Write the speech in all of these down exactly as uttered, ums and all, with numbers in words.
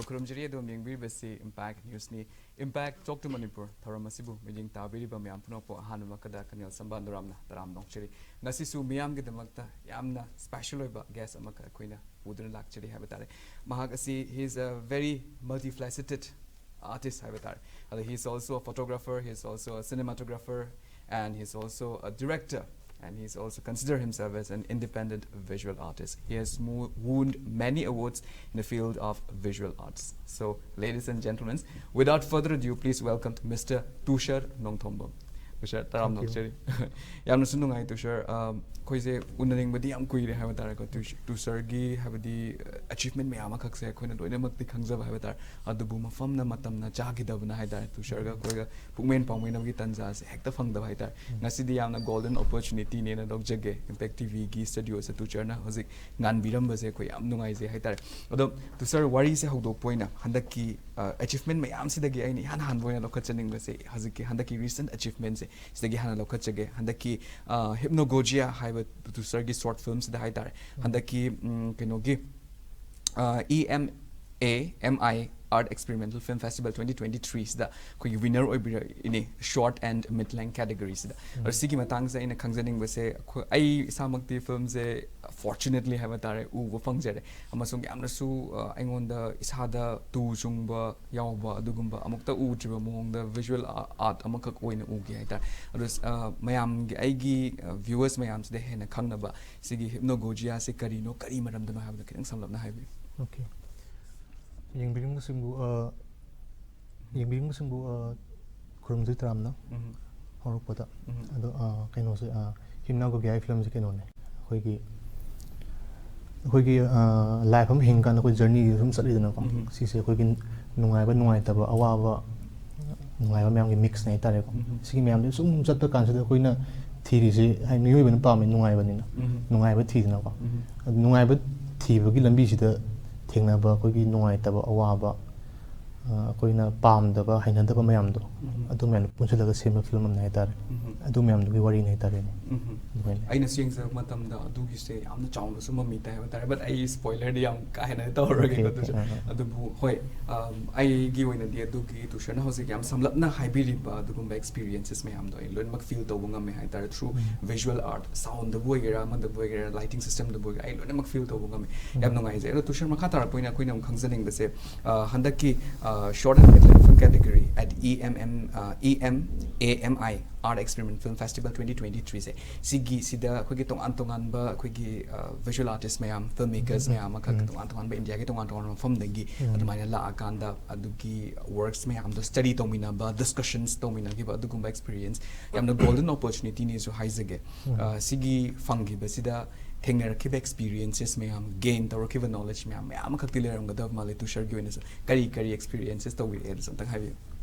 ꯈꯨꯔꯨꯝꯖꯔꯤ꯫ ꯑꯗꯣꯝ ꯌꯦꯡꯕꯤꯔꯤꯕꯁꯤ Impact Newsꯅꯤ꯫ Impact Talk to Manipur ꯊꯧꯔꯝ ꯑꯁꯤꯕꯨ ꯃꯤꯠꯌꯦꯡ ꯇꯥꯕꯤꯔꯤꯕ ꯃꯌꯥꯝ ꯄꯨꯝꯅꯃꯛꯄꯨ ꯑꯍꯥꯟꯕꯃꯛꯇꯗ ꯀꯅꯦꯜ ꯁꯝꯕꯥꯟꯗꯣꯔꯥꯝꯅ ꯇꯔꯥꯝꯅ ꯑꯣꯛꯆꯔꯤ꯫ ꯉꯁꯤꯁꯨ ꯃꯤꯌꯥꯝꯒꯤꯗꯃꯛꯇ ꯌꯥꯝꯅ special ꯑꯣꯏꯕ guest ꯑꯃꯈꯛ ꯑꯩꯈꯣꯏꯅ ꯄꯨꯗꯨꯅ ꯂꯥꯛꯆꯔꯤ ꯍꯥꯏꯕ ꯇꯥꯔꯦ꯫ ꯃꯍꯥꯛ ꯑꯁꯤ, he is a very multifaceted artist ꯍꯥꯏꯕ ꯇꯥꯔꯦ꯫ ꯑꯗꯣ he is also a photographer, he is also a cinematographer, and he is also a director, and he is also consider himself as an independent visual artist. He has mo- won many awards in the field of visual arts. So, ladies and gentlemen, without further ado, please welcome Mister Tushar Nongthombam. Tushar, ꯇꯔꯥꯝꯅ ꯑꯣꯛꯆꯔꯤ꯫ ꯌꯥꯝꯅꯁꯨ ꯅꯨꯡꯉꯥꯏ, ꯇꯨꯁꯥꯔ꯫ ꯑꯝ, ꯑꯩꯈꯣꯏꯁꯦ ꯎꯅꯅꯤꯡꯕꯗꯤ ꯌꯥꯝ ꯀꯨꯏꯔꯦ ꯍꯥꯏꯕ ꯇꯥꯔꯦꯀꯣ꯫ ꯇꯨꯁ- ꯇꯨꯁꯥꯔꯒꯤ ꯍꯥꯏꯕꯗꯤ, ꯑ, achievement ꯃꯌꯥꯝ ꯑꯃꯈꯛꯁꯦ ꯑꯩꯈꯣꯏꯅ ꯂꯣꯏꯅꯃꯛꯇꯤ ꯈꯪꯖꯕ ꯍꯥꯏꯕ ꯇꯥꯔꯦ꯫ ꯑꯗꯨꯕꯨ ꯃꯐꯝꯅ ꯃꯇꯝꯅ ꯆꯥꯈꯤꯗꯕꯅ ꯍꯥꯏ ꯇꯥꯔꯦ, ꯇꯨꯁꯥꯔꯒ ꯑꯩꯈꯣꯏꯒ ꯄꯨꯛꯃꯦꯟ ꯄꯥꯎꯃꯦꯟꯅꯕꯒꯤ ꯇꯥꯟꯖꯥꯁꯦ ꯍꯦꯛꯇ ꯐꯪꯗꯕ ꯍꯥꯏ ꯇꯥꯔꯦ꯫ ꯉꯁꯤꯗꯤ ꯌꯥꯝꯅ golden opportunityꯅꯦꯅ ꯂꯧꯖꯒꯦ꯫ Impact TVꯒꯤ studioꯁꯦ ꯇꯨꯁꯥꯔꯅ ꯍꯧꯖꯤꯛ ꯉꯥꯟꯕꯤꯔꯝꯕꯁꯦ ꯑꯩꯈꯣꯏ ꯌꯥꯝ ꯅꯨꯡꯉꯥꯏꯖꯩ ꯍꯥꯏ ꯇꯥꯔꯦ꯫ ꯑꯗꯣ ꯇꯨꯁꯥꯔ, ꯋꯥꯔꯤꯁꯦ ꯍꯧꯗꯣꯛꯄ ꯑꯣꯏꯅ ꯍꯟꯗꯛꯀꯤ, ꯑ, achievement ꯃꯌꯥꯝꯁꯤꯗꯒꯤ ꯑꯩꯅ ꯏꯍꯥꯟ ꯍꯥꯟꯕ ꯑꯣꯏꯅ ꯂꯧꯈꯠꯆꯅꯤꯡꯕꯁꯦ ꯍꯧꯖꯤꯛꯀꯤ ꯍꯟꯗꯛꯀꯤ recent achievementꯁꯦ ꯁꯤꯗꯒꯤ ꯍꯥꯟꯅ ꯂꯧꯈꯠꯆꯒꯦ꯫ ꯍꯟꯗꯛꯀꯤ, ꯑ, Hypnagogia ꯍꯥꯏꯕ ꯇꯨꯁꯥꯔꯒꯤ short filmꯁꯤꯗ ꯍꯥꯏ ꯇꯥꯔꯦ, ꯍꯟꯗꯛꯀꯤ, ꯎꯝ, ꯀꯩꯅꯣꯒꯤ, ꯑ, EMAMI Art Experimental Film Festival twenty twenty-threeꯁꯤꯗ ꯑꯩꯈꯣꯏꯒꯤ winner ꯑꯣꯏꯕꯤꯔꯛꯏꯅꯦ, short and mid length categoryꯁꯤꯗ꯫ ꯑꯗꯣ ꯁꯤꯒꯤ ꯃꯇꯥꯡꯁꯦ ꯑꯩꯅ ꯈꯪꯖꯅꯤꯡꯕꯁꯦ, ꯑꯩꯈꯣꯏ, ꯑꯩ ꯏꯁꯥꯃꯛꯇꯤ filmꯁꯦ fortunately ꯍꯥꯏꯕ ꯇꯥꯔꯦ, ꯎꯕ ꯐꯪꯖꯔꯦ, ꯑꯃꯁꯨꯡ ꯌꯥꯝꯅꯁꯨ, ꯑ, ꯑꯩꯉꯣꯟꯗ ꯏꯁꯥꯗ ꯇꯨ ꯆꯨꯡꯕ ꯌꯥꯎꯕ, ꯑꯗꯨꯒꯨꯝꯕ ꯑꯃꯨꯛꯇ ꯎꯗ꯭ꯔꯤꯕ ꯃꯑꯣꯡꯗ visual a- art ꯑꯃꯈꯛ ꯑꯣꯏꯅ ꯎꯈꯤ ꯍꯥꯏ ꯇꯥꯔꯦ꯫ ꯑꯗꯣ, ꯑ, ꯃꯌꯥꯝꯒꯤ, ꯑꯩꯒꯤ, ꯑ, viewers ꯃꯌꯥꯝꯁꯤꯗ ꯍꯦꯟꯅ ꯈꯪꯅꯕ ꯁꯤꯒꯤ Hypnagogiaꯁꯦ ꯀꯔꯤꯅꯣ, ꯀꯔꯤ ꯃꯔꯝꯗꯅꯣ ꯍꯥꯏꯕꯗꯣ ꯈꯤꯇꯪ ꯁꯝꯂꯞꯅ ꯍꯥꯏꯕꯤꯌꯨ꯫ OK꯫ ꯌꯦꯡꯕꯤꯔꯤꯕꯁꯤꯡꯕꯨ, ꯑ, ꯌꯦꯡꯕꯤꯔꯤꯕꯁꯤꯡꯕꯨ, ꯑ, ꯈꯨꯔꯨꯝꯖꯔꯤ ꯇꯔꯥꯝꯅ꯫ ꯍꯧꯔꯛꯄꯗ꯫ ꯑꯗꯣ, ꯑ, ꯀꯩꯅꯣꯁꯦ, ꯑ, Hypnagogia filmꯁꯦ ꯀꯩꯅꯣꯅꯦ, ꯑꯩꯈꯣꯏꯒꯤ, ꯑꯩꯈꯣꯏꯒꯤ, ꯑ, life ꯑꯃ ꯍꯤꯡꯀꯥꯟꯗ ꯑꯩꯈꯣꯏ journeyꯁꯦ ꯁꯨꯝ ꯆꯠꯂꯤꯗꯅꯀꯣ꯫ ꯁꯤꯁꯦ ꯑꯩꯈꯣꯏꯒꯤ ꯅꯨꯡꯉꯥꯏꯕ, ꯅꯨꯡꯉꯥꯏꯇꯕ, ꯑꯋꯥꯕ, ꯅꯨꯡꯉꯥꯏꯕ ꯃꯌꯥꯝꯒꯤ mixꯅꯦ ꯍꯥꯏꯇꯥꯔꯦꯀꯣ꯫ ꯁꯤꯒꯤ ꯃꯌꯥꯝꯁꯦ ꯁꯨꯝ ꯆꯠꯄ ꯀꯥꯟꯁꯤꯗ ꯑꯩꯈꯣꯏꯅ ꯊꯤꯔꯤꯁꯦ, ꯍꯥꯏꯗꯤ ꯃꯤꯑꯣꯏꯕꯅ ꯄꯥꯝꯃꯤ ꯅꯨꯡꯉꯥꯏꯕꯅꯤꯅ, ꯅꯨꯡꯉꯥꯏꯕ ꯊꯤꯗꯅꯀꯣ꯫ ꯑꯗꯨ ꯅꯨꯡꯉꯥꯏꯕ ꯊꯤꯕꯒꯤ ꯂꯝꯕꯤꯁꯤꯗ ꯊꯦꯡꯅꯕ ꯑꯩꯈꯣꯏꯒꯤ ꯅꯨꯡꯉꯥꯏꯇꯕ, ꯑꯋꯥꯕ, ꯑ, ꯑꯩꯈꯣꯏꯅ ꯄꯥꯝꯗꯕ, ꯍꯩꯅꯗꯕ ꯃꯌꯥꯝꯗꯣ, ꯑꯗꯨ ꯃꯌꯥꯝꯗꯣ ꯄꯨꯟꯁꯤꯜꯂꯒ ꯁꯦꯝꯕ film ꯑꯃꯅꯦ ꯍꯥꯏꯇꯥꯔꯦ꯫ ꯑꯗꯨ ꯃꯌꯥꯝꯗꯨꯒꯤ ꯋꯥꯔꯤꯅꯦ ꯍꯥꯏꯇꯥꯔꯦꯅꯦ꯫ ꯑꯩꯅꯁꯨ ꯌꯦꯡꯖꯕ ꯃꯇꯝꯗ ꯑꯗꯨꯒꯤꯁꯦ ꯌꯥꯝꯅ ꯆꯥꯎꯅꯁꯨ ꯃꯃꯤ ꯇꯥꯏ ꯍꯥꯏꯕ ꯇꯥꯔꯦ, but ꯑꯩ spoilerꯗꯤ ꯌꯥꯝ ꯀꯥ ꯍꯦꯟꯅ ꯇꯧꯔꯔꯣꯏꯒꯦꯀꯣ꯫ Okay, okay. ꯑꯗꯨꯁꯨ ꯑꯥ, ꯑꯥ. ꯑꯗꯨꯕꯨ ꯍꯣꯏ, ꯑꯝ, ꯑꯩꯒꯤ ꯑꯣꯏꯅꯗꯤ ꯑꯗꯨꯒꯤ ꯇꯨꯁꯔꯅ ꯍꯧꯖꯤꯛ ꯌꯥꯝ ꯁꯝꯂꯞꯅ ꯍꯥꯏꯕꯤꯔꯤꯕ ꯑꯗꯨꯒꯨꯝꯕ experiences ꯃꯌꯥꯝꯗꯣ ꯑꯩ ꯂꯣꯏꯅꯃꯛ feel ꯇꯧꯕ ꯉꯝꯃꯦ ꯍꯥꯏꯇꯥꯔꯦ, through visual art, soundꯗꯕꯨ ꯑꯣꯏꯒꯦꯔꯥ, ꯑꯃꯗꯕꯨ ꯑꯣꯏꯒꯦꯔꯥ, lighting systemꯗꯕꯨ ꯑꯣꯏꯒꯦꯔꯥ, ꯑꯩ ꯂꯣꯏꯅꯃꯛ feel ꯇꯧꯕ ꯉꯝꯃꯦ꯫ ꯌꯥꯝ ꯅꯨꯡꯉꯥꯏꯖꯩ꯫ ꯑꯗꯣ ꯇꯨꯁꯔ, ꯃꯈꯥ ꯇꯥꯔꯛꯄ ꯑꯣꯏꯅ ꯑꯩꯈꯣꯏꯅ ꯑꯃꯨꯛ ꯈꯪꯖꯅꯤꯡꯕꯁꯦ, ꯑ, ꯍꯟꯗꯛꯀꯤ, ꯑ, short and feature film category at E M M, ꯑ, E M A M I Art Experiment Film Festival twenty twenty-threeꯁꯦ, ꯁꯤꯒꯤ ꯁꯤꯗ ꯑꯩꯈꯣꯏꯒꯤ ꯇꯣꯉꯥꯟ ꯇꯣꯉꯥꯟꯕ ꯑꯩꯈꯣꯏꯒꯤ, ꯑ, visual artist ꯃꯌꯥꯝ, film makers ꯃꯌꯥꯝ ꯑꯃꯈꯛ ꯇꯣꯉꯥꯟ ꯇꯣꯉꯥꯟꯕ ꯏꯟꯗꯤꯌꯥꯒꯤ ꯇꯣꯉꯥꯟ ꯇꯣꯉꯥꯟꯕ ꯃꯐꯝꯗꯒꯤ ꯑꯗꯨꯃꯥꯏꯅ ꯂꯥꯛꯑꯀꯥꯟꯗ ꯑꯗꯨꯒꯤ works ꯃꯌꯥꯝꯗꯣ study ꯇꯧꯃꯤꯟꯅꯕ, discussions ꯇꯧꯃꯤꯟꯅꯈꯤꯕ, ꯑꯗꯨꯒꯨꯝꯕ experience ꯌꯥꯝꯅ golden opportunityꯅꯦꯁꯨ ꯍꯥꯏꯖꯒꯦ꯫ ꯑ, ꯁꯤꯒꯤ ꯐꯪꯈꯤꯕꯁꯤꯗ ꯊꯦꯡꯅꯔꯛꯈꯤꯕ experiences ꯃꯌꯥꯝ, gain ꯇꯧꯔꯛꯈꯤꯕ knowledge ꯃꯌꯥꯝ, ꯃꯌꯥꯝ ꯑꯃꯈꯛꯇꯤ ꯂꯩꯔꯝꯒꯗꯕ ꯃꯥꯜꯂꯦ꯫ ꯇꯨꯁꯔꯒꯤ ꯑꯣꯏꯅꯁꯨ ꯀꯔꯤ ꯀꯔꯤ experiences ꯇꯧꯕꯤꯔꯛꯑꯦ, ꯑꯗꯨꯁꯨ ꯑꯝꯇꯪ ꯍꯥꯏꯕꯤꯌꯨ꯫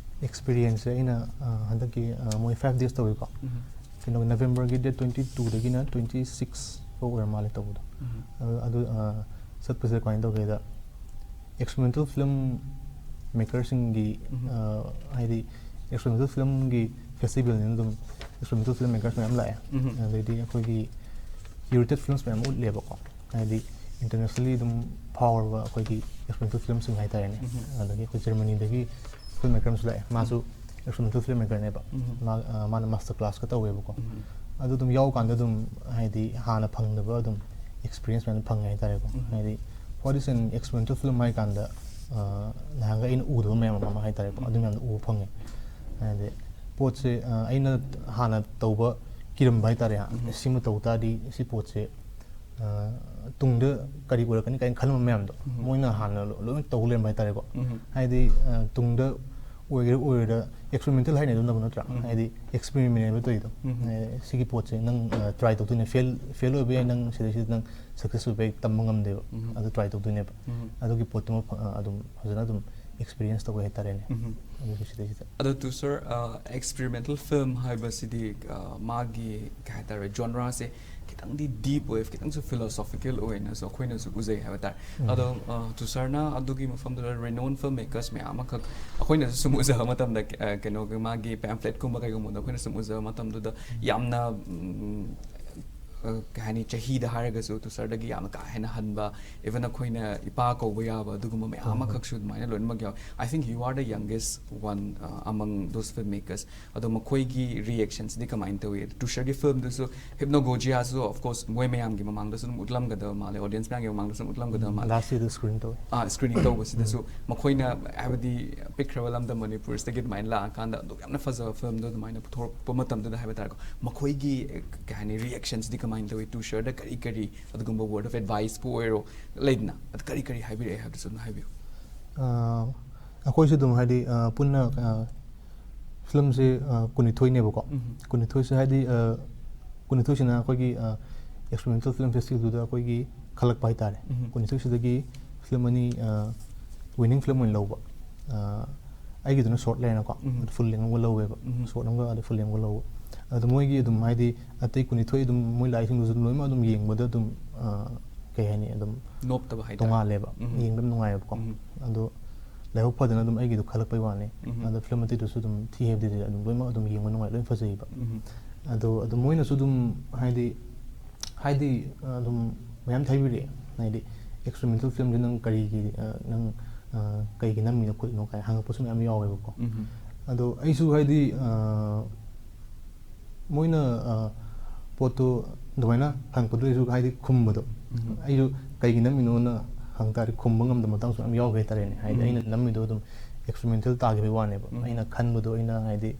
Experienceꯁꯦ ꯑꯩꯅ, ꯑ, ꯍꯟꯗꯛꯀꯤ, ꯑ, ꯃꯣꯏ five days ꯇꯧꯋꯤꯀꯣ꯫ ꯀꯩꯅꯣ, Novemberꯒꯤ date twenty twoꯗꯒꯤꯅ twenty six ꯐꯥꯎ ꯑꯣꯏꯔ ꯃꯥꯜꯂꯦ ꯇꯧꯕꯗꯣ꯫ ꯑꯗꯨ, ꯑꯗꯨ, ꯑ, ꯆꯠꯄꯁꯤꯗ ꯀꯃꯥꯏꯅ ꯇꯧꯒꯦꯗ, experimental film makerꯁꯤꯡꯒꯤ, ꯑ, ꯍꯥꯏꯗꯤ experimental filmꯒꯤ festivalꯅꯤꯅ ꯑꯗꯨꯝ experimental film makers ꯃꯌꯥꯝ ꯂꯥꯛꯑꯦ꯫ ꯑꯗꯩꯗꯤ ꯑꯩꯈꯣꯏꯒꯤ curated films ꯃꯌꯥꯝ ꯎꯠꯂꯦꯕꯀꯣ꯫ ꯍꯥꯏꯗꯤ internationally ꯑꯗꯨꯝ ꯐꯥꯎꯔꯕ ꯑꯩꯈꯣꯏꯒꯤ experimental filmꯁꯤꯡ ꯍꯥꯏꯇꯥꯔꯦꯅꯦ꯫ ꯑꯗꯒꯤ ꯑꯩꯈꯣꯏ Germanyꯗꯒꯤ film maker ꯑꯃꯁꯨ ꯂꯥꯛꯑꯦ꯫ ꯃꯥꯁꯨ experimental film makerꯅꯦꯕ꯫ ꯃꯥ, ꯑ, ꯃꯥꯅ master classꯀ ꯇꯧꯋꯦꯕꯀꯣ꯫ ꯑꯗꯨ ꯑꯗꯨꯝ ꯌꯥꯎꯀꯥꯟꯗ ꯑꯗꯨꯝ ꯍꯥꯏꯗꯤ ꯍꯥꯟꯅ ꯐꯪꯗꯕ ꯑꯗꯨꯝ experience ꯃꯌꯥꯝ ꯐꯪꯉꯦ ꯍꯥꯏꯇꯥꯔꯦꯀꯣ꯫ ꯍꯥꯏꯗꯤ what is an experimental film ꯍꯥꯏ ꯀꯥꯟꯗ, ꯑ, ꯅꯍꯥꯟꯒꯩ ꯑꯩꯅ ꯎꯗꯕ ꯃꯌꯥꯝ ꯑꯃ ꯍꯥꯏꯇꯥꯔꯦꯀꯣ꯫ ꯑꯗꯨ ꯃꯌꯥꯝꯗꯣ ꯎꯕ ꯐꯪꯉꯦ꯫ ꯍꯥꯏꯗꯤ ꯄꯣꯠꯁꯦ, ꯑ, ꯑꯩꯅ ꯍꯥꯟꯅ ꯇꯧꯕ ꯀꯤꯔꯝꯕ ꯍꯥꯏꯇꯥꯔꯦ꯫ ꯁꯤꯃ ꯇꯧ ꯇꯥꯔꯗꯤ ꯁꯤ ꯄꯣꯠꯁꯦ, ꯑ, ꯇꯨꯡꯗ ꯀꯔꯤ ꯑꯣꯏꯔꯛꯀꯅꯤ ꯀꯥꯏꯅ ꯈꯜꯂꯝꯕ ꯃꯌꯥꯝꯗꯣ ꯃꯣꯏꯅ ꯍꯥꯟꯅ ꯂꯣ-, ꯂꯣꯏꯅ ꯇꯧ ꯂꯩꯔꯝꯕ ꯍꯥꯏꯇꯥꯔꯦꯀꯣ꯫ ꯍꯥꯏꯗꯤ, ꯑ, ꯇꯨꯡꯗ ꯑꯣꯏꯒꯦꯔꯥ ꯑꯣꯏꯔꯣꯏꯔꯥ experimental ꯍꯥꯏꯅꯩꯗꯣ ꯅꯠꯇ꯭ꯔꯥ? ꯍꯥꯏꯗꯤ experimentꯅꯦꯕ ꯇꯧꯔꯤꯗꯣ꯫ ꯑ, ꯁꯤꯒꯤ ꯄꯣꯠꯁꯦ ꯅꯪ, ꯑ, try ꯇꯧꯗꯣꯏꯅꯦ꯫ Fail, fail ꯑꯣꯏꯕ ꯌꯥꯏ, ꯅꯪ ꯁꯤꯗꯩꯁꯤꯗ ꯅꯪ success ꯑꯣꯏꯕ ꯌꯥꯏ, ꯇꯝꯕ ꯉꯝꯗꯦꯕ꯫ ꯑꯗꯨ try ꯇꯧꯗꯣꯏꯅꯦꯕ꯫ ꯑꯗꯨꯒꯤ ꯄꯣꯠꯇꯨꯃ ꯐ-, ꯑ, ꯑꯗꯨꯝ ꯐꯖꯅ ꯑꯗꯨꯝ experience ꯇꯧꯋꯦ ꯍꯥꯏꯇꯥꯔꯦꯅꯦ꯫ ꯑꯗꯨꯒꯤ ꯁꯤꯗꯩꯁꯤꯗ꯫ ꯑꯗꯣ ꯇꯨꯁꯔ, ꯑ, experimental film ꯍꯥꯏꯕꯁꯤꯗꯤ, ꯑ, ꯃꯥꯒꯤ ꯀꯩ ꯍꯥꯏꯇꯥꯔꯦ, genreꯁꯦ ꯈꯤꯇꯪꯗꯤ deep ꯑꯣꯏ, ꯈꯤꯇꯪꯁꯨ philosophical ꯑꯣꯏꯅꯁꯨ ꯑꯩꯈꯣꯏꯅꯁꯨ ꯎꯖꯩ ꯍꯥꯏꯕ ꯇꯥꯔꯦ꯫ ꯑꯗꯣ, ꯑ, ꯇꯨꯁꯔꯅ ꯑꯗꯨꯒꯤ ꯃꯐꯝꯗꯨꯗ renowned film makers ꯃꯌꯥꯝ ꯑꯃꯈꯛ ꯑꯩꯈꯣꯏꯅꯁꯨ ꯁꯨꯝ ꯎꯖꯕ ꯃꯇꯝꯗ, ꯑ, ꯀꯩꯅꯣꯒꯤ ꯃꯥꯒꯤ pamphletꯀꯨꯝꯕ ꯀꯩꯒꯨꯝꯕꯗ ꯑꯩꯈꯣꯏꯅ ꯁꯨꯝ ꯎꯖꯕ ꯃꯇꯝꯗꯨꯗ ꯌꯥꯝꯅ, ꯎꯝ, ꯑ, ꯀꯩ ꯍꯥꯏꯅꯤ, ꯆꯍꯤꯗ ꯍꯥꯏꯔꯒꯁꯨ ꯇꯨꯁꯥꯔꯗꯒꯤ ꯌꯥꯝꯅ ꯀꯥ ꯍꯦꯟꯅ ꯍꯟꯕ, even ꯑꯩꯈꯣꯏꯅ ꯏꯄꯥ ꯀꯧꯕ ꯌꯥꯕ ꯑꯗꯨꯒꯨꯝꯕ ꯃꯌꯥꯝ ꯍꯣꯏ, ꯍꯣꯏ꯫ ꯑꯃꯈꯛꯁꯨ ꯑꯗꯨꯃꯥꯏꯅ ꯂꯣꯏꯅꯃꯛ ꯌꯥꯎꯋꯦ. I think you are the youngest one, uh, among those filmmakers. ꯑꯗꯣ ꯃꯈꯣꯏꯒꯤ ꯔꯤꯌꯦꯛꯁꯟꯁꯤꯗꯤ ꯀꯃꯥꯏꯅ ꯇꯧꯏ? ꯇꯨꯁꯥꯔꯒꯤ ꯐꯤꯂꯝꯗꯨꯁꯨ, ꯍꯤꯞꯅꯣꯒꯣꯖꯤꯌꯥꯁꯨ, of course, ꯃꯣꯏ ꯃꯌꯥꯝꯒꯤ ꯃꯃꯥꯡꯗꯁꯨ ꯑꯗꯨꯝ ꯎꯠꯂꯝꯒꯗꯕ ꯃꯥꯜꯂꯦ, ꯑꯣꯗꯤꯌꯦꯟꯁ ꯃꯌꯥꯝꯒꯤ ꯃꯃꯥꯡꯗꯁꯨ ꯑꯗꯨꯝ ꯎꯠꯂꯝꯒꯗꯕ ꯃꯥꯜꯂꯦ. ꯂꯥꯁ ꯌꯔꯗ ꯁ꯭ꯀ꯭ꯔꯤꯟ ꯇꯧꯋꯦ. ꯑꯥ, ꯁ꯭ꯀ꯭ꯔꯤꯅꯤꯡ ꯇꯧꯕꯁꯤꯗꯁꯨ ꯃꯈꯣꯏꯅ, ꯍꯥꯏꯕꯗꯤ, ꯄꯤꯛꯈ꯭ꯔꯕ ꯂꯝꯗꯝ ꯃꯅꯤꯄꯨꯔꯁꯤꯗꯒꯤ ꯑꯗꯨꯃꯥꯏꯅ ꯂꯥꯛꯑꯀꯥꯟꯗ ꯑꯗꯨꯛ ꯌꯥꯝꯅ ꯐꯖꯕ ꯐꯤꯂꯝꯗꯣ ꯑꯗꯨꯃꯥꯏꯅ ꯄꯨꯊꯣꯔꯛꯄ ꯃꯇꯝꯗꯨꯗ ꯍꯥꯏꯕ ꯇꯥꯔꯦꯀꯣ, ꯃꯈꯣꯏꯒꯤ, ꯑꯦ, ꯀꯩ ꯍꯥꯏꯅꯤ, ꯔꯤꯌꯦꯛꯁꯟꯁꯤꯗꯤ ꯀꯃꯥꯏꯅ ꯇꯧꯏ? ꯇꯨꯁꯥꯔꯗ ꯀꯔꯤ ꯀꯔꯤ, ꯑꯗꯨꯒꯨꯝꯕ ꯋꯥꯔꯗ ꯑꯣꯐ ꯑꯦꯗꯚꯥꯏꯁꯄꯨ ꯑꯣꯏꯔꯣ, ꯂꯩꯗꯅ, ꯑꯗꯨ ꯀꯔꯤ ꯀꯔꯤ ꯍꯥꯏꯕꯤꯔꯛꯑꯦ ꯍꯥꯏꯕꯗꯨꯁꯨ ꯑꯗꯨꯝ ꯍꯥꯏꯕꯤꯌꯨ. ꯑ, ꯑꯩꯈꯣꯏꯁꯨ ꯑꯗꯨꯝ, ꯍꯥꯏꯗꯤ, ꯑ, ꯄꯨꯟꯅ, ꯑ, ꯐꯤꯂꯝꯁꯦ, ꯑ, ꯀꯨꯟꯅꯤꯊꯣꯏꯅꯦꯕꯀꯣ. ꯎꯝ. ꯀꯨꯟꯅꯤꯊꯣꯏꯁꯦ, ꯍꯥꯏꯗꯤ, ꯑ, ꯀꯨꯟꯅꯤꯊꯣꯏꯁꯤꯅ ꯑꯩꯈꯣꯏꯒꯤ, ꯑ, ꯑꯦꯛꯁꯄꯤꯔꯤꯃꯦꯟꯇꯦꯜ ꯐꯤꯂꯝ ꯐꯦꯁꯇꯤꯚꯦꯜꯗꯨꯗ ꯑꯩꯈꯣꯏꯒꯤ ꯈꯜꯂꯛꯄ ꯍꯥꯏꯇꯥꯔꯦ. ꯎꯝ. ꯀꯨꯟꯅꯤꯊꯣꯏꯁꯤꯗꯒꯤ ꯐꯤꯂꯝ ꯑꯅꯤ, ꯑ, ꯋꯤꯅꯤꯡ ꯐꯤꯂꯝ ꯑꯣꯏꯅ ꯂꯧꯕ. ꯑ, ꯑꯩꯒꯤꯗꯨꯅ ꯁꯣꯔꯠ ꯂꯩꯔꯦꯅꯀꯣ. ꯎꯝ. ꯑꯗꯨ ꯐꯨꯜ ꯂꯦꯡ ꯑꯃꯒ ꯂꯧꯋꯦꯕ. ꯎꯝ. ꯁꯣꯔꯠ ꯑꯃꯒ ꯑꯗꯨ ꯐꯨꯜ ꯂꯦꯡ ꯑꯃꯒ ꯂꯧꯕ. ꯑꯗꯣ ꯃꯣꯏꯒꯤ ꯑꯗꯨꯝ, ꯍꯥꯏꯗꯤ, ꯑꯇꯩ ꯀꯨꯟꯅꯤꯊꯣꯏ ꯑꯗꯨꯝ ꯃꯣꯏ ꯂꯥꯛꯏꯁꯤꯡꯗꯨꯁꯨ ꯑꯗꯨꯝ ꯂꯣꯏꯅꯃꯛ ꯑꯗꯨꯝ ꯌꯦꯡꯕꯗ ꯑꯗꯨꯝ, ꯑ, ꯀꯩ ꯍꯥꯏꯅꯤ, ꯑꯗꯨꯝ ꯅꯣꯞꯇꯕ ꯍꯥꯏꯇꯥꯔꯦ. ꯇꯣꯉꯥꯜꯂꯦꯕ. ꯎꯝ. ꯌꯦꯡꯕ ꯌꯥꯝ ꯅꯨꯡꯉꯥꯏꯌꯦꯕꯀꯣ. ꯎꯝ. ꯑꯗꯣ ꯂꯥꯏꯕꯛ ꯐꯗꯅ ꯑꯗꯨꯝ ꯑꯩꯒꯤꯗꯣ ꯈꯜꯂꯛꯄꯩ ꯋꯥꯅꯤ. ꯎꯝ. ꯑꯗꯣ ꯐꯤꯂꯝ ꯑꯇꯩꯗꯨꯁꯨ ꯑꯗꯨꯝ ꯊꯤ ꯍꯥꯏꯕꯗꯤ ꯑꯗꯨꯝ ꯂꯣꯏꯅꯃꯛ ꯑꯗꯨꯝ ꯌꯦꯡꯕ ꯅꯨꯡꯉꯥꯏ, ꯂꯣꯏ ꯐꯖꯩꯌꯦꯕ. ꯎꯝ. ꯑꯗꯣ ꯑꯗꯨꯝ ꯃꯣꯏꯅꯁꯨ ꯑꯗꯨꯝ, ꯍꯥꯏꯗꯤ, ꯍꯥꯏꯗꯤ, ꯑꯗꯨꯝ ꯃꯌꯥꯝ ꯊꯩꯕꯤꯔꯛꯑꯦ. ꯍꯥꯏꯗꯤ, "ꯑꯦꯛꯁꯄꯤꯔꯤꯃꯦꯟꯇꯦꯜ ꯐꯤꯂꯝꯁꯦ ꯅꯪ ꯀꯔꯤꯒꯤ, ꯑ, ꯅꯪ, ꯑ, ꯀꯩꯒꯤ ꯅꯝꯃꯤꯅꯣ ꯈꯣꯠꯂꯤꯅꯣ?" ꯀꯥꯏꯅ ꯍꯪꯉꯛꯄꯁꯨ ꯃꯌꯥꯝ ꯌꯥꯎꯋꯦꯕꯀꯣ. ꯎꯝ. ꯑꯗꯣ ꯑꯩꯁꯨ, ꯍꯥꯏꯗꯤ, ꯑ, ꯃꯣꯏꯅ, ꯑ, ꯄꯣꯠꯇꯣ ꯑꯗꯨꯃꯥꯏꯅ ꯍꯪꯉꯛꯄꯗꯣ ꯑꯩꯁꯨ, ꯍꯥꯏꯗꯤ, ꯈꯨꯝꯕꯗꯣ, ꯎꯝ. ꯑꯩꯁꯨ ꯀꯩꯒꯤ ꯅꯝꯃꯤꯅꯣꯅ ꯍꯪ ꯇꯥꯔꯗꯤ ꯈꯨꯝꯕ ꯉꯝꯗꯕ ꯃꯇꯥꯡꯁꯨ ꯌꯥꯝ ꯌꯥꯎꯈ꯭ꯔꯦ ꯍꯥꯏꯇꯥꯔꯦꯅꯦ. ꯍꯥꯏꯗꯤ, ꯎꯝ. ꯑꯩꯅ ꯅꯝꯃꯤꯗꯣ ꯑꯗꯨꯝ ꯑꯦꯛꯁꯄꯤꯔꯤꯃꯦꯟꯇꯦꯜ ꯇꯥꯈꯤꯕꯒꯤ ꯋꯥꯅꯦꯕ. ꯎꯝ. ꯑꯩꯅ ꯈꯟꯕꯗꯣ, ꯑꯩꯅ, ꯍꯥꯏꯗꯤ,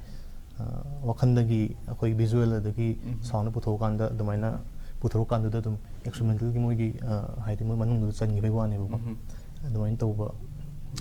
ꯑ, ꯋꯥꯈꯜꯗꯒꯤ ꯑꯩꯈꯣꯏ ꯚꯤꯖꯨꯋꯦꯜ ꯑꯗꯒꯤ ꯎꯝ. ꯁꯥꯎꯟꯗ ꯄꯨꯊꯣꯛꯑꯀꯥꯟꯗ, ꯑꯗꯨꯃꯥꯏꯅ ꯄꯨꯊꯣꯔꯛꯀꯥꯟꯗꯨꯗ ꯑꯗꯨꯝ ꯑꯦꯛꯁꯄꯤꯔꯤꯃꯦꯟꯇꯦꯜꯒꯤ ꯃꯣꯏꯒꯤ, ꯑ, ꯍꯥꯏꯗꯤ, ꯃꯣꯏ ꯃꯅꯨꯡꯗꯨꯗ ꯆꯟꯈꯤꯕꯒꯤ ꯋꯥꯅꯦꯕꯀꯣ. ꯎꯝ. ꯑꯗꯨꯃꯥꯏꯅ ꯇꯧꯕ.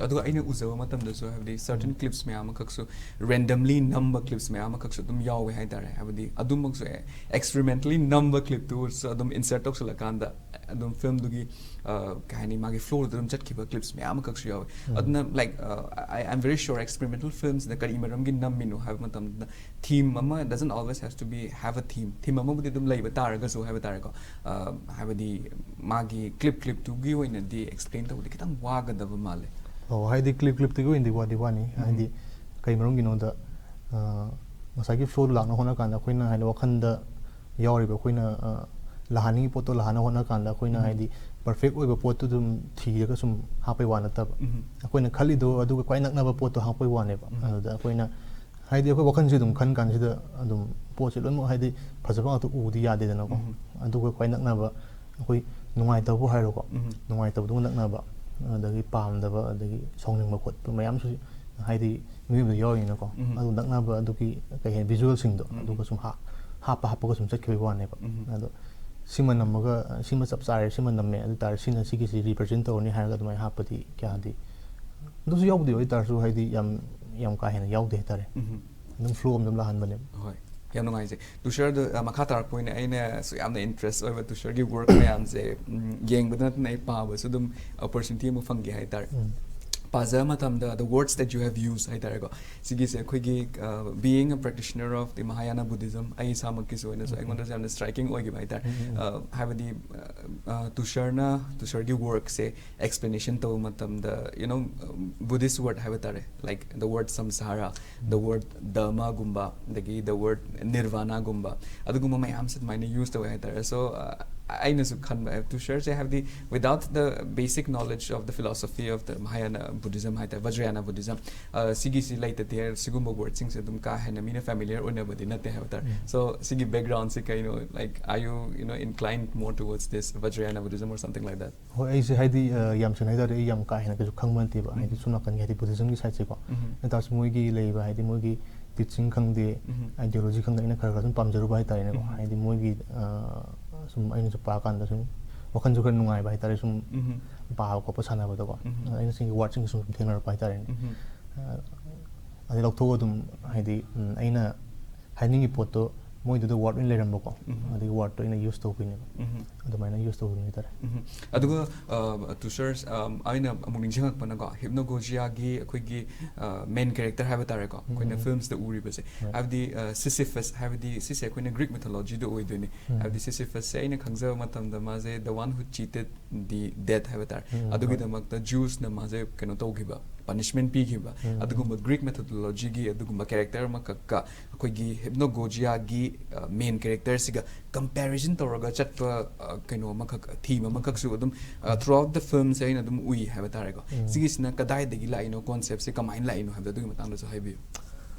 ꯑꯗꯨꯒ ꯑꯩꯅ ꯎꯖꯕ ꯃꯇꯝꯗꯁꯨ, ꯍꯥꯏꯕꯗꯤ, ꯁꯔꯇꯟ ꯎꯝ. ꯀ꯭ꯂꯤꯞꯁ ꯃꯌꯥꯝ ꯑꯃꯈꯛꯁꯨ, ꯔꯦꯟꯗꯝꯂꯤ ꯅꯝꯕ ꯀ꯭ꯂꯤꯞꯁ ꯃꯌꯥꯝ ꯑꯃꯈꯛꯁꯨ ꯑꯗꯨꯝ ꯌꯥꯎꯋꯦ ꯍꯥꯏꯇꯥꯔꯦ. ꯍꯥꯏꯕꯗꯤ, ꯑꯗꯨꯃꯛꯁꯨ ꯑꯦꯛꯁꯄꯤꯔꯤꯃꯦꯟꯇꯦꯜꯂꯤ ꯅꯝꯕ ꯀ꯭ꯂꯤꯞꯇꯨꯁꯨ ꯑꯗꯨꯝ ꯏꯟꯁꯔꯠ ꯇꯧꯁꯜꯂꯀꯥꯟꯗ ꯑꯗꯨꯝ ꯐꯤꯂꯝꯗꯨꯒꯤ, ꯑ, ꯀꯩ ꯍꯥꯏꯅꯤ, ꯃꯥꯒꯤ ꯐ꯭ꯂꯣꯗ ꯑꯗꯨꯝ ꯆꯠꯈꯤꯕ ꯀ꯭ꯂꯤꯞꯁ ꯃꯌꯥꯝ ꯑꯃꯈꯛꯁꯨ ꯌꯥꯎꯋꯦ. ꯎꯝ. ꯑꯗꯨꯅ, like, uh, I, I'm very sure ꯑꯦꯛꯁꯄꯤꯔꯤꯃꯦꯟꯇꯦꯜ ꯐꯤꯂꯝꯁꯤꯗ ꯀꯔꯤ ꯃꯔꯝꯒꯤ ꯅꯝꯃꯤꯅꯣ ꯍꯥꯏꯕ ꯃꯇꯝꯗ, ꯊꯤꯝ ꯑꯃ doesn't always has to be have a theme. ꯊꯤꯝ ꯑꯃꯕꯨꯗꯤ ꯑꯗꯨꯝ ꯂꯩꯕ ꯇꯥꯔꯒꯁꯨ ꯍꯥꯏꯕ ꯇꯥꯔꯦꯀꯣ. ꯑ, ꯍꯥꯏꯕꯗꯤ, ꯃꯥꯒꯤ ꯀ꯭ꯂꯤꯞ ꯀ꯭ꯂꯤꯞꯇꯨꯒꯤ ꯑꯣꯏꯅꯗꯤ ꯑꯦꯛꯁꯄ꯭ꯂꯦꯟ ꯇꯧꯕꯗꯤ ꯈꯤꯇꯪ ꯋꯥꯒꯗꯕ ꯃꯥꯜꯂꯦ. ꯑꯣ, ꯍꯥꯏꯗꯤ, ꯀ꯭ꯂꯤꯞ ꯀ꯭ꯂꯤꯞꯇꯨꯒꯤ ꯑꯣꯏꯅꯗꯤ ꯋꯥꯗꯤ ꯋꯥꯅꯤ. ꯎꯝ. ꯍꯥꯏꯗꯤ, ꯀꯩ ꯃꯔꯝꯒꯤꯅꯣꯗ, ꯑ, ꯉꯁꯥꯏꯒꯤ ꯐ꯭ꯂꯣꯗꯨ ꯂꯥꯛꯅ ꯍꯣꯠꯅ ꯀꯥꯟꯗ ꯑꯩꯈꯣꯏꯅ, ꯍꯥꯏꯗꯤ, ꯋꯥꯈꯜꯗ ꯌꯥꯎꯔꯤꯕ ꯑꯩꯈꯣꯏꯅ ꯑ, ꯂꯥꯛꯍꯟꯅꯤꯡꯉꯤ ꯄꯣꯠꯇꯣ ꯂꯥꯛꯍꯟꯅ ꯍꯣꯠꯅ ꯀꯥꯟꯗ ꯑꯩꯈꯣꯏꯅ ꯎꯝ꯫ ꯍꯥꯏꯗꯤ ꯄꯔꯐꯦꯛ ꯑꯣꯏꯕ ꯄꯣꯠꯇꯨ ꯑꯗꯨꯝ ꯊꯤꯔꯒ ꯁꯨꯝ ꯍꯥꯞꯄꯩ ꯋꯥ ꯅꯠꯇꯕ, ꯎꯝ꯫ ꯑꯩꯈꯣꯏꯅ ꯈꯜꯂꯤꯗꯣ ꯑꯗꯨꯒ ꯈ꯭ꯋꯥꯏ ꯅꯛꯅꯕ ꯄꯣꯠꯇꯣ ꯍꯥꯞꯄꯩ ꯋꯥꯅꯦꯕ꯫ ꯎꯝ꯫ ꯑꯗꯨꯗ ꯑꯩꯈꯣꯏꯅ ꯍꯥꯏꯗꯤ ꯑꯩꯈꯣꯏ ꯋꯥꯈꯜꯁꯦ ꯑꯗꯨꯝ ꯈꯟ ꯀꯥꯟꯁꯤꯗ ꯑꯗꯨꯝ ꯄꯣꯠꯁꯦ ꯂꯣꯏꯅꯃꯛ ꯍꯥꯏꯗꯤ ꯐꯖꯕ ꯉꯥꯛꯇ ꯎꯕꯗꯤ ꯌꯥꯗꯦꯗꯅꯀꯣ꯫ ꯎꯝ꯫ ꯑꯗꯨꯒ ꯈ꯭ꯋꯥꯏ ꯅꯛꯅꯕ ꯑꯩꯈꯣꯏ ꯅꯨꯡꯉꯥꯏꯇꯕꯕꯨ ꯍꯥꯏꯔꯣꯀꯣ, ꯎꯝ꯫ ꯅꯨꯡꯉꯥꯏꯇꯕꯗꯨꯒ ꯅꯛꯅꯕ, ꯑꯗꯒꯤ ꯄꯥꯝꯗꯕ, ꯑꯗꯒꯤ ꯁꯥꯎꯅꯤꯡꯕ ꯈꯣꯠꯄ ꯃꯌꯥꯝꯁꯨ ꯍꯥꯏꯗꯤ ꯃꯤꯑꯣꯏꯕꯗ ꯌꯥꯎꯔꯤꯅꯤꯅꯀꯣ꯫ ꯎꯝ꯫ ꯑꯗꯨ ꯅꯛꯅꯕ ꯑꯗꯨꯒꯤ ꯀꯩ ꯍꯥꯏꯅꯤ, ꯚꯤꯖꯨꯋꯦꯜꯁꯤꯡꯗꯣ ꯎꯝ꯫ ꯑꯗꯨꯒ ꯁꯨꯝ ꯍꯥ-, ꯍꯥꯞꯄ ꯍꯥꯞꯄꯒ ꯁꯨꯝ ꯆꯠꯈꯤꯕꯒꯤ ꯋꯥꯅꯦꯕ꯫ ꯎꯝ꯫ ꯑꯗꯣ ꯁꯤꯃ ꯅꯝꯃꯒ ꯁꯤꯃ ꯆꯞ ꯆꯥꯔꯦ, ꯁꯤꯃ ꯅꯝꯃꯦ ꯑꯗꯨ ꯇꯥꯔꯦ, ꯁꯤꯅ ꯁꯤꯒꯤꯁꯤ ꯔꯤꯄ꯭ꯔꯖꯦꯟ ꯇꯧꯔꯅꯤ ꯍꯥꯏꯔꯒ ꯑꯗꯨꯃꯥꯏꯅ ꯍꯥꯞꯄꯗꯤ ꯀꯌꯥꯗꯤ, ꯑꯗꯨꯁꯨ ꯌꯥꯎꯕꯗꯤ ꯑꯣꯏ ꯇꯥꯔꯁꯨ ꯍꯥꯏꯗꯤ ꯌꯥꯝ, ꯌꯥꯝ ꯀꯥ ꯍꯦꯟꯅ ꯌꯥꯎꯗꯦ ꯍꯥꯏꯇꯥꯔꯦ꯫ ꯎꯝ꯫ ꯑꯗꯨꯝ ꯐ꯭ꯂꯣ ꯑꯃ ꯑꯗꯨꯝ ꯂꯥꯛꯍꯟꯕꯅꯦꯕ꯫ ꯍꯣꯏ, ꯌꯥꯝ ꯅꯨꯡꯉꯥꯏꯖꯩ꯫ ꯇꯨꯁꯥꯔꯗꯣ, ꯑ, ꯃꯈꯥ ꯇꯥꯔꯛꯄ ꯑꯣꯏꯅ ꯑꯩꯅꯁꯨ ꯌꯥꯝꯅ ꯏꯟꯇꯔꯦꯁ ꯑꯣꯏꯕ ꯇꯨꯁꯥꯔꯒꯤ ꯋꯥꯔꯛ ꯃꯌꯥꯝꯁꯦ, ꯎꯝ, ꯌꯦꯡꯕꯗ ꯅꯠꯇꯅ ꯑꯩ ꯄꯥꯕꯁꯨ ꯑꯗꯨꯝ ꯑꯣꯄꯣꯔꯆꯨꯅꯤꯇꯤ ꯑꯃ ꯐꯪꯈꯤ ꯍꯥꯏꯇꯥꯔꯦ꯫ ꯎꯝ꯫ ꯄꯥꯖꯕ ꯃꯇꯝꯗ the words that you have used ꯍꯥꯏꯇꯥꯔꯦꯀꯣ, ꯁꯤꯒꯤꯁꯦ ꯑꯩꯈꯣꯏꯒꯤ, ꯑ, being a practitioner of the Mahayana Buddhism, ꯑꯩ ꯏꯁꯥꯃꯛꯀꯤꯁꯨ ꯑꯣꯏꯅꯁꯨ ꯎꯝ꯫ ꯑꯩꯉꯣꯟꯗꯁꯨ ꯌꯥꯝꯅ ꯁ꯭ꯇ꯭ꯔꯥꯏꯀꯤꯡ ꯑꯣꯏꯈꯤꯕ ꯍꯥꯏꯇꯥꯔꯦ꯫ ꯎꯝ, ꯎꯝ, ꯎꯝ꯫ ꯑ, ꯍꯥꯏꯕꯗꯤ, ꯑ, ꯇꯨꯁꯥꯔꯅ, ꯇꯨꯁꯥꯔꯒꯤ ꯋꯥꯔꯛꯁꯦ ꯑꯦꯛꯁꯄ꯭ꯂꯦꯅꯦꯁꯟ ꯇꯧꯕ ꯃꯇꯝꯗ, you know, Buddhist word ꯍꯥꯏꯕ ꯇꯥꯔꯦ, like the word samsara, the word ꯙꯔꯃꯒꯨꯝꯕ, ꯑꯗꯒꯤ the word ꯅꯤꯔꯚꯥꯅꯥꯒꯨꯝꯕ, ꯑꯗꯨꯒꯨꯝꯕ ꯃꯌꯥꯝꯁꯦ ꯑꯗꯨꯃꯥꯏꯅ ꯌꯨꯁ ꯇꯧꯋꯦ ꯍꯥꯏꯇꯥꯔꯦ꯫ So, ꯑ, ꯑꯩꯅꯁꯨ ꯈꯟꯕ, ꯑ, ꯇꯨꯁꯥꯔꯁꯦ ꯍꯥꯏꯕꯗꯤ without the basic knowledge of the philosophy of the Mahayana Buddhism ꯍꯥꯏꯇꯥꯔꯦ, Vajrayana Buddhism, ꯑ, ꯁꯤꯒꯤꯁꯤ ꯂꯩꯇꯗꯤ ꯁꯤꯒꯨꯝꯕ ꯋꯥꯔꯗꯁꯤꯡꯁꯦ ꯑꯗꯨꯝ ꯀꯥ ꯍꯦꯟꯅ ꯃꯤꯅ ꯐꯦꯃꯤꯂꯤꯌꯔ ꯑꯣꯏꯅꯕꯗꯤ ꯅꯠꯇꯦ ꯍꯥꯏꯕ ꯇꯥꯔꯦ꯫ ꯎꯝ꯫ So, ꯁꯤꯒꯤ ꯕꯦꯛꯒ꯭ꯔꯥꯎꯟꯁꯦ ꯀꯩꯅꯣ? Like, are you, you know, inclined more towards this Vajrayana Buddhism or something like that? ꯍꯣꯏ, ꯑꯩꯁꯦ ꯍꯥꯏꯗꯤ, ꯑ, ꯌꯥꯝ ꯁꯦꯡꯅ ꯍꯥꯏ ꯇꯥꯔꯗꯤ ꯑꯩ ꯌꯥꯝ ꯀꯥ ꯍꯦꯟꯅ ꯀꯩꯁꯨ ꯈꯪꯕ ꯅꯠꯇꯦꯕ꯫ ꯍꯥꯏꯗꯤ ꯎꯝ꯫ ꯁꯣꯝ ꯅꯥꯀꯟꯒꯤ ꯍꯥꯏꯗꯤ ꯕꯨꯙꯤꯖꯝꯒꯤ ꯁꯥꯏꯠꯁꯦꯀꯣ꯫ ꯎꯝ꯫ ꯑꯗꯨ ꯇꯥꯔꯁꯨ ꯃꯣꯏꯒꯤ ꯂꯩꯔꯤꯕ ꯍꯥꯏꯗꯤ ꯃꯣꯏꯒꯤ ꯇꯤꯆꯤꯡ ꯈꯪꯗꯦ, ꯎꯝ꯫ ꯑꯥꯏꯗꯤꯌꯣꯂꯣꯖꯤ ꯈꯪꯗꯦ, ꯑꯩꯅ ꯈꯔ ꯈꯔ ꯁꯨꯝ ꯄꯥꯝꯖꯔꯨꯕ ꯍꯥꯏ ꯇꯥꯔꯦꯅꯦꯀꯣ꯫ ꯎꯝ꯫ ꯍꯥꯏꯗꯤ ꯃꯣꯏꯒꯤ, ꯑ, ꯁꯨꯝ ꯑꯩꯅꯁꯨ ꯄꯥꯀꯥꯟꯗ ꯁꯨꯝ ꯋꯥꯈꯜꯁꯨ ꯈꯔ ꯅꯨꯡꯉꯥꯏꯕ ꯍꯥꯏ ꯇꯥꯔꯦ, ꯁꯨꯝ ꯎꯝ꯫ ꯄꯥꯕ ꯈꯣꯠꯄ ꯁꯥꯟꯅꯕꯗꯀꯣ꯫ ꯎꯝ꯫ ꯑꯗ ꯑꯩꯅ ꯁꯤꯒꯤ ꯋꯥꯔꯗꯁꯤꯡꯁꯦ ꯁꯨꯝ ꯊꯦꯡꯅꯔꯛꯄ ꯍꯥꯏ ꯇꯥꯔꯦꯅꯦ꯫ ꯎꯝ꯫ ꯑ, ꯑꯗꯩ ꯂꯧꯊꯣꯛꯑꯒ ꯑꯗꯨꯝ ꯍꯥꯏꯗꯤ, ꯎꯝ, ꯑꯩꯅ ꯍꯥꯏꯅꯤꯡꯉꯤ ꯄꯣꯠꯇꯣ ꯃꯣꯏꯗꯨꯗ ꯋꯥꯔꯗ ꯑꯣꯏꯅ ꯂꯩꯔꯝꯕꯀꯣ꯫ ꯎꯝ꯫ ꯑꯗꯒꯤ ꯋꯥꯔꯗꯇꯣ ꯑꯩꯅ ꯌꯨꯁ ꯇꯧꯕꯤꯅꯦꯕ꯫ ꯎꯝ꯫ ꯑꯗꯨꯃꯥꯏꯅ ꯌꯨꯁ ꯇꯧꯕꯤꯅꯦ ꯍꯥꯏ ꯇꯥꯔꯦ꯫ ꯎꯝ꯫ ꯑꯗꯨꯒ, ꯑ, ꯇꯨꯁꯥꯔ, ꯑ, ꯑꯩꯅ ꯑꯃꯨꯛ ꯅꯤꯡꯁꯤꯡꯉꯛꯄꯅꯀꯣ, ꯍꯤꯞꯅꯣꯒꯣꯖꯤꯌꯥꯒꯤ ꯑꯩꯈꯣꯏꯒꯤ, ꯑ, ꯃꯦꯟ ꯀꯦꯔꯦꯛꯇꯔ ꯍꯥꯏꯕ ꯇꯥꯔꯦꯀꯣ, ꯑꯩꯈꯣꯏꯅ ꯎꯝ꯫ ꯐꯤꯜꯝꯁꯇ ꯎꯔꯤꯕꯁꯦ꯫ ꯍꯣꯏ꯫ ꯍꯥꯏꯕꯗꯤ, ꯑ, ꯁꯤꯁꯤꯐꯁ ꯍꯥꯏꯕꯗꯤ ꯁꯤꯁꯦ ꯑꯩꯈꯣꯏꯅ ꯒ꯭ꯔꯤꯛ ꯃꯤꯊꯣꯂꯣꯖꯤꯗ ꯑꯣꯏꯗꯣꯏꯅꯤ꯫ ꯎꯝ꯫ ꯍꯥꯏꯕꯗꯤ ꯁꯤꯁꯤꯐꯁꯁꯦ ꯑꯩꯅ ꯈꯪꯖꯕ ꯃꯇꯝꯗ ꯃꯥꯁꯦ the one who cheated the death ꯍꯥꯏꯕ ꯇꯥꯔꯦ꯫ ꯎꯝ, ꯍꯣꯏ꯫ ꯑꯗꯨꯒꯤꯗꯃꯛꯇ ꯖ꯭ꯌꯨꯁꯅ ꯃꯥꯁꯦ ꯀꯩꯅꯣ ꯇꯧꯈꯤꯕ, ꯄꯅꯤꯁꯃꯦꯟ ꯄꯤꯈꯤꯕ, ꯑꯗꯨꯒꯨꯝꯕ ꯒ꯭ꯔꯤꯛ ꯃꯦꯊꯣꯗꯣꯂꯣꯖꯤꯒꯤ ꯑꯗꯨꯒꯨꯝꯕ ꯀꯦꯔꯦꯛꯇꯔ ꯑꯃꯈꯛꯀ ꯑꯩꯈꯣꯏꯒꯤ ꯍꯤꯞꯅꯣꯒꯣꯖꯤꯌꯥꯒꯤ ꯃꯦꯟ ꯀꯦꯔꯦꯛꯇꯔꯁꯤꯒ ꯀꯝꯄꯦꯔꯤꯖꯟ ꯇꯧꯔꯒ ꯆꯠꯄ, ꯑ, ꯀꯩꯅꯣ ꯑꯃꯈꯛ, ꯊꯤꯝ ꯑꯃꯈꯛꯁꯨ ꯑꯗꯨꯝ ꯊ꯭ꯔꯨ ꯑꯥꯎꯠ ꯗ ꯐꯤꯜꯝꯁꯦ ꯑꯩꯅ ꯑꯗꯨꯝ ꯎꯏ ꯍꯥꯏꯕ ꯇꯥꯔꯦꯀꯣ꯫ ꯁꯤꯒꯤꯁꯤꯅ ꯀꯗꯥꯏꯗꯒꯤ ꯂꯥꯛꯏꯅꯣ, ꯀꯣꯟꯁꯦꯞꯁꯦ ꯀꯃꯥꯏꯅ ꯂꯥꯛꯏꯅꯣ ꯍꯥꯏꯕꯗꯣ ꯑꯗꯨꯒꯤ ꯃꯇꯥꯡꯗꯁꯨ ꯍꯥꯏꯕꯤꯌꯨ꯫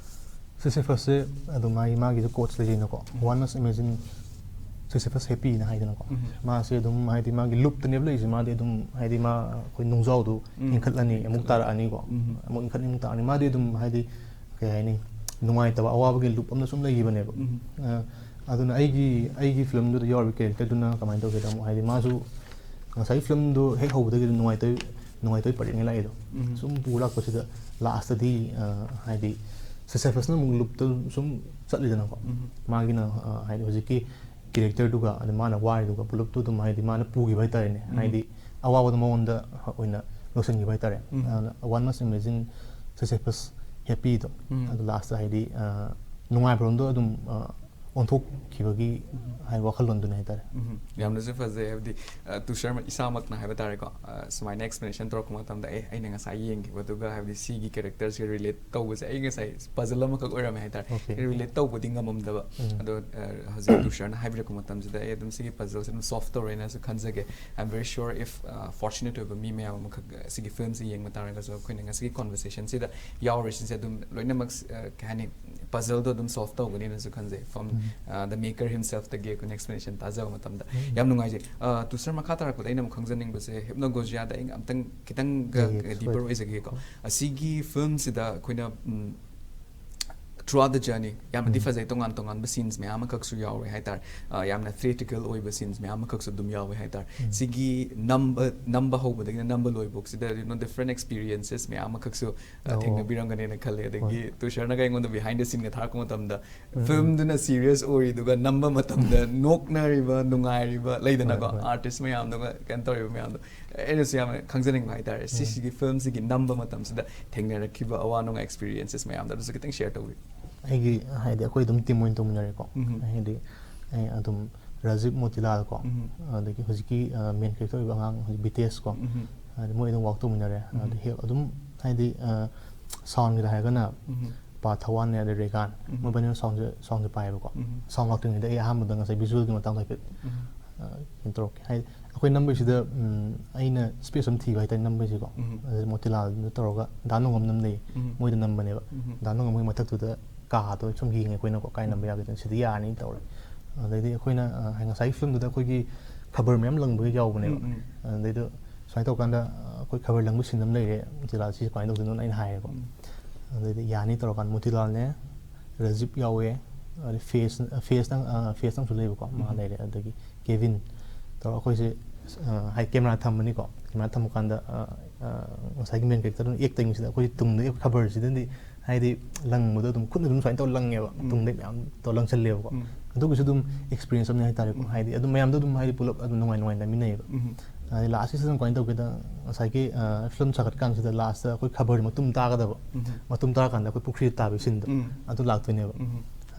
ꯁꯤꯁꯤꯐꯁꯁꯦ ꯑꯗꯨꯝ ꯃꯥꯒꯤ ꯃꯥꯒꯤꯁꯨ ꯀꯣꯠꯁ ꯂꯩꯖꯩꯅꯀꯣ꯫ One must imagine Sisyphus happyꯅ ꯍꯥꯏꯗꯅꯀꯣ꯫ ꯃꯥꯁꯦ ꯑꯗꯨꯝ ꯍꯥꯏꯗꯤ ꯃꯥꯒꯤ ꯂꯨꯞꯇꯅꯦꯕ ꯂꯩꯔꯤꯁꯦ꯫ ꯃꯥꯗꯤ ꯑꯗꯨꯝ ꯍꯥꯏꯗꯤ ꯃꯥ ꯑꯩꯈꯣꯏ ꯅꯨꯡꯖꯥꯎꯗꯣ ꯍꯦꯟꯀꯠꯂꯅꯤ, ꯑꯃꯨꯛ ꯇꯥꯔꯛꯑꯅꯤꯀꯣ꯫ ꯑꯃꯨꯛ ꯍꯦꯟꯀꯠꯅꯤ, ꯑꯃꯨꯛ ꯇꯥꯔꯛꯑꯅꯤ꯫ ꯃꯥꯗꯤ ꯑꯗꯨꯝ ꯍꯥꯏꯗꯤ ꯀꯩ ꯍꯥꯏꯅꯤ, ꯅꯨꯡꯉꯥꯏꯇꯕ ꯑꯋꯥꯕꯒꯤ ꯂꯨꯞ ꯑꯃꯗ ꯁꯨꯝ ꯂꯩꯈꯤꯕꯅꯦꯕ꯫ ꯑ, ꯑꯗꯨꯅ ꯑꯩꯒꯤ ꯑꯩꯒꯤ ꯐꯤꯂꯝꯗꯨꯗ ꯌꯥꯎꯔꯤꯕ ꯀꯦꯔꯦꯛꯇꯔꯗꯨꯅ ꯀꯃꯥꯏꯅ ꯇꯧꯒꯦꯗ, ꯑꯃꯨꯛ ꯍꯥꯏꯗꯤ ꯃꯥꯁꯨ ꯉꯁꯥꯏ ꯐꯤꯂꯝꯗꯣ ꯍꯦꯛ ꯍꯧꯕꯗꯒꯤ ꯑꯗꯨꯝ ꯅꯨꯡꯉꯥꯏꯇꯕ ꯅꯨꯡꯉꯥꯏꯇꯕ ꯄꯔꯦꯡꯅ ꯂꯥꯛꯏꯗꯣ꯫ ꯁꯨꯝ ꯄꯨ ꯂꯥꯛꯄꯁꯤꯗ ꯂꯥꯁꯇꯗꯤ, ꯑ, ꯍꯥꯏꯗꯤ ꯁꯤꯁꯤꯐꯁꯅ ꯑꯃꯨꯛ ꯂꯨꯞꯇ ꯁꯨꯝ ꯆꯠꯂꯤꯗꯅꯀꯣ꯫ ꯃꯥꯒꯤꯅ, ꯑ, ꯍꯥꯏꯗꯤ ꯍꯧꯖꯤꯛꯀꯤ ꯀꯦꯔꯦꯛꯇꯔꯗꯨꯒ ꯑꯗ ꯃꯥꯅ ꯋꯥꯔꯤꯗꯨꯒ ꯄꯨꯂꯞꯇꯨ ꯑꯗꯨꯝ ꯍꯥꯏꯗꯤ ꯃꯥꯅ ꯄꯨꯈꯤꯕ ꯍꯥꯏꯇꯥꯔꯦꯅꯦ꯫ ꯍꯥꯏꯗꯤ ꯑꯋꯥꯕꯗꯣ ꯃꯉꯣꯟꯗ ꯑꯣꯏꯅ ꯂꯧꯁꯤꯟꯈꯤꯕ ꯍꯥꯏꯇꯥꯔꯦ꯫ ꯑꯗꯨꯅ One must imagine Sisyphus happyꯗꯣ꯫ ꯑꯗꯨ ꯂꯥꯁꯇ ꯍꯥꯏꯗꯤ, ꯑ, ꯅꯨꯡꯉꯥꯏꯕꯔꯣꯝꯗꯣ ꯑꯗꯨꯝ, ꯑ, ꯑꯣꯟꯊꯣꯛꯈꯤꯕꯒꯤ ꯍꯥꯏ ꯋꯥꯈꯜꯂꯣꯟꯗꯨꯅꯤ ꯍꯥꯏꯇꯥꯔꯦ꯫ ꯎꯝ, ꯌꯥꯝꯅꯁꯨ ꯐꯖꯩ꯫ ꯍꯥꯏꯕꯗꯤ, ꯑ, ꯇꯨꯁꯔ ꯏꯁꯥꯃꯛꯅ ꯍꯥꯏꯕ ꯇꯥꯔꯦꯀꯣ, ꯑ, ꯁꯨꯃꯥꯏꯅ ꯑꯦꯛꯁꯄ꯭ꯂꯦꯅꯦꯁꯟ ꯇꯧꯔꯛꯄ ꯃꯇꯝꯗ, ꯑꯦ, ꯑꯩꯅ ꯉꯁꯥꯏ ꯌꯦꯡꯈꯤꯕꯗꯨꯒ ꯍꯥꯏꯕꯗꯤ ꯁꯤꯒꯤ ꯀꯦꯔꯦꯛꯇꯔꯁꯤꯒ ꯔꯤꯂꯦꯠ ꯇꯧꯕꯁꯦ ꯑꯩ ꯉꯁꯥꯏ ꯄꯖꯜ ꯑꯃꯈꯛ ꯑꯣꯏꯔꯝꯃꯦ ꯍꯥꯏꯇꯥꯔꯦ꯫ Okay. ꯔꯤꯂꯦꯠ ꯇꯧꯕꯗꯤ ꯉꯝꯃꯝꯗꯕ꯫ ꯑꯗꯣ, ꯑ, ꯍꯧꯖꯤꯛ ꯇꯨꯁꯔꯅ ꯍꯥꯏꯕꯤꯔꯛꯄ ꯃꯇꯝꯁꯤꯗ ꯑꯩ ꯑꯗꯨꯝ ꯁꯤꯒꯤ ꯄꯖꯜꯁꯦ ꯑꯗꯨꯝ solve ꯇꯧꯔꯦꯅꯁꯨ ꯈꯟꯖꯒꯦ꯫ I am very sure if, ꯑ, fortunate ꯑꯣꯏꯕ ꯃꯤ ꯃꯌꯥꯝ ꯑꯃꯈꯛ, ꯑ, ꯁꯤꯒꯤ ꯐꯤꯂꯝꯁꯤ ꯌꯦꯡꯕ ꯇꯥꯔꯒꯁꯨ ꯑꯩꯈꯣꯏꯅ ꯉꯁꯤꯒꯤ ꯀꯣꯟꯚꯔꯁꯦꯁꯟꯁꯤꯗ ꯌꯥꯎꯔꯤꯁꯤꯡꯁꯦ ꯑꯗꯨꯝ ꯂꯣꯏꯅꯃꯛ, ꯑ, ꯀꯩ ꯍꯥꯏꯅꯤ, ꯄꯖꯜꯗꯣ ꯑꯗꯨꯝ ꯁꯣꯜꯐ ꯇꯧꯒꯅꯤꯅꯁꯨ ꯈꯟꯖꯩ꯫ From, ꯑ, the maker himselfꯇꯒꯤ ꯑꯩꯈꯣꯏꯅ ꯑꯦꯛꯁꯄ꯭ꯂꯦꯅꯦꯁꯟ ꯇꯥꯖꯕ ꯃꯇꯝꯗ ꯌꯥꯝ ꯅꯨꯡꯉꯥꯏꯖꯩ꯫ ꯑ, ꯇꯨꯁꯔ, ꯃꯈꯥ ꯇꯥꯔꯛꯄꯗ ꯑꯩꯅ ꯑꯃꯨꯛ ꯈꯪꯖꯅꯤꯡꯕꯁꯦ ꯍꯤꯞꯅꯣꯒꯣꯖꯤꯌꯥꯗ ꯑꯩ ꯑꯝꯇꯪ ꯈꯤꯇꯪꯒ Yeah, yeah, ꯗꯤꯄꯔ ꯑꯣꯏꯖꯒꯦꯀꯣ꯫ ꯑꯁꯤꯒꯤ ꯐꯤꯂꯝꯁꯤꯗ ꯑꯩꯈꯣꯏꯅ, ꯎꯝ, throughout the journey ꯌꯥꯝꯅꯗꯤ ꯐꯖꯩ, ꯇꯣꯉꯥꯟ ꯇꯣꯉꯥꯟꯕ ꯁꯤꯟꯁ ꯃꯌꯥꯝ ꯑꯃꯈꯛꯁꯨ ꯌꯥꯎꯔꯦ ꯍꯥꯏꯇꯥꯔꯦ꯫ ꯑ, ꯌꯥꯝꯅ ꯊꯤꯌꯦꯇ꯭ꯔꯤꯀꯦꯜ ꯑꯣꯏꯕ ꯁꯤꯟꯁ ꯃꯌꯥꯝ ꯑꯃꯈꯛꯁꯨ ꯑꯗꯨꯝ ꯌꯥꯎꯋꯦ ꯍꯥꯏꯇꯥꯔꯦ꯫ ꯁꯤꯒꯤ ꯅꯝꯕ, ꯅꯝꯕ ꯍꯧꯕꯗꯒꯤꯅ ꯅꯝꯕ ꯂꯣꯏꯕꯧꯁꯤꯗ, you know, different experiences ꯃꯌꯥꯝ ꯑꯃꯈꯛꯁꯨ, ꯑ, ꯑꯣ꯫ ꯊꯦꯡꯅꯕꯤꯔꯝꯒꯅꯦꯅ ꯈꯜꯂꯦ꯫ ꯑꯗꯒꯤ ꯇꯨꯁꯔꯅꯒ ꯑꯩꯉꯣꯟꯗ behind the sceneꯒ ꯊꯥꯔꯛꯄ ꯃꯇꯝꯗ ꯐꯤꯂꯝꯗꯨꯅ ꯁꯤꯔꯤꯌꯁ ꯑꯣꯏꯔꯤꯗꯨꯒ ꯅꯝꯕ ꯃꯇꯝꯗ ꯅꯣꯛꯅꯔꯤꯕ, ꯅꯨꯡꯉꯥꯏꯔꯤꯕ ꯂꯩꯗꯅꯀꯣ, ꯍꯣꯏ, ꯍꯣꯏ꯫ ꯑꯥꯔꯇꯤꯁ ꯃꯌꯥꯝꯗꯨꯒ ꯀꯩꯅꯣ ꯇꯧꯔꯤꯕ ꯃꯌꯥꯝꯗꯣ꯫ ꯑꯩꯅꯁꯨ ꯌꯥꯝꯅ ꯈꯪꯖꯅꯤꯡꯕ ꯍꯥꯏꯇꯥꯔꯦ, ꯁꯤꯁꯤꯒꯤ ꯐꯤꯂꯝꯁꯤꯒꯤ ꯅꯝꯕ ꯃꯇꯝꯁꯤꯗ ꯊꯦꯡꯅꯔꯛꯈꯤꯕ ꯑꯋꯥ ꯅꯨꯡꯉꯥꯏ ꯑꯦꯛꯁꯄꯤꯔꯤꯌꯦꯟꯁꯦꯁ ꯃꯌꯥꯝꯗꯣ ꯑꯗꯨꯁꯨ ꯈꯤꯇꯪ ꯁꯤꯌꯔ ꯇꯧꯕꯤꯌꯨ꯫ ꯑꯩꯒꯤ ꯍꯥꯏꯗꯤ ꯑꯩꯈꯣꯏ ꯑꯗꯨꯝ ꯇꯤꯝ ꯑꯣꯏꯅ ꯇꯧꯃꯤꯟꯅꯔꯦꯀꯣ꯫ ꯍꯥꯏꯗꯤ ꯑꯩ ꯑꯗꯨꯝ ꯔꯥꯖꯤꯕ ꯃꯣꯇꯤꯂꯥꯜ ꯀꯣ, ꯑꯗꯒꯤ ꯍꯧꯖꯤꯛꯀꯤ, ꯑ, ꯃꯦꯟ ꯀꯦꯔꯦꯛꯇꯔ ꯑꯣꯏꯕ ꯑꯉꯥꯡ ꯍꯧꯖꯤꯛ ꯕꯤ ꯇꯤ ꯑꯦꯁ ꯀꯣ, ꯑꯗ ꯃꯣꯏ ꯑꯗꯨꯝ ꯋꯥꯛ ꯇꯧꯃꯤꯟꯅꯔꯦ꯫ ꯑꯗ ꯍꯦꯛ ꯑꯗꯨꯝ ꯍꯥꯏꯗꯤ ꯁꯥꯎꯟꯒꯤꯗ ꯍꯥꯏꯔꯒꯅ ꯄꯥ ꯊꯋꯥꯟꯅꯦ, ꯑꯗꯩ ꯔꯦꯒꯥꯟ, ꯃꯣꯏꯕꯥꯅꯤꯅ ꯁꯥꯎꯟꯁꯦ ꯁꯥꯎꯟꯁꯦ ꯄꯥꯏꯌꯦꯕꯀꯣ꯫ ꯁꯥꯎꯟ ꯂꯥꯛꯇ꯭ꯔꯤꯉꯩꯗ ꯑꯩ ꯑꯍꯥꯟꯕꯗ ꯉꯁꯥꯏ ꯚꯤꯖꯨꯋꯦꯜꯒꯤ ꯃꯇꯥꯡꯗ ꯍꯥꯏꯐꯦꯠ ꯀꯩꯅꯣ ꯇꯧꯔꯛꯀꯦ꯫ ꯍꯥꯏꯗꯤ ꯑꯩꯈꯣꯏ ꯅꯝꯕꯩꯁꯤꯗ ꯑꯩꯅ ꯁ꯭ꯄꯦꯁ ꯑꯃ ꯊꯤꯕ ꯍꯥꯏꯇꯥꯔꯦ ꯅꯝꯕꯩꯁꯤꯀꯣ꯫ ꯑꯗꯩ ꯃꯣꯇꯤꯂꯥꯜꯗ ꯇꯧꯔꯒ ꯗꯥ ꯅꯣꯡꯉꯝ ꯑꯃ ꯂꯩ, ꯃꯣꯏꯗ ꯅꯝꯕꯅꯦꯕ꯫ ꯗꯥ ꯅꯣꯡꯉꯝ ꯃꯣꯏ ꯃꯊꯛꯇꯨꯗ ꯀꯥꯗꯣ ꯁꯨꯝ ꯌꯦꯡꯉꯦ ꯑꯩꯈꯣꯏꯅꯀꯣ, ꯀꯥꯏ ꯅꯝꯕ ꯌꯥꯒꯦ, ꯁꯤꯗ ꯌꯥꯔꯅꯤ ꯇꯧꯔꯦ꯫ ꯑꯗꯩꯗꯤ ꯑꯩꯈꯣꯏꯅ ꯉꯁꯥꯏꯒꯤ ꯐꯤꯂꯝꯗꯨꯗ ꯑꯩꯈꯣꯏꯒꯤ ꯈꯕꯔ ꯃꯌꯥꯝ ꯂꯪꯕꯒꯤ ꯌꯥꯎꯕꯅꯦꯕ꯫ ꯑꯗꯩꯗ ꯁꯨꯃꯥꯏꯅ ꯇꯧꯔꯀꯥꯟꯗ ꯑꯩꯈꯣꯏ ꯈꯕꯔ ꯂꯪꯕ ꯁꯤꯟ ꯑꯃ ꯂꯩꯔꯦ, ꯃꯣꯇꯤꯂꯥꯜ ꯁꯤꯁꯦ ꯀꯃꯥꯏꯅ ꯇꯧꯗꯣꯏꯅꯣꯅ ꯑꯩꯅ ꯍꯥꯏꯔꯦꯀꯣ꯫ ꯑꯗꯩꯗꯤ ꯌꯥꯅꯤ ꯇꯧꯔꯀꯥꯟꯗ ꯃꯣꯇꯤꯂꯥꯜꯅꯦ, ꯔꯖꯤꯞ ꯌꯥꯎꯋꯦ, ꯑꯗꯩ ꯐꯦꯁ ꯐꯦꯁꯇꯪ ꯐꯦꯁꯇꯪꯁꯨ ꯂꯩꯕꯀꯣ, ꯃꯥ ꯂꯩꯔꯦ, ꯑꯗꯒꯤ ꯀꯦꯚꯤꯟ ꯇꯧꯔꯒ ꯑꯩꯈꯣꯏꯁꯦ ꯍꯥꯏ ꯀꯦꯃꯦꯔꯥ ꯊꯝꯃꯅꯤꯀꯣ꯫ ꯀꯦꯃꯦꯔꯥ ꯊꯝꯃꯀꯥꯟꯗ ꯉꯁꯥꯏꯒꯤ ꯃꯦꯟ ꯀꯦꯔꯦꯛꯇꯔꯗꯨꯅ ꯑꯦꯛ ꯇꯧꯔꯤꯉꯩꯁꯤꯗ ꯑꯩꯈꯣꯏ ꯇꯨꯡꯗꯒꯤ ꯈꯕꯔꯁꯤꯗꯗꯤ ꯍꯥꯏꯗꯤ ꯂꯪꯕꯗꯣ ꯑꯗꯨꯝ ꯈꯨꯠꯅ ꯑꯗꯨꯝ ꯁꯨꯃꯥꯏꯅ ꯇꯧꯔ ꯂꯪꯉꯦꯕ꯫ ꯇꯨꯡꯗꯩ ꯃꯌꯥꯝ ꯇꯧꯔ ꯂꯪꯁꯜꯂꯦꯕꯀꯣ꯫ ꯑꯗꯨꯒꯤꯁꯨ ꯑꯗꯨꯝ ꯑꯦꯛꯁꯄꯤꯔꯤꯌꯦꯟꯁ ꯑꯃꯅꯤ ꯍꯥꯏꯇꯥꯔꯦꯀꯣ꯫ ꯍꯥꯏꯗꯤ ꯑꯗꯨꯝ ꯃꯌꯥꯝꯗꯣ ꯑꯗꯨꯝ ꯍꯥꯏꯗꯤ ꯄꯨꯂꯞ ꯑꯗꯨꯝ ꯅꯨꯡꯉꯥꯏ ꯅꯨꯡꯉꯥꯏ ꯂꯩꯃꯤꯟꯅꯩꯌꯦꯕ꯫ ꯍꯥꯏꯗꯤ ꯂꯥꯁꯀꯤꯁꯤꯗ ꯀꯃꯥꯏꯅ ꯇꯧꯒꯦꯗ, ꯉꯁꯥꯏꯒꯤ ꯐꯤꯂꯝ ꯁꯥꯒꯠꯀꯥꯟꯁꯤꯗ ꯂꯥꯁꯇ ꯑꯩꯈꯣꯏ ꯈꯕꯔ ꯃꯇꯨꯝ ꯇꯥꯒꯗꯕ, ꯃꯇꯨꯝ ꯇꯥꯔꯀꯥꯟꯗ ꯑꯩꯈꯣꯏ ꯄꯨꯈ꯭ꯔꯤꯗ ꯇꯥꯕꯒꯤ ꯁꯤꯟꯗꯣ ꯑꯗꯨ ꯂꯥꯛꯇꯣꯏꯅꯦꯕ꯫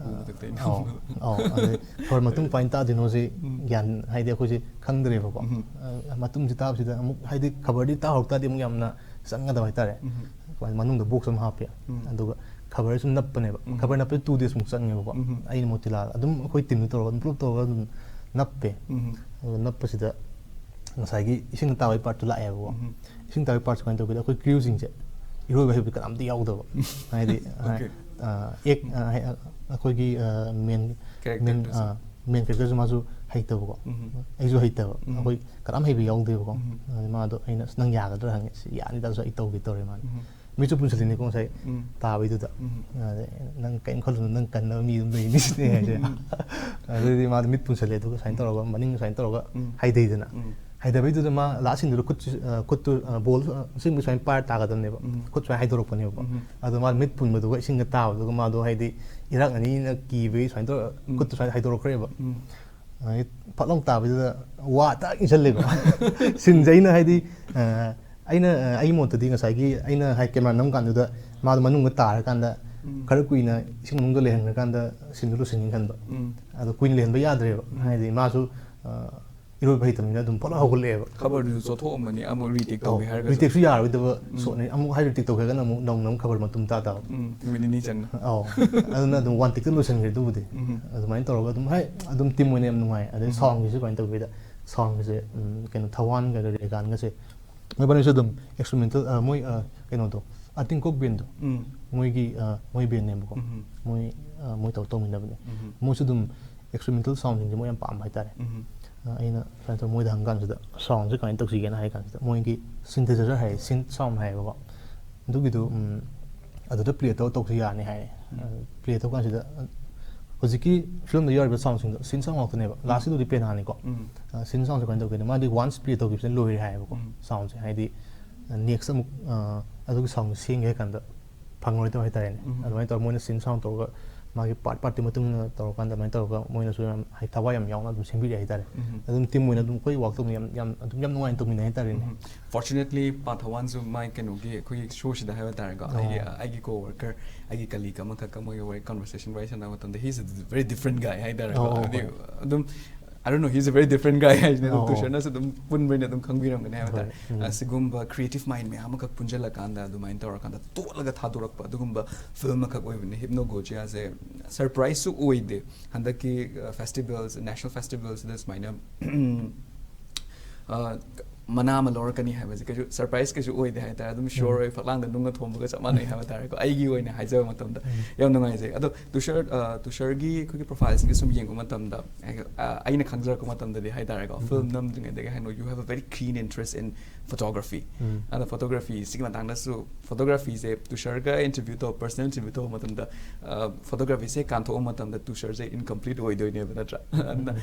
ꯑꯧ, ꯑꯧ꯫ ꯑꯗꯩ ꯈꯕꯔ ꯃꯇꯨꯡ ꯀꯃꯥꯏꯅ ꯇꯥꯗꯣꯏꯅꯣꯁꯤ ꯒ꯭ꯌꯥꯟ ꯍꯥꯏꯗꯤ ꯑꯩꯈꯣꯏꯁꯦ ꯈꯪꯗ꯭ꯔꯦꯕꯀꯣ꯫ ꯃꯇꯨꯡꯁꯤ ꯇꯥꯕꯁꯤꯗ ꯑꯃꯨꯛ ꯍꯥꯏꯗꯤ ꯈꯕꯔꯗꯤ ꯇꯥꯍꯧꯔ ꯇꯥꯔꯗꯤ ꯑꯃꯨꯛ ꯌꯥꯝꯅ ꯆꯪꯒꯗꯕ ꯍꯥꯏꯇꯥꯔꯦ꯫ ꯃꯅꯨꯡꯗ ꯕꯣꯛꯁ ꯑꯃ ꯍꯥꯞꯄꯦ꯫ ꯑꯗꯨꯒ ꯈꯕꯔ ꯁꯨꯝ ꯅꯞꯄꯅꯦꯕ꯫ ꯈꯕꯔ ꯅꯞꯄꯁꯦ ꯇꯨ ꯗꯦꯖꯃꯨꯛ ꯆꯪꯉꯦꯕꯀꯣ꯫ ꯑꯩꯅ ꯃꯣꯇꯤꯂꯥꯜ ꯑꯗꯨꯝ ꯑꯩꯈꯣꯏ ꯇꯤꯝꯗ ꯇꯧꯔꯒ ꯑꯗꯨꯝ ꯄꯨꯂꯞ ꯇꯧꯔꯒ ꯑꯗꯨꯝ ꯅꯞꯄꯦ꯫ ꯑꯗꯨꯒ ꯅꯞꯄꯁꯤꯗ ꯉꯁꯥꯏꯒꯤ ꯏꯁꯤꯡ ꯇꯥꯕꯒꯤ ꯄꯥꯔꯠꯇꯨ ꯂꯥꯛꯑꯦꯕꯀꯣ꯫ ꯏꯁꯤꯡ ꯇꯥꯕꯒꯤ ꯄꯥꯔꯠꯁꯦ ꯀꯃꯥꯏꯅ ꯇꯧꯒꯦꯗ, ꯑꯩꯈꯣꯏ ꯀ꯭ꯔꯤꯌꯨꯁꯤꯡꯁꯦ ꯏꯔꯣꯏꯕ ꯍꯩꯕꯗꯤ ꯀꯅꯥꯝꯇ ꯌꯥꯎꯗꯕ꯫ ꯍꯥꯏꯗꯤ ꯑꯦꯛ ꯑꯩꯈꯣꯏꯒꯤ ꯃꯦꯟ ꯃꯦꯟ ꯀꯦꯔꯦꯛꯇꯔꯁꯦ꯫ ꯃꯦꯟ ꯀꯦꯔꯦꯛꯇꯔꯁꯨ ꯃꯥꯁꯨ ꯍꯩꯇꯕꯀꯣ꯫ ꯑꯩꯁꯨ ꯍꯩꯇꯕ꯫ ꯑꯩꯈꯣꯏ ꯀꯅꯥꯝ ꯍꯩꯕ ꯌꯥꯎꯗꯦꯕꯀꯣ꯫ ꯑꯗꯩ ꯃꯥꯗꯣ ꯑꯩꯅ "ꯑꯁ, ꯅꯪ ꯌꯥꯒꯗ꯭ꯔꯥ?" ꯍꯪꯉꯦ꯫ "ꯑꯁ, ꯌꯥꯅꯤꯗ, ꯑꯩ ꯇꯧꯒꯦ" ꯇꯧꯔꯦ ꯃꯥꯅ꯫ ꯃꯤꯠꯁꯨ ꯄꯨꯟꯁꯤꯜꯂꯤꯅꯤꯀꯣ ꯉꯁꯥꯏ ꯇꯥꯕꯩꯗꯨꯗ꯫ "ꯑꯗꯩ ꯅꯪ ꯀꯔꯤꯝ ꯈꯜꯂꯨꯅꯨ, ꯅꯪ ꯀꯟꯅꯕ ꯃꯤ ꯑꯗꯨꯝ ꯂꯩꯅꯤ" ꯁꯤꯅꯦ ꯍꯥꯏꯁꯦ꯫ ꯑꯗꯨꯗꯤ ꯃꯥꯗꯣ ꯃꯤꯠ ꯄꯨꯟꯁꯤꯜꯂꯦ, ꯑꯗꯨꯒ ꯁꯨꯃꯥꯏꯅ ꯇꯧꯔꯒ ꯃꯅꯤꯡ ꯁꯨꯃꯥꯏꯅ ꯇꯧꯔꯒ ꯍꯩꯊꯩꯗꯅ꯫ ꯍꯩꯊꯕꯩꯗꯨꯗ ꯃꯥ ꯂꯥꯁ ꯁꯤꯟꯗꯨꯗ ꯈꯨꯠꯁꯤ, ꯑ, ꯈꯨꯠꯇꯨ, ꯑ, ꯕꯣꯜ, ꯑ, ꯑꯁꯦꯡꯕ ꯁꯨꯃꯥꯏꯅ ꯄꯥꯏꯔ ꯇꯥꯒꯗꯕꯅꯦꯕ꯫ ꯈꯨꯠ ꯁꯨꯃꯥꯏꯅ ꯍꯥꯏꯗꯣꯔꯛꯄꯅꯦꯕꯀꯣ꯫ ꯑꯗꯣ ꯃꯥ ꯃꯤꯠ ꯄꯨꯟꯕꯗꯨꯒ ꯏꯁꯤꯡꯗ ꯇꯥꯕꯗꯨꯒ ꯃꯥꯗꯣ ꯍꯥꯏꯗꯤ ꯏꯔꯥꯛꯅꯅꯤꯅ ꯀꯤꯕꯒꯤ ꯁꯨꯃꯥꯏꯅ ꯇꯧꯔ ꯈꯨꯠꯇꯨ ꯁꯨꯃꯥꯏꯅ ꯍꯥꯏꯗꯣꯔꯛꯈ꯭ꯔꯦꯕ꯫ ꯑꯗꯩ ꯐꯠ ꯂꯥꯎ ꯇꯥꯕꯗꯨꯗ ꯋꯥ ꯇꯥꯛ ꯏꯟꯁꯜꯂꯦꯀꯣ꯫ ꯁꯤꯟꯁꯦ ꯑꯩꯅ ꯍꯥꯏꯗꯤ, ꯑ, ꯑꯩꯅ, ꯑ, ꯑꯩꯒꯤ ꯃꯣꯠꯇꯗꯤ ꯉꯁꯥꯏꯒꯤ ꯑꯩꯅ ꯍꯥꯏ ꯀꯦꯃꯦꯔꯥ ꯅꯝ ꯀꯥꯟꯗꯨꯗ ꯃꯥꯗꯣ ꯃꯅꯨꯡꯗ ꯇꯥꯔꯀꯥꯟꯗ ꯈꯔ ꯀꯨꯏꯅ ꯏꯁꯤꯡ ꯃꯅꯨꯡꯗ ꯂꯩꯍꯟꯈ꯭ꯔꯀꯥꯟꯗ ꯁꯤꯟꯗꯨ ꯂꯣꯏꯁꯤꯟꯒꯦ ꯈꯟꯕ꯫ ꯑꯗꯣ ꯀꯨꯏꯅ ꯂꯩꯍꯟꯕ ꯌꯥꯗ꯭ꯔꯦꯕ꯫ ꯍꯥꯏꯗꯤ ꯃꯥꯁꯨ, ꯑ, ꯏꯔꯣꯏꯕ ꯍꯩꯇꯕꯅꯤꯅ ꯑꯗꯨꯝ ꯄꯨꯂꯞ ꯍꯧꯒꯠꯂꯛꯑꯦꯕ꯫ ꯈꯕꯔꯗꯨꯁꯨ ꯆꯣꯠꯊꯣꯛꯑꯝꯃꯅꯤ ꯑꯃꯨꯛ ꯔꯤꯇꯦꯛ ꯇꯧꯒꯦ ꯍꯥꯏꯔꯒꯁꯨ꯫ ꯔꯤꯇꯦꯛꯁꯨ ꯌꯥꯔꯣꯏꯗꯕ ꯁꯣꯠꯅꯤ꯫ ꯑꯃꯨꯛ ꯍꯥꯏ ꯔꯤꯇꯦꯛ ꯇꯧꯒꯦ ꯍꯥꯏꯔꯒꯅ ꯑꯃꯨꯛ ꯅꯧꯅ ꯑꯃꯨꯛ ꯈꯕꯔ ꯃꯇꯨꯝ ꯇꯥ ꯇꯥꯕ꯫ ꯎꯝ, ꯅꯨꯃꯤꯠ ꯅꯤꯅꯤ ꯆꯪꯅ꯫ ꯑꯧ꯫ ꯑꯗꯨꯅ ꯑꯗꯨꯝ ꯋꯥꯟ ꯇꯦꯛꯇ ꯂꯣꯏꯁꯤꯟꯈ꯭ꯔꯦ ꯑꯗꯨꯕꯨꯗꯤ꯫ ꯎꯝ꯫ ꯑꯗꯨꯃꯥꯏꯅ ꯇꯧꯔꯒ ꯑꯗꯨꯝ ꯍꯥꯏ ꯑꯗꯨꯝ ꯇꯤꯝ ꯑꯣꯏꯅ ꯌꯥꯝ ꯅꯨꯡꯉꯥꯏ꯫ ꯑꯗꯩ ꯁꯥꯎꯟꯒꯤꯁꯨ ꯀꯃꯥꯏꯅ ꯇꯧꯒꯦꯗ, ꯁꯥꯎꯟꯒꯤꯁꯦ ꯎꯝ, ꯀꯩꯅꯣ ꯊꯋꯥꯟꯒ ꯔꯦꯒꯥꯟꯒꯁꯦ ꯃꯣꯏꯕꯥꯅꯤꯁꯨ ꯑꯗꯨꯝ ꯑꯦꯛꯁꯄꯦꯔꯤꯃꯦꯟꯇꯦꯜ ꯃꯣꯏ ꯑ, ꯀꯩꯅꯣꯗꯣ ꯑꯇꯤꯡꯀꯣꯛ ꯕꯦꯟꯗꯣ ꯎꯝ꯫ ꯃꯣꯏꯒꯤ ꯑ, ꯃꯣꯏ ꯕꯦꯟꯅꯦꯕꯀꯣ꯫ ꯎꯝ꯫ ꯃꯣꯏ ꯑ, ꯃꯣꯏ ꯇꯧ ꯇꯧꯃꯤꯟꯅꯕꯅꯦ꯫ ꯎꯝ꯫ ꯃꯣꯏꯁꯨ ꯑꯗꯨꯝ ꯑꯦꯛꯁꯄꯦꯔꯤꯃꯦꯟꯇꯦꯜ ꯁꯥꯎꯟꯁꯤꯡꯁꯦ ꯃꯣꯏ ꯌꯥꯝ ꯄꯥꯝꯕ ꯍꯥꯏꯇꯥꯔꯦ꯫ ꯎꯝ꯫ ꯑ, ꯑꯩꯅ ꯁꯨꯃꯥꯏꯅ ꯇꯧꯔ ꯃꯣꯏꯗ ꯍꯪꯀꯥꯟꯁꯤꯗ ꯁꯥꯎꯟꯁꯦ ꯀꯃꯥꯏꯅ ꯇꯧꯁꯤꯒꯦꯅ ꯍꯥꯏ ꯀꯥꯟꯁꯤꯗ ꯃꯣꯏꯒꯤ ꯁꯤꯟꯊꯦꯁꯥꯏꯖꯔ ꯍꯥꯏꯌꯦ, ꯁꯤꯟ ꯁꯥꯎꯟ ꯍꯥꯏꯌꯦꯕꯀꯣ꯫ ꯑꯗꯨꯒꯤꯗꯣ ꯎꯝ, ꯑꯗꯨꯗ ꯄ꯭ꯂꯦ ꯇꯧꯔ ꯇꯧꯁꯨ ꯌꯥꯅꯤ ꯍꯥꯏꯌꯦ꯫ ꯄ꯭ꯂꯦ ꯇꯧ ꯀꯥꯟꯁꯤꯗ ꯑ, ꯍꯧꯖꯤꯛꯀꯤ ꯐꯤꯂꯝꯗ ꯌꯥꯎꯔꯤꯕ ꯁꯥꯎꯟꯁꯤꯡꯗꯣ ꯁꯤꯟ ꯁꯥꯎꯟ ꯉꯥꯛꯇꯅꯦꯕ꯫ ꯂꯥꯁꯀꯤꯗꯨꯗꯤ ꯄꯤꯌꯥꯅꯣꯅꯤꯀꯣ꯫ ꯎꯝ꯫ ꯑ, ꯁꯤꯟ ꯁꯥꯎꯟꯁꯦ ꯀꯃꯥꯏꯅ ꯇꯧꯒꯦꯗ ꯃꯥꯗꯤ ꯋꯥꯟꯁ ꯄ꯭ꯂꯦ ꯇꯧꯈꯤꯕꯁꯤꯅ ꯂꯣꯏꯔꯦ ꯍꯥꯏꯌꯦꯕꯀꯣ꯫ ꯎꯝ꯫ ꯁꯥꯎꯟꯁꯦ ꯍꯥꯏꯗꯤ ꯅꯦꯛꯁ ꯑꯃꯨꯛ ꯑ, ꯑꯗꯨꯒꯤ ꯁꯥꯎꯟꯁꯦ ꯁꯦꯝꯒꯦ ꯍꯥꯏ ꯀꯥꯟꯗ ꯐꯪꯉꯔꯣꯏꯗꯕ ꯍꯥꯏꯇꯥꯔꯦꯅꯦ꯫ ꯎꯝ꯫ ꯑꯗꯨꯃꯥꯏꯅ ꯇꯧꯔꯒ ꯃꯣꯏꯅ ꯁꯤꯟ ꯁꯥꯎꯟ ꯇꯧꯔꯒ ꯃꯥꯒꯤ ꯄꯥꯔꯠ ꯄꯥꯔꯠꯀꯤ ꯃꯇꯨꯡ ꯏꯟꯅ ꯇꯧꯔꯀꯥꯟꯗ ꯑꯗꯨꯃꯥꯏꯅ ꯇꯧꯔꯒ ꯃꯣꯏꯅꯁꯨ ꯌꯥꯝ ꯍꯥꯏ-, ꯊꯋꯥꯏ ꯌꯥꯝ ꯌꯥꯎꯅ ꯑꯗꯨꯝ ꯁꯦꯝꯕꯤꯔꯛꯑꯦ ꯍꯥꯏꯇꯥꯔꯦ꯫ ꯎꯝ꯫ ꯑꯗꯨꯝ ꯇꯤꯝ ꯑꯣꯏꯅ ꯑꯗꯨꯝ ꯑꯩꯈꯣꯏ ꯋꯥꯛ ꯇꯧꯕꯅ ꯌꯥꯝ ꯌꯥꯝ ꯑꯗꯨꯝ ꯌꯥꯝ ꯅꯨꯡꯉꯥꯏꯅ ꯇꯧꯃꯤꯟꯅꯩ ꯍꯥꯏꯇꯥꯔꯦꯅꯦ꯫ ꯎꯝ꯫ ꯐꯣꯔꯆꯨꯅꯦꯠꯂꯤ ꯄꯥꯊꯋꯥꯟꯁꯨ ꯃꯥꯏ ꯀꯩꯅꯣꯒꯤ ꯑꯩꯈꯣꯏꯒꯤ ꯁꯣꯁꯤꯗ ꯍꯥꯏꯕ ꯇꯥꯔꯦꯀꯣ, ꯑꯣ꯫ ꯑꯩꯒꯤ ꯑꯩꯒꯤ ꯀꯣ ꯋꯥꯔꯀꯔ, ꯑꯩꯒꯤ ꯀꯂꯤꯒ ꯑꯃꯈꯛꯀ ꯃꯣꯏꯒ ꯋꯥꯔꯤ ꯀꯟꯚꯔꯁꯦꯁꯟ ꯋꯥꯔꯤ ꯁꯥꯟꯅꯕ ꯃꯇꯝꯗ he's a very different guy ꯍꯥꯏꯇꯥꯔꯦꯀꯣ꯫ ꯑꯣ, ꯑꯣ, ꯍꯥꯏꯗꯤ ꯍꯣꯏ꯫ ꯑꯗꯨꯝ I don't know, he's a very different guy ꯍꯥꯏꯁꯤꯅ ꯑꯗꯨꯝ ꯑꯣ꯫ ꯇꯨꯁꯔꯅꯁꯨ ꯑꯗꯨꯝ ꯄꯨꯟꯕꯅꯤꯅ ꯑꯗꯨꯝ ꯈꯪꯕꯤꯔꯝꯒꯅꯤ ꯍꯥꯏꯕ ꯍꯣꯏ, ꯇꯥꯔꯦ꯫ ꯎꯝ꯫ ꯑ, ꯁꯤꯒꯨꯝꯕ ꯀ꯭ꯔꯤꯌꯦꯇꯤꯚ ꯃꯥꯏꯟ ꯃꯌꯥꯝ ꯑꯃꯈꯛ ꯄꯨꯟꯁꯤꯜꯂꯀꯥꯟꯗ ꯑꯗꯨꯃꯥꯏꯅ ꯇꯧꯔꯀꯥꯟꯗ ꯇꯣꯠꯂꯒ ꯊꯥꯗꯣꯔꯛꯄ ꯑꯗꯨꯒꯨꯝꯕ ꯐꯤꯂꯝ ꯑꯃꯈꯛ ꯑꯣꯏꯕꯅꯤ ꯍꯤꯞꯅꯣꯒꯣꯖꯤꯌꯥꯁꯦ꯫ ꯁꯔꯄ꯭ꯔꯥꯏꯖꯁꯨ ꯑꯣꯏꯗꯦ ꯍꯟꯗꯛꯀꯤ ꯐꯦꯁꯇꯤꯚꯦꯜꯁ, ꯅꯦꯁꯅꯦꯜ ꯐꯦꯁꯇꯤꯚꯦꯜꯁꯤꯗ ꯁꯨꯃꯥꯏꯅ ꯑ, ꯃꯅꯥ ꯑꯃ ꯂꯧꯔꯛꯀꯅꯤ ꯍꯥꯏꯕꯁꯦ ꯀꯩꯁꯨ ꯁꯔꯄ꯭ꯔꯥꯏꯖ ꯀꯩꯁꯨ ꯑꯣꯏꯗꯦ ꯍꯥꯏꯇꯥꯔꯦ꯫ ꯑꯗꯨꯝ ꯁꯤꯌꯣꯔ ꯑꯣꯏ, ꯐꯛꯂꯥꯡꯗ ꯅꯨꯡꯒ ꯊꯣꯝꯕꯒ ꯆꯞ ꯃꯥꯟꯅꯩ ꯍꯥꯏꯕ ꯇꯥꯔꯦꯀꯣ꯫ ꯑꯩꯒꯤ ꯑꯣꯏꯅ ꯍꯥꯏꯖꯕ ꯃꯇꯝꯗ ꯌꯥꯝ ꯅꯨꯡꯉꯥꯏꯖꯩ꯫ ꯑꯗꯣ ꯇꯨꯁꯔ, ꯑ, ꯇꯨꯁꯔꯒꯤ ꯑꯩꯈꯣꯏꯒꯤ ꯄ꯭ꯔꯣꯐꯥꯏꯜꯁꯤꯡꯁꯦ ꯁꯨꯝ ꯌꯦꯡꯕ ꯃꯇꯝꯗ ꯑ, ꯑꯩꯅ ꯈꯪꯖꯔꯛꯄ ꯃꯇꯝꯗꯗꯤ ꯍꯥꯏꯇꯥꯔꯦꯀꯣ, ꯐꯤꯂꯝ ꯅꯝꯗ꯭ꯔꯤꯉꯩꯗꯒꯤ ꯍꯥꯏꯅ you have a very keen interest in photography꯫ ꯎꯝ꯫ ꯑꯗ ꯐꯣꯇꯣꯒ꯭ꯔꯥꯐꯤꯁꯤꯒꯤ ꯃꯇꯥꯡꯗꯁꯨ, ꯐꯣꯇꯣꯒ꯭ꯔꯥꯐꯤꯁꯦ ꯇꯨꯁꯔꯒ ꯏꯟꯇꯔꯚ꯭ꯌꯨ ꯇꯧꯕ, ꯄꯔꯁꯅꯦꯜ ꯏꯟꯇꯔꯚ꯭ꯌꯨ ꯇꯧꯕ ꯃꯇꯝꯗ ꯐꯣꯇꯣꯒ꯭ꯔꯥꯐꯤꯁꯦ ꯀꯥꯟꯊꯣꯛꯄ ꯃꯇꯝꯗ ꯇꯨꯁꯔꯁꯦ ꯏꯟꯀꯝꯄ꯭ꯂꯤꯠ ꯑꯣꯏꯗꯣꯏꯅꯦꯕ, ꯅꯠꯇ꯭ꯔꯥ? ꯑꯗꯨꯅ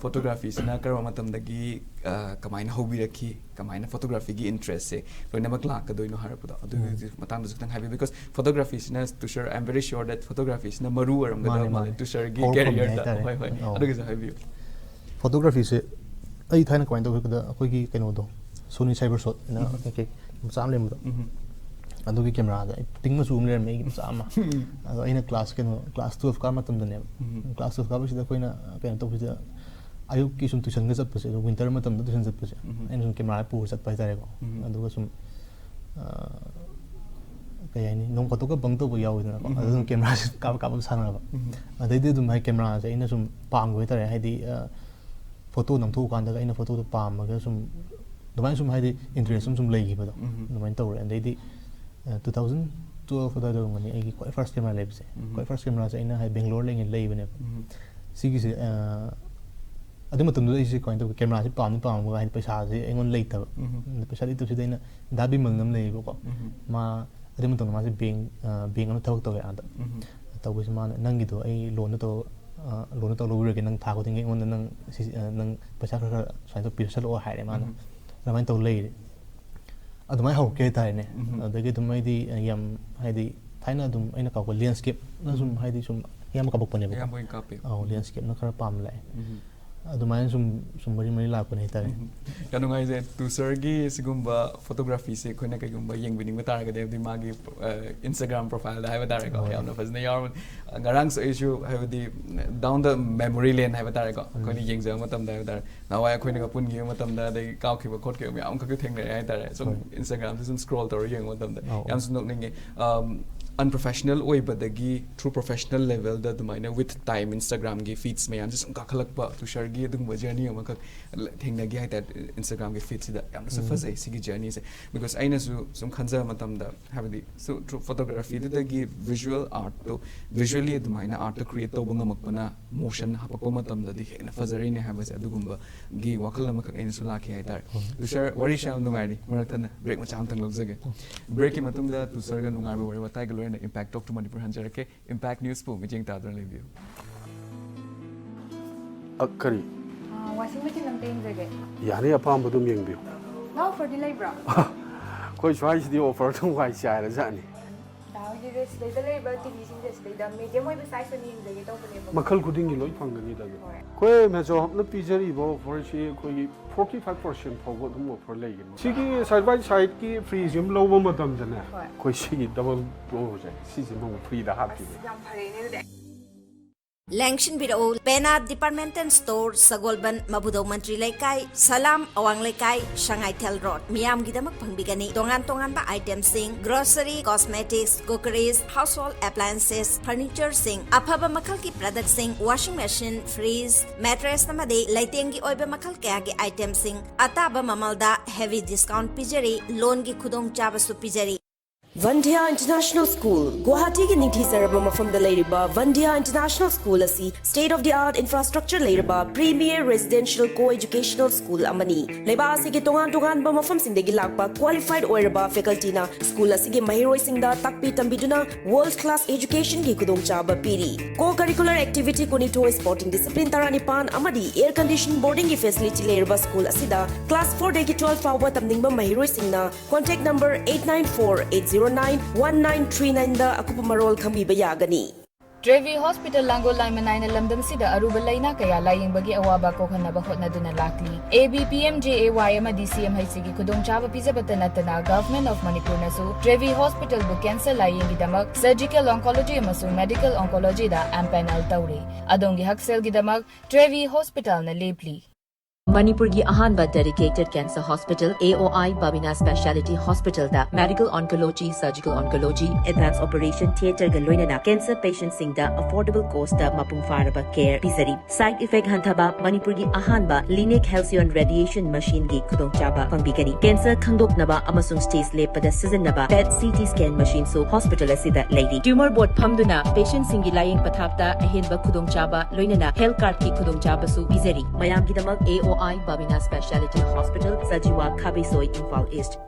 ꯐꯣꯇꯣꯒ꯭ꯔꯥꯐꯤꯁꯤꯅ ꯀꯔꯝꯕ ꯃꯇꯝꯗꯒꯤ ꯑ, ꯀꯃꯥꯏꯅ ꯍꯧꯕꯤꯔꯛꯈꯤ, ꯀꯃꯥꯏꯅ ꯐꯣꯇꯣꯒ꯭ꯔꯥꯐꯤꯒꯤ ꯏꯟꯇꯔꯦꯁꯁꯦ ꯂꯣꯏꯅꯃꯛ ꯂꯥꯛꯀꯗꯣꯏꯅꯣ ꯍꯥꯏꯔꯛꯄꯗꯣ, ꯑꯗꯨꯒꯤ ꯃꯇꯥꯡꯗꯁꯨ ꯈꯤꯇꯪ ꯍꯥꯏꯕꯤꯌꯨ꯫ ꯕꯤꯀꯣꯁ ꯐꯣꯇꯣꯒ꯭ꯔꯥꯐꯤꯁꯤꯅ, ꯇꯨꯁꯔ, I am very sure that ꯐꯣꯇꯣꯒ꯭ꯔꯥꯐꯤꯁꯤꯅ ꯃꯔꯨ ꯑꯣꯏꯔꯝꯒꯗꯕ ꯃꯥꯅꯦ, ꯃꯥꯜꯂꯦ ꯃꯥꯅꯦ꯫ ꯇꯨꯁꯔꯒꯤ ꯍꯧꯔꯛꯐꯝꯅꯦ ꯀꯦꯔꯤꯌꯔꯗ꯫ ꯍꯥꯏꯇꯥꯔꯦ꯫ ꯍꯣꯏ, ꯍꯣꯏ꯫ ꯑꯧ꯫ ꯑꯗꯨꯒꯤꯁꯨ ꯍꯥꯏꯕꯤꯌꯨ꯫ ꯐꯣꯇꯣꯒ꯭ꯔꯥꯐꯤꯁꯦ ꯑꯩ ꯊꯥꯏꯅ ꯀꯃꯥꯏꯅ ꯇꯧꯒꯦꯗ ꯑꯩꯈꯣꯏꯒꯤ ꯀꯩꯅꯣꯗꯣ, ꯁꯣꯅꯤ ꯁꯥꯏꯕꯔ ꯁꯣꯠ ꯍꯥꯏꯅ ꯀꯩ ꯀꯩ ꯃꯆꯥ ꯑꯃ ꯂꯩꯕꯗꯣ, ꯑꯗꯨꯒꯤ ꯀꯦꯃꯦꯔꯥꯗ ꯑꯩ ꯄꯤꯡ ꯃꯆꯨ ꯑꯃ ꯂꯩꯔꯝꯃꯦ ꯑꯩꯒꯤ ꯃꯆꯥ ꯑꯃ꯫ ꯑꯗꯣ ꯑꯩꯅ ꯀ꯭ꯂꯥꯁ ꯀꯩꯅꯣ, ꯀ꯭ꯂꯥꯁ ꯇꯨꯌꯦꯜꯐ ꯀꯥꯕ ꯃꯇꯝꯗꯅꯦꯕ꯫ ꯀ꯭ꯂꯥꯁ ꯇꯨꯌꯦꯜꯐ ꯀꯥꯕꯁꯤꯗ ꯑꯩꯈꯣꯏꯅ ꯀꯩꯅꯣ ꯇꯧꯕꯁꯤꯗ ꯑꯌꯨꯛꯀꯤ ꯁꯨꯝ ꯇꯨꯏꯁꯟꯒ ꯆꯠꯄꯁꯦ, ꯑꯗꯨ ꯋꯤꯟꯇꯔ ꯃꯇꯝꯗ ꯇꯨꯏꯁꯟ ꯆꯠꯄꯁꯦ, ꯎꯝ꯫ ꯑꯩꯅ ꯁꯨꯝ ꯀꯦꯃꯦꯔꯥ ꯄꯨꯔ ꯆꯠꯄ ꯍꯥꯏꯇꯥꯔꯦꯀꯣ꯫ ꯎꯝ꯫ ꯑꯗꯨꯒ ꯁꯨꯝ, ꯑ, ꯀꯩ ꯍꯥꯏꯅꯤ, ꯅꯣꯡ ꯐꯥꯗꯣꯛꯀ ꯕꯪ ꯇꯧꯕ ꯌꯥꯎꯋꯤꯗꯅꯀꯣ꯫ ꯎꯝ꯫ ꯑꯗꯨ ꯑꯗꯨꯝ ꯀꯦꯃꯦꯔꯥꯁꯦ ꯀꯥꯞꯄ ꯀꯥꯞꯄ ꯁꯥꯟꯅꯕ꯫ ꯎꯝ꯫ ꯑꯗꯩꯗꯤ ꯑꯗꯨꯝ ꯍꯥꯏꯗꯤ ꯀꯦꯃꯦꯔꯥꯁꯦ ꯑꯩꯅ ꯁꯨꯝ ꯄꯥꯝꯈꯤꯕ ꯍꯥꯏꯇꯥꯔꯦ꯫ ꯍꯥꯏꯗꯤ, ꯑ, ꯐꯣꯇꯣ ꯅꯝꯊꯣꯛꯑꯀꯥꯟꯗꯒ ꯑꯩꯅ ꯐꯣꯇꯣꯗꯣ ꯄꯥꯝꯃꯒ ꯁꯨꯝ ꯑꯗꯨꯃꯥꯏꯅ ꯁꯨꯝ ꯍꯥꯏꯗꯤ ꯏꯟꯇꯔꯦꯁ ꯑꯃ ꯁꯨꯝ ꯂꯩꯈꯤꯕꯗꯣ꯫ ꯎꯝ꯫ ꯑꯗꯨꯃꯥꯏꯅ ꯇꯧꯔꯦ꯫ ꯑꯗꯩꯗꯤ, ꯑ, two thousand twelve ꯑꯗꯨꯋꯥꯏꯗ ꯑꯣꯏꯔꯝꯒꯅꯤ ꯑꯩꯒꯤ ꯈ꯭ꯋꯥꯏ ꯐꯥꯔꯁ ꯀꯦꯃꯦꯔꯥ ꯂꯩꯕꯁꯦ꯫ ꯎꯝ꯫ ꯈ꯭ꯋꯥꯏ ꯐꯥꯔꯁ ꯀꯦꯃꯦꯔꯥꯁꯦ ꯑꯩꯅ ꯍꯥꯏꯗꯤ ꯕꯦꯡꯒ꯭ꯂꯣꯔ ꯂꯩꯉꯩꯗ ꯂꯩꯕꯅꯦꯕ꯫ ꯎꯝ꯫ ꯁꯤꯒꯤꯁꯦ, ꯑ, ꯑꯗꯨ ꯃꯇꯝꯗꯨꯗ ꯑꯩꯁꯦ ꯀꯃꯥꯏꯅ ꯇꯧꯒꯦ, ꯀꯦꯃꯦꯔꯥꯁꯦ ꯄꯥꯝꯗꯤ ꯄꯥꯝꯃꯒ ꯍꯥꯏꯗꯤ ꯄꯩꯁꯥꯁꯦ ꯑꯩꯉꯣꯟꯗ ꯂꯩꯇꯕ꯫ ꯎꯝ꯫ ꯑꯗ ꯄꯩꯁꯥ ꯂꯩꯇꯕꯁꯤꯗ ꯑꯩꯅ ꯗꯥ ꯕꯤꯃꯜꯅ ꯑꯃ ꯂꯩꯌꯦꯕꯀꯣ꯫ ꯎꯝ꯫ ꯃꯥ ꯑꯗꯨ ꯃꯇꯝꯗ ꯃꯥꯁꯦ ꯕꯦꯡ, ꯑ, ꯕꯦꯡ ꯑꯃ ꯊꯕꯛ ꯇꯧꯋꯦ ꯑꯥꯗ꯫ ꯎꯝ꯫ ꯇꯧꯕꯁꯤ ꯃꯥꯅ, "ꯅꯪꯒꯤꯗꯣ ꯑꯩ ꯂꯣꯟꯗ ꯇꯧꯔ, ꯑ, ꯂꯣꯟꯗ ꯇꯧꯔ ꯂꯧꯕꯤꯔꯒꯦ, ꯅꯪ ꯊꯥ ꯈꯨꯗꯤꯡꯒꯤ ꯑꯩꯉꯣꯟꯗ ꯅꯪ ꯁꯤ, ꯑ, ꯅꯪ ꯄꯩꯁꯥ ꯈꯔ ꯈꯔ ꯁꯨꯃꯥꯏꯅ ꯇꯧ ꯄꯤꯁꯜꯂꯛꯑꯣ" ꯍꯥꯏꯔꯦ ꯃꯥꯅ꯫ ꯎꯝ꯫ ꯑꯗꯨꯃꯥꯏꯅ ꯇꯧ ꯂꯩꯔꯦ꯫ ꯑꯗꯨꯃꯥꯏꯅ ꯍꯧꯔꯛꯀꯦ ꯍꯥꯏꯇꯥꯔꯦꯅꯦ꯫ ꯎꯝ꯫ ꯑꯗꯒꯤ ꯑꯗꯨꯝ ꯑꯩꯗꯤ ꯌꯥꯝ ꯍꯥꯏꯗꯤ ꯊꯥꯏꯅ ꯑꯗꯨꯝ ꯑꯩꯅ ꯀꯥꯞꯄ ꯂꯦꯟꯁꯀꯦꯞꯅ ꯁꯨꯝ ꯍꯥꯏꯗꯤ ꯁꯨꯝ ꯑꯌꯥꯝꯕ ꯀꯥꯞꯄꯛꯄꯅꯦꯕꯀꯣ꯫ ꯑꯌꯥꯝꯕ ꯑꯣꯏꯅ ꯀꯥꯞꯄꯦ꯫ ꯑꯧ, ꯂꯦꯟꯁꯀꯦꯞꯅ ꯈꯔ ꯄꯥꯝꯕ ꯂꯥꯛꯑꯦ꯫ ꯎꯝ꯫ ꯑꯗꯨꯃꯥꯏꯅ ꯁꯨꯝ, ꯁꯨꯝ ꯃꯔꯤ ꯃꯔꯤ ꯂꯥꯛꯄꯅꯦ ꯍꯥꯏꯇꯥꯔꯦ꯫ ꯎꯝ꯫ ꯌꯥꯝ ꯅꯨꯡꯉꯥꯏꯖꯩ꯫ ꯇꯨꯁꯔꯒꯤ ꯁꯤꯒꯨꯝꯕ ꯐꯣꯇꯣꯒ꯭ꯔꯥꯐꯤꯁꯦ ꯑꯩꯈꯣꯏꯅ ꯀꯩꯒꯨꯝꯕ ꯌꯦꯡꯕꯤꯅꯤꯡꯕ ꯇꯥꯔꯒꯗꯤ, ꯍꯥꯏꯕꯗꯤ ꯃꯥꯒꯤ, ꯑ, Instagram profile ꯗ ꯍꯥꯏꯕ ꯇꯥꯔꯦꯀꯣ, ꯍꯣꯏ꯫ ꯌꯥꯝꯅ ꯐꯖꯅ ꯌꯥꯎꯔꯕꯅꯤ꯫ ꯉꯔꯥꯡꯁꯨ ꯑꯩꯁꯨ, ꯍꯥꯏꯕꯗꯤ, down the memory lane ꯍꯥꯏꯕ ꯇꯥꯔꯦꯀꯣ, ꯑꯩꯈꯣꯏꯅ ꯌꯦꯡꯖꯕ ꯃꯇꯝꯗ ꯍꯥꯏꯕ ꯇꯥꯔꯦ, ꯅꯍꯥꯟꯋꯥꯏ ꯑꯩꯈꯣꯏꯅꯒ ꯄꯨꯟꯈꯤꯕ ꯃꯇꯝꯗ, ꯑꯗꯒꯤ ꯀꯥꯞꯈꯤꯕ ꯈꯣꯠꯈꯤꯕ ꯃꯌꯥꯝ ꯑꯃꯈꯛꯁꯨ ꯊꯦꯡꯅꯔꯦ ꯍꯥꯏ ꯇꯥꯔꯦ꯫ ꯁꯨꯝ ꯍꯣꯏ꯫ Instagram ꯁꯦ ꯁꯨꯝ scroll ꯇꯧꯔ ꯌꯦꯡꯕ ꯃꯇꯝꯗ ꯑꯧ꯫ ꯌꯥꯝꯁꯨ ꯅꯣꯛꯅꯤꯡꯉꯦ꯫ ꯑꯝ, unprofessional ꯑꯣꯏꯕꯗꯒꯤ through professional level ꯗ ꯑꯗꯨꯃꯥꯏꯅ with time Instagram ꯒꯤ feeds ꯃꯌꯥꯝꯁꯦ ꯁꯨꯝ ꯀꯥꯈꯠꯂꯛꯄ, ꯇꯨꯁꯔꯒꯤ ꯑꯗꯨꯒꯨꯝꯕ journey ꯑꯃꯈꯛ ꯊꯦꯡꯅꯈꯤ ꯍꯥꯏ ꯇꯥꯔꯦ Instagram ꯒꯤ feed ꯁꯤꯗ꯫ ꯌꯥꯝꯅꯁꯨ ꯎꯝ꯫ ꯐꯖꯩ ꯁꯤꯒꯤ journey ꯁꯦ, because ꯑꯩꯅꯁꯨ ꯁꯨꯝ ꯈꯟꯖꯕ ꯃꯇꯝꯗ, ꯍꯥꯏꯕꯗꯤ, so, through photography ꯗꯨꯗꯒꯤ visual art ꯇꯣ, visually ꯑꯗꯨꯃꯥꯏꯅ art ꯇꯣ create ꯇꯧꯕ ꯉꯝꯃꯛꯄꯅ motion ꯍꯥꯄꯛꯄ ꯃꯇꯝꯗꯗꯤ ꯍꯦꯟꯅ ꯐꯖꯔꯤꯅꯦ ꯍꯥꯏꯕꯁꯦ, ꯑꯗꯨꯒꯨꯝꯕꯒꯤ ꯋꯥꯈꯜ ꯑꯃꯈꯛ ꯑꯩꯅꯁꯨ ꯂꯥꯛꯈꯤ ꯍꯥꯏ ꯇꯥꯔꯦ꯫ ꯍꯣꯏ꯫ ꯇꯨꯁꯔ, ꯋꯥꯔꯤꯁꯨ ꯌꯥꯝ ꯅꯨꯡꯉꯥꯏꯔꯤ, ꯃꯔꯛ ꯊꯠꯅ break ꯃꯆꯥ ꯑꯃꯇꯪ ꯂꯧꯖꯒꯦ꯫ Break ꯀꯤ ꯃꯇꯨꯡꯗ ꯇꯨꯁꯔꯒ ꯅꯨꯡꯉꯥꯏꯕ ꯋꯥꯔꯤ ꯋꯥꯇꯥꯏꯒ ꯂꯣꯏꯅꯅ Impact Talk to Manipur ꯍꯟꯖꯔꯛꯀꯦ꯫ Impact News ꯄꯨ ꯃꯤꯠꯌꯦꯡ ꯇꯥꯗꯨꯅ ꯂꯩꯕꯤꯌꯨ꯫ ꯑ, ꯀꯔꯤ? ꯋꯥꯁꯤꯡ ꯃꯦꯆꯤꯟ ꯑꯝꯇ ꯌꯦꯡꯖꯒꯦ꯫ ꯌꯥꯅꯤ, ꯑꯄꯥꯝꯕ ꯑꯗꯨꯝ ꯌꯦꯡꯕꯤꯌꯨ꯫ ꯅꯣ ꯑꯣꯐꯔꯗꯤ ꯂꯩꯕ꯭ꯔꯣ? ꯑꯩꯈꯣꯏ ꯁ꯭ꯋꯥꯏꯁꯤꯗꯤ ꯑꯣꯐꯔ ꯑꯗꯨꯝ ꯋꯥꯏ ꯆꯥꯏꯔꯖꯥꯠꯅꯤ꯫ ꯗꯥ ꯍꯣꯏꯒꯤ ꯁꯤꯗꯩꯗ ꯂꯩꯕ ꯇꯤꯚꯤꯁꯤꯡꯁꯦ ꯁꯤꯗꯩꯗ ꯃꯦꯗꯤꯌꯝ ꯑꯣꯏꯕ ꯁꯥꯏꯖ ꯑꯣꯏꯅ ꯌꯦꯡꯖꯒꯦ ꯇꯧꯕꯅꯦꯕ꯫ ꯃꯈꯜ ꯈꯨꯗꯤꯡꯒꯤ ꯂꯣꯏ ꯐꯪꯒꯅꯤꯗ ꯑꯗꯨꯝ꯫ ꯍꯣꯏ꯫ ꯑꯩꯈꯣꯏ ꯑꯦꯃꯦꯖꯣꯟꯅ ꯄꯤꯖꯔꯤꯕ ꯑꯣꯐꯔꯁꯤ ꯑꯩꯈꯣꯏꯒꯤ forty five percent ꯐꯥꯎꯕ ꯑꯗꯨꯝ ꯑꯣꯐꯔ ꯂꯩꯒꯅꯤ꯫ ꯁꯤꯒꯤ side by side ꯀꯤ fridge ꯑꯃ ꯂꯧꯕ ꯃꯇꯝꯗꯅꯦ, ꯍꯣꯏ꯫ ꯑꯩꯈꯣꯏ ꯁꯤꯒꯤ double door ꯁꯦ, ꯁꯤꯁꯤꯃ ꯑꯃꯨꯛ free ꯗ ꯍꯥꯞꯈꯤꯅꯤ꯫ ꯑꯁ, ꯌꯥꯝ ꯐꯔꯦꯅꯦ ꯑꯗꯨꯗꯤ꯫ ꯂꯦꯡꯁꯤꯟꯕꯤꯔꯛꯎ, ꯄꯦꯅꯥ ꯗꯤꯄꯥꯔꯠꯃꯦꯟꯇꯦꯜ ꯁ꯭ꯇꯣꯔ, ꯁꯒꯣꯜꯕꯟ, ꯃꯕꯨꯗꯧ ꯃꯟꯇ꯭ꯔꯤ ꯂꯩꯀꯥꯏ, ꯁꯂꯥꯝ, ꯑꯋꯥꯡ ꯂꯩꯀꯥꯏ, ꯁꯉꯥꯏꯊꯦꯜ ꯔꯣꯗ꯫ ꯃꯤꯌꯥꯝꯒꯤꯗꯃꯛ ꯐꯪꯕꯤꯒꯅꯤ꯫ ꯇꯣꯉꯥꯟ ꯇꯣꯉꯥꯟꯕ ꯑꯥꯏꯇꯦꯝꯁꯤꯡ, ꯒ꯭ꯔꯣꯁꯔꯤ, ꯀꯣꯁꯃꯦꯇꯤꯛꯁ, ꯀꯨꯀꯔꯤꯁ, ꯍꯥꯎꯁꯍꯣꯜꯗ ꯑꯦꯄ꯭ꯂꯥꯏꯟꯁꯦꯁ, ꯐꯔꯅꯤꯆꯔꯁꯤꯡ, ꯑꯐꯕ ꯃꯈꯜꯒꯤ ꯄ꯭ꯔꯗꯛꯁꯤꯡ, ꯋꯥꯁꯤꯡ ꯃꯦꯁꯤꯟ, ꯐ꯭ꯔꯤꯖ, ꯃꯦꯇ꯭ꯔꯦꯁ ꯑꯃꯗꯤ ꯂꯩꯇꯦꯡꯒꯤ ꯑꯣꯏꯕ ꯃꯈꯜ ꯀꯌꯥꯒꯤ ꯑꯥꯏꯇꯦꯝꯁꯤꯡ ꯑꯇꯥꯕ ꯃꯃꯜꯗ ꯍꯦꯚꯤ ꯗꯤꯁꯀꯥꯎꯟꯠ ꯄꯤꯖꯔꯤ꯫ ꯂꯣꯟꯒꯤ ꯈꯨꯗꯣꯡꯆꯥꯕꯁꯨ ꯄꯤꯖꯔꯤ꯫ Vandya International School, ꯒꯨꯋꯥꯍꯥꯇꯤꯒꯤ ꯅꯤꯡꯊꯤꯖꯔꯕ ꯃꯐꯝꯗ ꯂꯩꯔꯤꯕ Vandya International School ꯑꯁꯤ state of the art infrastructure ꯂꯩꯔꯕ premier residential co-educational school ꯑꯃꯅꯤ꯫ ꯂꯩꯕꯥꯛ ꯑꯁꯤꯒꯤ ꯇꯣꯉꯥꯟ ꯇꯣꯉꯥꯟꯕ ꯃꯐꯝꯁꯤꯡꯗꯒꯤ ꯂꯥꯛꯄ qualified ꯑꯣꯏꯔꯕ facultyꯅ school ꯑꯁꯤꯒꯤ ꯃꯍꯩꯔꯣꯏꯁꯤꯡꯗ ꯇꯥꯛꯄꯤ ꯇꯝꯕꯤꯗꯨꯅ world class educationꯒꯤ ꯈꯨꯗꯣꯡꯆꯥꯕ ꯄꯤꯔꯤ꯫ Co-curricular activity ꯀꯨꯟꯅꯤꯊꯣꯏ, sporting discipline ꯇꯔꯥꯅꯤꯄꯥꯟ ꯑꯃꯗꯤ air condition boardingꯒꯤ facility ꯂꯩꯔꯕ school ꯑꯁꯤꯗ class fourꯗꯒꯤ twelve ꯐꯥꯎꯕ ꯇꯝꯅꯤꯡꯕ ꯃꯍꯩꯔꯣꯏꯁꯤꯡꯅ contact number eight nine four eight zero nine one nine three nineꯗ ꯑꯀꯨꯞꯄ ꯃꯔꯣꯜ ꯈꯪꯕꯤꯕ ꯌꯥꯒꯅꯤ꯫ ꯇ꯭ꯔꯦꯚꯤ ꯍꯣꯁꯄꯤꯇꯥꯜ ꯂꯥꯡꯒꯣꯜ ꯂꯥꯏꯃꯅꯥꯏꯅ ꯂꯝꯗꯝꯁꯤꯗ ꯑꯔꯨꯕ ꯂꯥꯏꯅꯥ ꯀꯌꯥ ꯂꯥꯌꯦꯡꯕꯒꯤ ꯑꯋꯥꯕ ꯀꯣꯛꯍꯟꯅꯕ ꯍꯣꯠꯅꯗꯨꯅ ꯂꯥꯛꯂꯤ꯫ A B P M J A Y ꯑꯃꯗꯤ C M H Cꯒꯤ ꯈꯨꯗꯣꯡꯆꯥꯕ ꯄꯤꯖꯕꯇ ꯅꯠꯇꯅ Government of ꯃꯅꯤꯄꯨꯔꯅꯁꯨ ꯇ꯭ꯔꯦꯚꯤ ꯍꯣꯁꯄꯤꯇꯥꯜꯕꯨ cancer ꯂꯥꯌꯦꯡꯒꯤꯗꯃꯛ surgical oncology ꯑꯃꯁꯨꯡ medical oncologyꯗ empanel ꯇꯧꯔꯦ꯫ ꯑꯗꯣꯝꯒꯤ ꯍꯛꯁꯦꯜꯒꯤꯗꯃꯛ ꯇ꯭ꯔꯦꯚꯤ ꯍꯣꯁꯄꯤꯇꯥꯜꯅ ꯂꯦꯞꯂꯤ꯫ ꯃꯅꯤꯄꯨꯔꯒꯤ ꯑꯍꯥꯟꯕ dedicated cancer hospital A O I Babina Speciality Hospitalꯗ medical oncology, surgical oncology, advanced operation theatreꯒ ꯂꯣꯏꯅꯅ cancer patientꯁꯤꯡꯗ affordable costꯇ ꯃꯄꯨꯡ ꯐꯥꯔꯕ care ꯄꯤꯖꯔꯤ꯫ Side effect ꯍꯟꯊꯕ, ꯃꯅꯤꯄꯨꯔꯒꯤ ꯑꯍꯥꯟꯕ Linex Halcyon Radiation Machineꯒꯤ ꯈꯨꯗꯣꯡꯆꯥꯕ ꯐꯪꯕꯤꯒꯅꯤ꯫ Cancer ꯈꯪꯗꯣꯛꯅꯕ ꯑꯃꯁꯨꯡ stage ꯂꯦꯞꯄꯗ ꯁꯤꯖꯤꯟꯅꯕ PET C T scan machineꯁꯨ hospital ꯑꯁꯤꯗ ꯂꯩꯔꯤ꯫ Tumor board ꯐꯝꯗꯨꯅ patientꯁꯤꯡꯒꯤ ꯂꯥꯌꯦꯡ ꯄꯊꯥꯞꯇ ꯑꯍꯦꯟꯕ ꯈꯨꯗꯣꯡꯆꯥꯕ ꯂꯣꯏꯅꯅ health cardꯀꯤ ꯈꯨꯗꯣꯡꯆꯥꯕꯁꯨ ꯄꯤꯖꯔꯤ꯫ ꯃꯌꯥꯝꯒꯤꯗꯃꯛ A O I Babina Speciality Hospital, Sajiwa, Khabeisoi, Imphal east.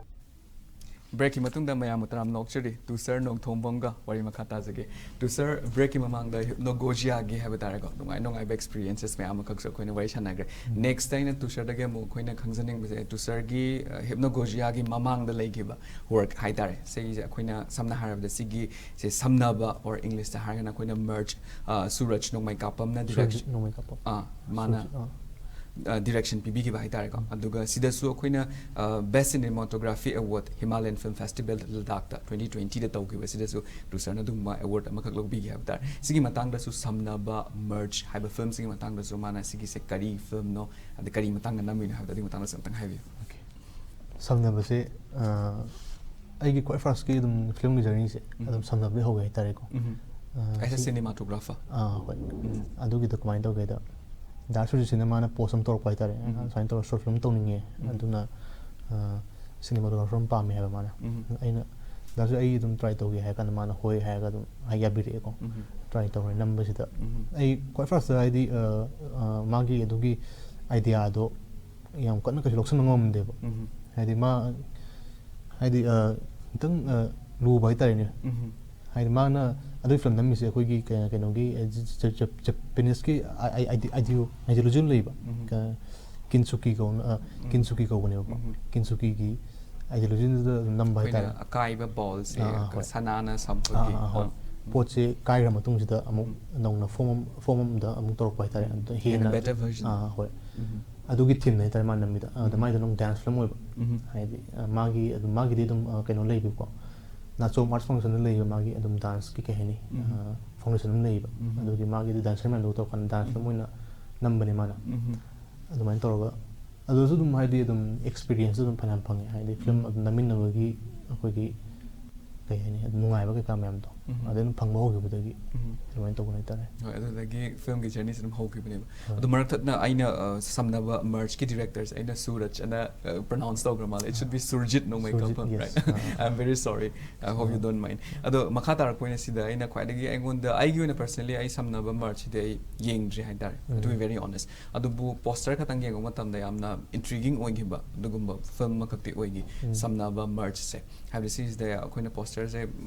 ꯕ꯭ꯔꯦꯛꯀꯤ ꯃꯇꯨꯡꯗ ꯃꯌꯥꯝꯕꯨ ꯇꯔꯥꯝꯅ ꯑꯣꯛꯆꯔꯤ꯫ ꯇꯨꯁꯔ ꯅꯣꯡꯊꯣꯝꯕꯝꯒ ꯋꯥꯔꯤ ꯃꯈꯥ ꯇꯥꯖꯒꯦ꯫ ꯇꯨꯁꯔ, ꯕ꯭ꯔꯦꯛꯀꯤ ꯃꯃꯥꯡꯗ hypnagogiaꯒꯤ ꯍꯥꯏꯕ ꯇꯥꯔꯦꯀꯣ, ꯅꯨꯡꯉꯥꯏ ꯅꯨꯡꯉꯥꯏꯕ experiences ꯃꯌꯥꯝ ꯑꯃꯈꯛꯁꯨ ꯑꯩꯈꯣꯏꯅ ꯋꯥꯔꯤ ꯁꯥꯟꯅꯈ꯭ꯔꯦ꯫ Next ꯑꯩꯅ ꯇꯨꯁꯔꯗꯒꯤ ꯑꯃꯨꯛ ꯑꯩꯈꯣꯏꯅ ꯈꯪꯖꯅꯤꯡꯕꯁꯦ, ꯇꯨꯁꯔꯒꯤ, ꯑ, hypnagogiaꯒꯤ ꯃꯃꯥꯡꯗ ꯂꯩꯈꯤꯕ work ꯍꯥꯏ ꯇꯥꯔꯦ, ꯁꯤꯒꯤꯁꯦ ꯑꯩꯈꯣꯏꯅ ꯁꯝꯅ ꯍꯥꯏꯔꯕꯗ ꯁꯤꯒꯤ ꯁꯦ ꯁꯝꯅꯕ, or Englishꯇ ꯍꯥꯏꯔꯒꯅ ꯑꯩꯈꯣꯏꯅ merge, ꯑ, ꯁꯨꯔꯖ ꯅꯣꯡꯃꯩ ꯀꯥꯞꯄꯝꯅ ꯁꯨꯔꯖ direction, ꯅꯣꯡꯃꯩ ꯀꯥꯞꯄꯝ꯫ ꯑꯥ, ꯃꯥꯅ ꯁꯨꯔꯖ, ꯑꯥ꯫ ꯗꯤꯔꯦꯛꯁꯟ ꯄꯤꯕꯤꯈꯤꯕ ꯍꯥꯏꯇꯥꯔꯦꯀꯣ꯫ ꯑꯗꯨꯒ ꯁꯤꯗꯁꯨ ꯑꯩꯈꯣꯏꯅ best cinematography award Himalayan film festival ꯂꯗꯥꯛꯇ ꯇ꯭ꯋꯦꯟꯇꯤ ꯇ꯭ꯋꯦꯟꯇꯤꯗ ꯇꯧꯈꯤꯕ ꯁꯤꯗꯁꯨ ꯄ꯭ꯔꯣꯗ꯭ꯌꯨꯁꯔꯅ ꯑꯗꯨꯒꯨꯝꯕ ꯑꯦꯋꯥꯔꯗ ꯑꯃꯈꯛ ꯂꯧꯕꯤꯈꯤ ꯍꯥꯏꯕ ꯇꯥꯔꯦ꯫ ꯁꯤꯒꯤ ꯃꯇꯥꯡꯗꯁꯨ ꯁꯝꯅꯕ ꯃꯔꯆ ꯍꯥꯏꯕ ꯐꯤꯜꯝꯁꯤꯒꯤ ꯃꯇꯥꯡꯗꯁꯨ ꯃꯥꯅ ꯁꯤꯒꯤꯁꯦ ꯀꯔꯤ ꯐꯤꯜꯝꯅꯣ, ꯑꯗ ꯀꯔꯤ ꯃꯇꯥꯡꯗ ꯅꯝꯃꯤꯅꯣ ꯍꯥꯏꯕꯗꯣ ꯑꯗꯨꯒꯤ ꯃꯇꯥꯡꯗꯁꯨ ꯑꯝꯇꯪ ꯍꯥꯏꯕꯤꯌꯨ꯫ ꯁꯝꯅꯕꯁꯦ ꯑꯩꯒꯤ ꯈ꯭ꯋꯥꯏ ꯐꯥꯔꯁꯀꯤ ꯑꯗꯨꯝ ꯐꯤꯂꯝꯒꯤ ꯖꯔꯅꯤꯁꯦ ꯑꯗꯨꯝ ꯁꯝꯅꯕꯗꯤ ꯍꯧꯋꯦ ꯍꯥꯏꯇꯥꯔꯦꯀꯣ꯫ ꯑꯦꯁ ꯑꯦ ꯁꯤꯅꯦꯃꯥꯇꯣꯒ꯭ꯔꯥꯐꯔ꯫ ꯑꯥ, ꯍꯣꯏ꯫ ꯑꯗꯨꯒꯤꯗꯣ ꯀꯃꯥꯏꯅ ꯇꯧꯒꯦꯗ, ꯗꯥ ꯁꯨꯔꯖꯤꯠꯁꯤꯅ ꯃꯥꯅ ꯄꯣꯁ ꯑꯃ ꯇꯧꯔꯛꯄ ꯍꯥꯏꯇꯥꯔꯦ꯫ ꯁꯨꯃꯥꯏꯅ ꯇꯧꯔꯒ ꯁꯣꯔꯠ ꯐꯤꯂꯝ ꯇꯧꯅꯤꯡꯉꯦ, ꯑꯗꯨꯅ ꯁꯤꯅꯦꯃꯥꯇꯣꯒ꯭ꯔꯥꯐꯔ ꯑꯃ ꯄꯥꯝꯃꯦ ꯍꯥꯏꯕ ꯃꯥꯅ꯫ ꯑꯩꯅ, "ꯗꯥ ꯁꯨꯔꯖꯤꯠ, ꯑꯩ ꯑꯗꯨꯝ ꯇ꯭ꯔꯥꯏ ꯇꯧꯒꯦ" ꯍꯥꯏꯔ ꯀꯥꯟꯗ ꯃꯥꯅ ꯍꯣꯏ ꯍꯥꯏꯔꯒ ꯑꯗꯨꯝ ꯍꯥꯏ ꯌꯥꯕꯤꯔꯛꯑꯦꯀꯣ꯫ ꯇ꯭ꯔꯥꯏ ꯇꯧꯔꯦ ꯅꯝꯕꯁꯤꯗ꯫ ꯑꯩ ꯈ꯭ꯋꯥꯏ ꯐꯥꯔꯁꯇ ꯍꯥꯏꯗꯤ ꯑ, ꯑ, ꯃꯥꯒꯤ ꯑꯗꯨꯒꯤ ꯑꯥꯏꯗꯤꯌꯥꯗꯣ ꯌꯥꯝ ꯀꯟꯅ ꯀꯩꯁꯨ ꯂꯧꯁꯤꯟꯕ ꯉꯝꯗꯦꯕ꯫ ꯍꯥꯏꯗꯤ ꯃꯥ, ꯍꯥꯏꯗꯤ ꯑ, ꯈꯤꯇꯪ ꯑ, ꯂꯨꯕ ꯍꯥꯏꯇꯥꯔꯦꯅꯦ꯫ ꯍꯥꯏꯗꯤ ꯃꯥꯅ ꯑꯗꯨꯒꯤ ꯐꯤꯂꯝ ꯅꯝꯃꯤꯁꯦ ꯑꯩꯈꯣꯏꯒꯤ ꯀꯩ-, ꯀꯩꯅꯣꯒꯤ ꯑ, ꯖ-, ꯖ-, ꯖ-, ꯖꯄꯅꯤꯁꯀꯤ ꯑꯥꯏ-, ꯑꯥꯏ-, ꯑꯥꯏꯗꯤ-, ꯑꯥꯏꯗꯤꯌꯣ-, ꯑꯥꯏꯗꯤꯌꯣꯂꯣꯖꯤ ꯑꯃ ꯂꯩꯕ꯫ ꯀ-, ꯀꯤꯟꯁꯨꯀꯤ ꯀꯧꯅ-, ꯑ, ꯀꯤꯟꯁꯨꯀꯤ ꯀꯧꯕꯅꯦꯕꯀꯣ꯫ ꯀꯤꯟꯁꯨꯀꯤꯒꯤ ꯑꯥꯏꯗꯤꯌꯣꯂꯣꯖꯤꯗꯨꯗ ꯑꯗꯨꯝ ꯅꯝꯕ ꯍꯥꯏꯇꯥꯔꯦ꯫ ꯑꯩꯈꯣꯏꯅ ꯑꯀꯥꯏꯕ ꯕꯣꯜꯁꯦ ꯑꯥ, ꯑꯥ, ꯍꯣꯏ꯫ ꯁꯅꯥꯅ ꯁꯝꯕꯒꯤ꯫ ꯑꯥ, ꯑꯥ, ꯍꯣꯏ꯫ ꯑꯥ꯫ ꯄꯣꯠꯁꯦ ꯀꯥꯏꯈ꯭ꯔ ꯃꯇꯨꯡꯁꯤꯗ ꯑꯃꯨꯛ ꯅꯧꯅ ꯐꯣꯝ ꯑꯃ, ꯐꯣꯝ ꯑꯃꯗ ꯑꯃꯨꯛ ꯇꯧꯔꯛꯄ ꯍꯥꯏꯇꯥꯔꯦ꯫ ꯑꯗꯨꯗ In a ꯍꯦꯟꯅ better version. ꯑꯥ, ꯍꯣꯏ꯫ ꯑꯗꯨꯒꯤ ꯊꯤꯝꯅꯦ ꯍꯥꯏꯇꯥꯔꯦ ꯃꯥꯅ ꯅꯝꯃꯤꯗꯣ꯫ ꯑꯗ ꯃꯥꯏꯗꯣ ꯑꯗꯨꯝ ꯗꯥꯟꯁ ꯐꯤꯂꯝ ꯑꯣꯏꯕ꯫ ꯍꯥꯏꯗꯤ ꯑ, ꯃꯥꯒꯤ ꯑꯗꯨꯝ, ꯃꯥꯒꯤꯗꯤ ꯑꯗꯨꯝ ꯑ, ꯀꯩꯅꯣ ꯂꯩꯕꯀꯣ, ꯅꯥꯆꯣꯝ ꯑꯥꯔꯠꯁ ꯐꯥꯎꯟꯗꯦꯁꯟꯗ ꯂꯩꯕ ꯃꯥꯒꯤ ꯑꯗꯨꯝ ꯗꯥꯟꯁꯀꯤ ꯀꯩ ꯍꯥꯏꯅꯤ, ꯑ, ꯐꯥꯎꯟꯗꯦꯁꯟ ꯑꯃ ꯂꯩꯌꯦꯕ꯫ ꯑꯗꯨꯒꯤ ꯃꯥꯒꯤ ꯑꯗꯨ ꯗꯥꯟꯁꯔ ꯃꯌꯥꯝꯗꯨꯒ ꯇꯧꯔꯀꯥꯟꯗ ꯗꯥꯟꯁ ꯐꯤꯂꯝ ꯑꯣꯏꯅ ꯅꯝꯕꯅꯦ ꯃꯥꯅ꯫ ꯑꯗꯨꯃꯥꯏꯅ ꯇꯧꯔꯒ ꯑꯗꯨꯁꯨ ꯑꯗꯨꯝ ꯍꯥꯏꯗꯤ ꯑꯗꯨꯝ ꯑꯦꯛꯁꯄꯤꯔꯤꯌꯦꯟꯁꯇꯣ ꯑꯗꯨꯝ ꯐꯅꯌꯥꯝ ꯐꯪꯉꯦ꯫ ꯍꯥꯏꯗꯤ ꯐꯤꯂꯝ ꯑꯗꯨꯝ ꯅꯝꯃꯤꯟꯅꯕꯒꯤ ꯑꯩꯈꯣꯏꯒꯤ ꯀꯩ ꯍꯥꯏꯅꯤ, ꯑꯗꯨꯝ ꯅꯨꯡꯉꯥꯏꯕ ꯀꯩꯀꯥ ꯃꯌꯥꯝꯗꯣ ꯑꯗꯩ ꯑꯗꯨꯝ ꯐꯪꯕ ꯍꯧꯈꯤꯕꯗꯒꯤ ꯑꯗꯨꯃꯥꯏꯅ ꯇꯧꯕ ꯍꯥꯏꯇꯥꯔꯦ꯫ ꯍꯣꯏ, ꯑꯗꯨꯗꯒꯤ ꯐꯤꯂꯝꯒꯤ ꯖꯔꯅꯤꯁꯦ ꯑꯗꯨꯝ ꯍꯧꯈꯤꯕꯅꯦꯕ꯫ ꯑꯗꯣ ꯃꯔꯛ ꯊꯠꯅ ꯑꯩꯅ ꯑ, ꯁꯝꯅꯕ ꯃꯔꯆꯀꯤ ꯗꯤꯔꯦꯛꯇꯔꯁꯦ ꯑꯩꯅ ꯁꯨꯔꯖ ꯑꯅ ꯄ꯭ꯔꯣꯅꯥꯎꯟꯁ ꯇꯧꯈ꯭ꯔ ꯃꯥꯜꯂꯦ꯫ It should be ꯁꯨꯔꯖꯤꯠ ꯅꯣꯡꯃꯩ Surjit, ꯀꯥꯐꯝ, yes. right? I'm very sorry. I hope you don't mind. ꯑꯗꯣ ꯃꯈꯥ ꯇꯥꯔꯛꯄ ꯑꯣꯏꯅ ꯁꯤꯗ ꯑꯩꯅ ꯈ꯭ꯋꯥꯏꯗꯒꯤ ꯑꯩꯉꯣꯟꯗ, ꯑꯩꯒꯤ ꯑꯣꯏꯅ personally ꯑꯩ ꯁꯝꯅꯕ ꯃꯔꯆꯁꯤꯗꯤ ꯑꯩ ꯌꯦꯡꯗ꯭ꯔꯤ ꯍꯥꯏꯇꯥꯔꯦ, to be very honest. ꯑꯗꯨꯕꯨ ꯄꯣꯁꯇꯔ ꯈꯛꯇꯪ ꯌꯦꯡꯕ ꯃꯇꯝꯗ ꯌꯥꯝꯅ ꯏꯟꯇ꯭ꯔꯤꯒꯤꯡ ꯑꯣꯏꯈꯤꯕ ꯑꯗꯨꯒꯨꯝꯕ ꯐꯤꯂꯝ ꯑꯃꯈꯛꯇꯤ ꯑꯣꯏꯈꯤ, ꯁꯝꯅꯕ ꯃꯔꯆꯁꯦ꯫ ꯍꯥꯏꯕꯗꯤ ꯁꯤꯁꯤꯗ ꯑꯩꯈꯣꯏꯅ ꯄꯣꯁꯇꯔꯁꯦ,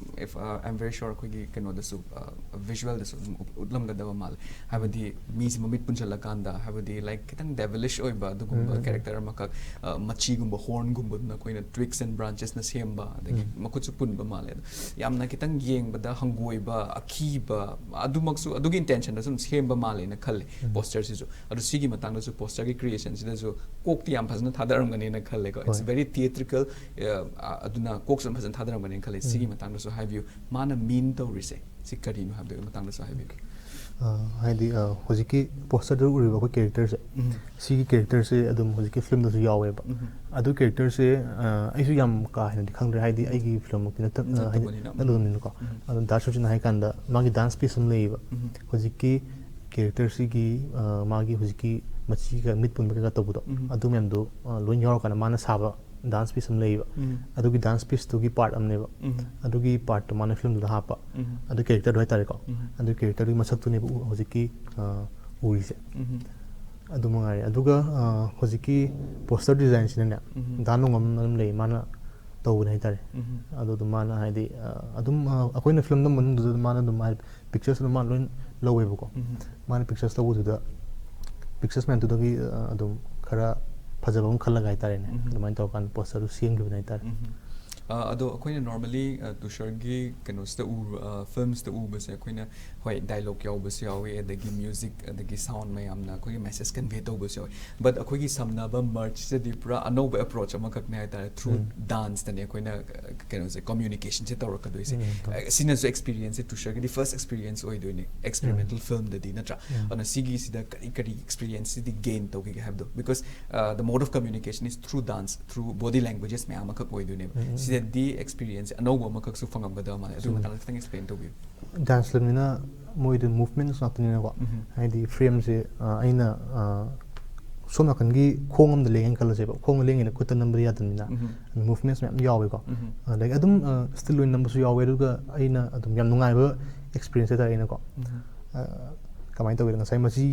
if, uh, I'm very sure ꯑꯩꯈꯣꯏꯒꯤ ꯀꯩꯅꯣꯗꯁꯨ, ꯚꯤꯖꯨꯋꯦꯜꯗꯁꯨ ꯑꯗꯨꯝ ꯎꯠ- ꯎꯠꯂꯝꯒꯗꯕ ꯃꯥꯜꯂꯦ꯫ ꯍꯥꯏꯕꯗꯤ ꯃꯤꯁꯦ ꯃꯃꯤꯠ ꯄꯨꯟꯁꯤꯜꯂꯀꯥꯟꯗ, ꯍꯥꯏꯕꯗꯤ ꯂꯥꯏꯛ ꯈꯤꯇꯪ ꯗꯦꯚꯤꯂꯤꯁ ꯑꯣꯏꯕ ꯑꯗꯨꯒꯨꯝꯕ ꯎꯝ, ꯎꯝ, ꯎꯝ꯫ ꯀꯦꯔꯦꯛꯇꯔ ꯑꯃꯈꯛ, ꯑ, ꯃꯆꯤꯒꯨꯝꯕ, ꯍꯣꯔꯟꯒꯨꯝꯕꯗꯨꯅ ꯑꯩꯈꯣꯏꯅ ꯇ꯭ꯋꯤꯛꯁ ꯑꯦꯟ ꯕ꯭ꯔꯥꯟꯆꯦꯁꯅ ꯁꯦꯝꯕ, ꯑꯗꯒꯤ ꯎꯝ꯫ ꯃꯈꯨꯠꯁꯨ ꯄꯨꯟꯕ ꯃꯥꯜꯂꯦ꯫ ꯑꯗꯣ ꯌꯥꯝꯅ ꯈꯤꯇꯪ ꯌꯦꯡꯕꯗ ꯍꯪꯒꯣꯏꯕ, ꯑꯀꯤꯕ, ꯑꯗꯨꯃꯛꯁꯨ ꯑꯗꯨꯒꯤ ꯏꯟꯇꯦꯟꯁꯟꯗ ꯁꯨꯝ ꯁꯦꯝꯕ ꯃꯥꯜꯂꯦꯅ ꯈꯜꯂꯦ ꯎꯝ꯫ ꯄꯣꯁꯇꯔꯁꯤꯁꯨ꯫ ꯑꯗꯣ ꯁꯤꯒꯤ ꯃꯇꯥꯡꯗꯁꯨ, ꯄꯣꯁꯇꯔꯒꯤ ꯀ꯭ꯔꯤꯌꯦꯁꯟꯁꯤꯗꯁꯨ ꯀꯣꯛꯇꯤ ꯌꯥꯝ ꯐꯖꯅ ꯊꯥꯗꯔꯝꯒꯅꯤꯅ ꯈꯜꯂꯦꯀꯣ꯫ It's ꯍꯣꯏ꯫ very theatrical, ꯑ, ꯑꯗꯨꯅ ꯀꯣꯛꯁꯨ ꯌꯥꯝ ꯐꯖꯅ ꯊꯥꯗꯔꯝꯒꯅꯤꯅ ꯈꯜꯂꯦ꯫ ꯁꯤꯒꯤ ꯎꯝ꯫ ꯃꯇꯥꯡꯗꯁꯨ ꯍꯥꯏꯕꯤꯌꯨ, ꯃꯥꯅ ꯃꯤꯟ ꯇꯧꯔꯤꯁꯦ ꯁꯤ ꯀꯔꯤꯅꯣ ꯍꯥꯏꯕꯗꯨꯒꯤ ꯃꯇꯥꯡꯗꯁꯨ ꯍꯥꯏꯕꯤꯌꯨ꯫ ꯑ, ꯍꯥꯏꯗꯤ, ꯑ, ꯍꯧꯖꯤꯛꯀꯤ ꯄꯣꯁꯇꯔꯗ ꯎꯔꯤꯕ ꯑꯩꯈꯣꯏ ꯀꯦꯔꯦꯛꯇꯔꯁꯦ, ꯎꯝ꯫ ꯁꯤꯒꯤ ꯀꯦꯔꯦꯛꯇꯔꯁꯦ ꯑꯗꯨꯝ ꯍꯧꯖꯤꯛꯀꯤ ꯐꯤꯂꯝꯗꯁꯨ ꯌꯥꯎꯋꯦꯕ꯫ ꯎꯝ꯫ ꯑꯗꯨ ꯀꯦꯔꯦꯛꯇꯔꯁꯦ, ꯑ, ꯑꯩꯁꯨ ꯌꯥꯝ ꯀꯥ ꯍꯦꯟꯅꯗꯤ ꯈꯪꯗ꯭ꯔꯦ, ꯍꯥꯏꯗꯤ ꯎꯝ꯫ ꯑꯩꯒꯤ ꯐꯤꯂꯝꯃꯛꯇꯤ ꯅꯠꯇ-, ꯑ, ꯍꯥꯏꯗꯤ ꯅꯠꯇꯕꯅꯤꯅ꯫ ꯎꯝ꯫ ꯅꯠꯇꯕꯅꯤꯅꯀꯣ꯫ ꯎꯝ꯫ ꯑꯗꯣ ꯗꯥ ꯁꯨꯔꯖꯤꯠꯅ ꯍꯥꯏ ꯀꯥꯟꯗ ꯃꯥꯒꯤ ꯗꯥꯟꯁ ꯄꯤꯁ ꯑꯃ ꯂꯩꯌꯦꯕ꯫ ꯎꯝ꯫ ꯍꯧꯖꯤꯛꯀꯤ ꯀꯦꯔꯦꯛꯇꯔꯁꯤꯒꯤ, ꯑ, ꯃꯥꯒꯤ ꯍꯧꯖꯤꯛꯀꯤ ꯃꯆꯤꯒ ꯃꯤꯠ ꯄꯨꯟꯕ ꯀꯩꯀꯥ ꯇꯧꯕꯗꯣ, ꯎꯝ꯫ ꯑꯗꯨ ꯃꯌꯥꯝꯗꯣ, ꯑ, ꯂꯣꯏ ꯌꯥꯎꯔꯀꯥꯟꯗ ꯃꯥꯅ ꯁꯥꯕ ꯗꯥꯟꯁ ꯄꯤꯁ ꯑꯃ ꯂꯩꯌꯦꯕ꯫ ꯎꯝ꯫ ꯑꯗꯨꯒꯤ ꯗꯥꯟꯁ ꯄꯤꯁꯇꯨꯒꯤ ꯄꯥꯔꯠ ꯑꯃꯅꯦꯕ꯫ ꯎꯝ꯫ ꯑꯗꯨꯒꯤ ꯄꯥꯔꯠꯇꯣ ꯃꯥꯅ ꯐꯤꯂꯝꯗꯨꯗ ꯍꯥꯞꯄ꯫ ꯎꯝ꯫ ꯑꯗꯨ ꯀꯦꯔꯦꯛꯇꯔꯗꯣ ꯍꯥꯏꯇꯥꯔꯦꯀꯣ꯫ ꯎꯝ꯫ ꯑꯗꯨ ꯀꯦꯔꯦꯛꯇꯔꯗꯨꯒꯤ ꯃꯁꯛꯇꯨꯅꯦꯕ ꯎ-, ꯍꯧꯖꯤꯛꯀꯤ, ꯑ, ꯎꯔꯤꯁꯦ꯫ ꯎꯝ꯫ ꯑꯗꯨ ꯃꯉꯥꯏꯔꯦ꯫ ꯑꯗꯨꯒ, ꯑ, ꯍꯧꯖꯤꯛꯀꯤ ꯄꯣꯁꯇꯔ ꯗꯤꯖꯥꯏꯟꯁꯤꯅꯅꯦ, ꯎꯝ꯫ ꯗꯥ ꯅꯣꯡꯉꯝꯅ ꯑꯗꯨꯝ ꯂꯩ, ꯃꯥꯅ ꯇꯧꯕꯅꯦ ꯍꯥꯏꯇꯥꯔꯦ꯫ ꯎꯝ꯫ ꯑꯗꯨ ꯑꯗꯨꯝ ꯃꯥꯅ ꯍꯥꯏꯗꯤ, ꯑ, ꯑꯗꯨꯝ, ꯑ, ꯑꯩꯈꯣꯏꯅ ꯐꯤꯂꯝ ꯅꯝꯕ ꯃꯅꯨꯡꯗꯨꯗ ꯃꯥꯅ ꯑꯗꯨꯝ ꯍꯥꯏꯗꯤ ꯄꯤꯛꯆꯔꯁ ꯑꯗꯨꯝ ꯃꯥꯅ ꯂꯣꯏ ꯂꯧꯋꯦꯕꯀꯣ꯫ ꯎꯝ꯫ ꯃꯥꯅ ꯄꯤꯛꯆꯔꯁ ꯂꯧꯕꯗꯨꯗ, ꯄꯤꯛꯆꯔꯁ ꯃꯌꯥꯝꯗꯨꯗꯒꯤ, ꯑ, ꯑꯗꯨꯝ ꯈꯔ ꯐꯖꯕ ꯑꯃ ꯈꯜꯂꯒ ꯍꯥꯏꯇꯥꯔꯦꯅꯦ, ꯎꯝ꯫ ꯑꯗꯨꯃꯥꯏꯅ ꯇꯧꯔꯀꯥꯟꯗ ꯄꯣꯁꯇꯔꯗꯨ ꯁꯦꯝꯈꯤꯕꯅꯦ ꯍꯥꯏꯇꯥꯔꯦ꯫ ꯎꯝ꯫ ꯑ, ꯑꯗꯣ ꯑꯩꯈꯣꯏꯅ normally, ꯑ, ꯇꯨꯁꯥꯔꯒꯤ ꯀꯩꯅꯣꯁꯤꯗ ꯎ-, ꯑ, ꯐꯤꯂꯝꯁꯤꯗ ꯎꯕꯁꯦ ꯑꯩꯈꯣꯏꯅ, ꯍꯣꯏ, ꯗꯥꯏꯂꯣꯛ ꯌꯥꯎꯕꯁꯨ ꯌꯥꯎꯋꯤ, ꯑꯗꯒꯤ ꯃ꯭ꯌꯨꯖꯤꯛ, ꯑꯗꯒꯤ ꯁꯥꯎꯟ ꯃꯌꯥꯝꯅ ꯑꯩꯈꯣꯏꯒꯤ ꯃꯦꯁꯦꯖ ꯀꯟꯚꯦ ꯇꯧꯕꯁꯨ ꯌꯥꯎꯋꯤ꯫ But ꯑꯩꯈꯣꯏꯒꯤ ꯁꯝꯅꯕ ꯃꯔꯆꯁꯤꯗꯗꯤ ꯄꯨꯔꯥ ꯑꯅꯧꯕ ꯑꯦꯄ꯭ꯔꯣꯆ ꯑꯃꯈꯛꯅꯦ ꯍꯥꯏꯇꯥꯔꯦ꯫ Through ꯎꯝ꯫ ꯗꯥꯟꯁꯇꯅꯦ ꯑꯩꯈꯣꯏꯅ, ꯑ, ꯀꯩꯅꯣꯁꯦ, ꯀꯝꯃ꯭ꯌꯨꯅꯤꯀꯦꯁꯟꯁꯦ ꯇꯧꯔꯛꯀꯗꯣꯏꯁꯦ꯫ ꯎꯝ, ꯇꯧ- ꯑ, ꯁꯤꯅꯁꯨ ꯑꯦꯛꯁꯄꯤꯔꯤꯌꯦꯟꯁꯁꯦ, ꯇꯨꯁꯥꯔꯒꯤꯗꯤ ꯐꯥꯔꯁ ꯑꯦꯛꯁꯄꯤꯔꯤꯌꯦꯟꯁ ꯑꯣꯏꯗꯣꯏꯅꯦ ꯑꯦꯛꯁꯄꯦꯔꯤꯃꯦꯟꯇꯦꯜ ꯎꯝ꯫ ꯐꯤꯂꯝꯗꯗꯤ, ꯅꯠꯇ꯭ꯔꯥ? ꯎꯝ꯫ ꯑꯗꯨꯅ ꯁꯤꯒꯤꯁꯤꯗ ꯀꯔꯤ ꯀꯔꯤ ꯑꯦꯛꯁꯄꯤꯔꯤꯌꯦꯟꯁꯁꯤꯗꯤ ꯒꯦꯟ ꯇꯧꯈꯤꯒꯦ ꯍꯥꯏꯕꯗꯣ? Because, uh, the mode of communication is through dance, through body languages ꯃꯌꯥꯝ ꯑꯃꯈꯛ ꯑꯣꯏꯗꯣꯏꯅꯦꯕ꯫ ꯎꯝ, ꯎꯝ, ꯎꯝ꯫ ꯁꯤꯗꯗꯤ ꯑꯦꯛꯁꯄꯤꯔꯤꯌꯦꯟꯁ ꯑꯅꯧꯕ ꯑꯃꯈꯛꯁꯨ ꯐꯪꯉꯝꯒꯗꯕ ꯃꯥꯜꯂꯦ꯫ ꯑꯗꯨꯒꯤ ꯆꯨꯝꯃꯤ꯫ ꯃꯇꯥꯡꯗ ꯈꯤꯇꯪ ꯑꯦꯛꯁꯄ꯭ꯂꯦꯟ ꯇꯧꯕꯤꯌꯨ꯫ ꯗꯥꯟꯁ ꯐꯤꯂꯝꯅꯤꯅ ꯃꯣꯏꯗꯤ ꯃꯨꯚꯃꯦꯟꯠꯁ ꯉꯥꯛꯇꯅꯤꯅꯀꯣ꯫ ꯎꯝ꯫ ꯍꯥꯏꯗꯤ ꯐ꯭ꯔꯦꯝꯁꯦ, ꯑ, ꯑꯩꯅ, ꯑ, ꯁꯣꯝ ꯅꯥꯀꯟꯒꯤ ꯈꯣꯡ ꯑꯃꯗ ꯂꯦꯡꯉꯦꯅ ꯈꯜꯂꯁꯦꯕ, ꯈꯣꯡꯗ ꯂꯦꯡꯉꯦꯅ ꯈꯨꯠꯇ ꯅꯝꯕꯗꯤ ꯌꯥꯗꯕꯅꯤꯅ꯫ ꯎꯝ꯫ ꯃꯨꯚꯃꯦꯟꯠꯁ ꯃꯌꯥꯝ ꯌꯥꯎꯋꯦꯀꯣ꯫ ꯎꯝ꯫ ꯑꯗꯒꯤ ꯑꯗꯨꯝ, ꯑ, ꯁ꯭ꯇꯤꯜ ꯑꯣꯏꯅ ꯅꯝꯕꯁꯨ ꯌꯥꯎꯋꯦ, ꯑꯗꯨꯒ ꯑꯩꯅ ꯑꯗꯨꯝ ꯌꯥꯝ ꯅꯨꯡꯉꯥꯏꯕ ꯑꯦꯛꯁꯄꯤꯔꯤꯌꯦꯟꯁ ꯍꯥꯏꯇꯥꯔꯦ ꯑꯩꯅꯀꯣ꯫ ꯎꯝ꯫ ꯑ, ꯀꯃꯥꯏꯅ ꯇꯧꯒꯦꯗ, ꯉꯁꯥꯏ ꯃꯆꯤ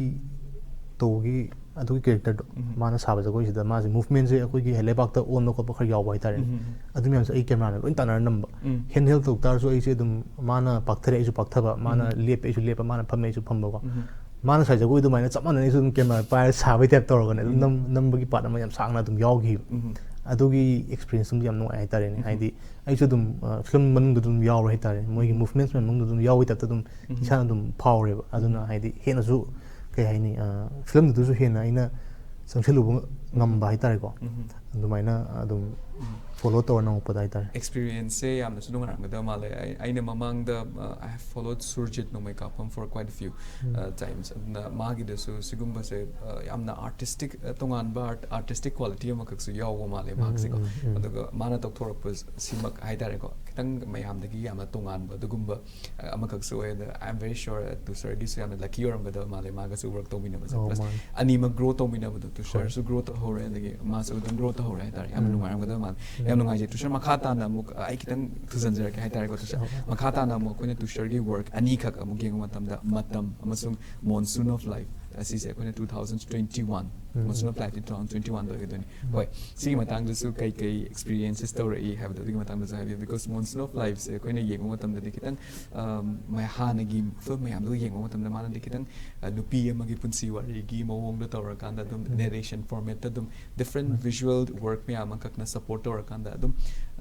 ꯇꯧꯕꯒꯤ ꯑꯗꯨꯒꯤ ꯀꯦꯔꯦꯛꯇꯔꯗꯣ ꯎꯝ. ꯃꯥꯅ ꯁꯥꯕ ꯖꯒꯣꯏꯁꯤꯗ ꯃꯥꯁꯦ ꯃꯨꯚꯃꯦꯟꯁꯦ ꯑꯩꯈꯣꯏꯒꯤ ꯂꯩꯕꯥꯛꯇ ꯑꯣꯟꯕ ꯈꯣꯠꯄ ꯈꯔ ꯌꯥꯎꯕ ꯍꯥꯏꯇꯥꯔꯦ꯫ ꯎꯝ. ꯑꯗꯨ ꯃꯌꯥꯝꯁꯦ ꯑꯩ ꯀꯦꯃꯦꯔꯥꯅ ꯂꯣꯏ ꯇꯥꯟꯅꯔ ꯅꯝꯕ꯫ ꯎꯝ. ꯍꯦꯟ ꯍꯦꯜ ꯇꯧ ꯇꯥꯔꯁꯨ ꯑꯩꯁꯦ ꯑꯗꯨꯝ ꯃꯥꯅ ꯄꯥꯛꯊꯔꯦ ꯑꯩꯁꯨ ꯄꯥꯛꯊꯕ, ꯃꯥꯅ ꯎꯝ. ꯂꯦꯞꯄꯦ ꯑꯩꯁꯨ ꯂꯦꯞꯄ, ꯃꯥꯅ ꯐꯝꯃꯦ ꯑꯩꯁꯨ ꯐꯝꯕꯀꯣ꯫ ꯎꯝ. ꯃꯥꯅ ꯁꯥꯏ ꯖꯒꯣꯏ ꯑꯗꯨꯃꯥꯏꯅ ꯆꯞ ꯃꯥꯟꯅꯅ ꯑꯩꯁꯨ ꯑꯗꯨꯝ ꯀꯦꯃꯦꯔꯥ ꯄꯥꯏꯔ ꯁꯥꯕꯒꯤ ꯇꯥꯏꯞ ꯇꯧꯔꯒꯅꯦ ꯑꯗꯨꯝ ꯎꯝ. ꯅꯝ- ꯅꯝꯕꯒꯤ ꯄꯥꯔꯠ ꯑꯃ ꯌꯥꯝ ꯁꯥꯡꯅ ꯑꯗꯨꯝ ꯌꯥꯎꯈꯤꯕ꯫ ꯎꯝ. ꯑꯗꯨꯒꯤ ꯑꯦꯛꯁꯄꯤꯔꯤꯌꯦꯟꯁꯇꯨꯝꯗꯤ ꯌꯥꯝ ꯅꯨꯡꯉꯥꯏ ꯍꯥꯏꯇꯥꯔꯦꯅꯦ꯫ ꯎꯝ. ꯍꯥꯏꯗꯤ ꯑꯩꯁꯨ ꯑꯗꯨꯝ ꯐꯤꯂꯝ ꯃꯅꯨꯡꯗ ꯑꯗꯨꯝ ꯌꯥꯎꯔꯦ ꯍꯥꯏꯇꯥꯔꯦ꯫ ꯃꯣꯏꯒꯤ ꯎꯝ. ꯃꯨꯚꯃꯦꯟꯠꯁ ꯃꯅꯨꯡꯗ ꯑꯗꯨꯝ ꯌꯥꯎꯕꯒꯤ ꯇꯥꯏꯞꯇ ꯑꯗꯨꯝ ꯎꯝ. ꯏꯁꯥꯅ ꯑꯗꯨꯝ ꯐꯥꯎꯔꯦꯕ꯫ ꯑꯗꯨꯅ ꯎꯝ. ꯍꯥꯏꯗꯤ ꯍꯦꯟꯅꯁꯨ ꯀꯩ ꯍꯥꯏꯅꯤ, ꯐꯤꯂꯝꯗꯨꯗꯁꯨ ꯍꯦꯟꯅ ꯑꯩꯅ ꯆꯪꯁꯤꯜꯂꯨꯕ ꯉꯝꯕ ꯍꯥꯏꯇꯥꯔꯦꯀꯣ꯫ ꯎꯝ. ꯑꯗꯨꯃꯥꯏꯅ ꯑꯗꯨꯝ ꯎꯝ. ꯐꯣꯂꯣ ꯇꯧꯔ ꯅꯝꯃꯛꯄꯗ ꯍꯥꯏꯇꯥꯔꯦ꯫ ꯑꯦꯛꯁꯄꯤꯔꯤꯌꯦꯟꯁꯁꯦ ꯌꯥꯝꯅꯁꯨ ꯅꯨꯡꯉꯥꯏꯔꯝꯒꯗꯕ ꯃꯥꯜꯂꯦ꯫ ꯑꯩ- ꯑꯩꯅ ꯃꯃꯥꯡꯗ, uh, I have followed Surjit ꯅꯣꯡꯃꯩ ꯀꯥꯞꯐꯝ for quite a few, um. uh, times. ꯑꯗꯨꯅ ꯃꯥꯒꯤꯗꯁꯨ ꯁꯤꯒꯨꯝꯕꯁꯦ, uh, ꯌꯥꯝꯅ ꯑꯥꯔꯇꯤꯁꯇꯤꯛ, uh, ꯇꯣꯉꯥꯟꯕ ꯑꯥꯔꯇꯤꯁꯇꯤꯛ ꯀ꯭ꯋꯥꯂꯤꯇꯤ ꯑꯃꯈꯛꯁꯨ ꯌꯥꯎꯕ ꯃꯥꯜꯂꯦ ꯎꯝ, ꯃꯍꯥꯛꯁꯦꯀꯣ꯫ ꯎꯝ, ꯎꯝ. ꯑꯗꯨꯒ ꯃꯥꯅ ꯇꯧꯊꯣꯔꯛꯄ ꯁꯤꯃꯛ ꯍꯥꯏꯇꯥꯔꯦꯀꯣ, ꯈꯤꯇꯪ ꯃꯌꯥꯝꯗꯒꯤ ꯌꯥꯝꯅ ꯇꯣꯉꯥꯟꯕ ꯑꯗꯨꯒꯨꯝꯕ, uh, ꯑꯃꯈꯛꯁꯨ ꯑꯣꯏ꯫ ꯑꯗ I am very sure, uh, ꯇꯨꯁꯔꯒꯤꯁꯨ ꯌꯥꯝꯅ ꯂꯛꯀꯤ ꯑꯣꯏꯔꯝꯒꯗꯕ ꯃꯥꯜꯂꯦ ꯃꯥꯒꯁꯨ ꯋꯔꯛ ꯇꯧꯃꯤꯟꯅꯕꯁꯦ꯫ ꯑꯧ, Plus ꯃꯥꯅꯦ. ꯑꯅꯤꯃꯛ ꯒ꯭ꯔꯣ ꯇꯧꯃꯤꯟꯅꯕꯗꯣ, ꯇꯨꯁꯔꯁꯨ ꯒ꯭ꯔꯣ ꯇꯧꯍꯧꯔꯦ, ꯑꯗꯒꯤ ꯃꯥꯁꯨ ꯑꯗꯨꯝ ꯒ꯭ꯔꯣ ꯇꯧꯍꯧꯔꯦ ꯍꯥꯏꯇꯥꯔꯦ꯫ ꯌꯥꯝꯅ ꯎꯝ. ꯅꯨꯡꯉꯥꯏꯔꯝꯒꯗꯕ ꯃꯥꯜꯂꯦ꯫ ꯎꯝ. ꯌꯥꯝ ꯅꯨꯡꯉꯥꯏꯖꯩ ꯇꯨꯁꯔ꯫ ꯃꯈꯥ ꯇꯥꯅ ꯑꯃꯨꯛ, uh, ꯑꯩ ꯈꯤꯇꯪ ꯊꯨꯖꯟꯖꯔꯛꯀꯦ ꯍꯥꯏꯇꯥꯔꯦꯀꯣ ꯇꯨꯁꯔ꯫ ꯑꯧ. ꯃꯈꯥ ꯇꯥꯅ ꯑꯃꯨꯛ ꯑꯩꯈꯣꯏꯅ ꯇꯨꯁꯔꯒꯤ ꯋꯔꯛ ꯑꯅꯤꯈꯛ ꯑꯃꯨꯛ ꯌꯦꯡꯕ ꯃꯇꯝꯗ, ꯃꯇꯝ ꯑꯃꯁꯨꯡ Monsoon of Life ꯑꯁꯤꯁꯦ ꯑꯩꯈꯣꯏꯅ two thousand twenty-one, um. Monsoon of Life T two thousand twenty-one ꯗ ꯑꯣꯏꯒꯗꯣꯏꯅꯤ꯫ ꯎꯝ. ꯍꯣꯏ, ꯁꯤꯒꯤ ꯃꯇꯥꯡꯗꯁꯨ ꯀꯩ ꯀꯩ ꯑꯦꯛꯁꯄꯤꯔꯤꯌꯦꯟꯁꯦꯁ ꯇꯧꯔꯛꯏ ꯍꯥꯏꯕꯗꯣ ꯑꯗꯨꯒꯤ ꯃꯇꯥꯡꯗꯁꯨ ꯍꯥꯏꯕꯤꯌꯨ꯫ Because Monsoon of Life ꯁꯦ ꯑꯩꯈꯣꯏꯅ ꯌꯦꯡꯕ ꯃꯇꯝꯗꯗꯤ ꯈꯤꯇꯪ, um, ꯃꯌꯥ-, ꯍꯥꯟꯅꯒꯤ ꯐꯤꯂꯝ ꯃꯌꯥꯝꯗꯨꯒ ꯌꯦꯡꯕ ꯃꯇꯝꯗ ꯃꯥꯅꯗꯤ ꯈꯤꯇꯪ, uh, ꯅꯨꯄꯤ ꯑꯃꯒꯤ ꯄꯨꯟꯁꯤ ꯋꯥꯔꯤꯒꯤ ꯃꯑꯣꯡꯗ ꯇꯧꯔꯀꯥꯟꯗ ꯑꯗꯨꯝ ꯎꯝ. ꯅꯦꯔꯦꯁꯟ ꯐꯣꯔꯃꯦꯠꯇ ꯑꯗꯨꯝ ꯗꯤꯐ꯭ꯔꯦꯟ ꯎꯝ. ꯚꯤꯖꯨꯋꯦꯜ ꯋꯔꯛ ꯃꯌꯥꯝ ꯑꯃꯈꯛꯅ ꯁꯄꯣꯔꯠ ꯇꯧꯔꯀꯥꯟꯗ ꯑꯗꯨꯝ,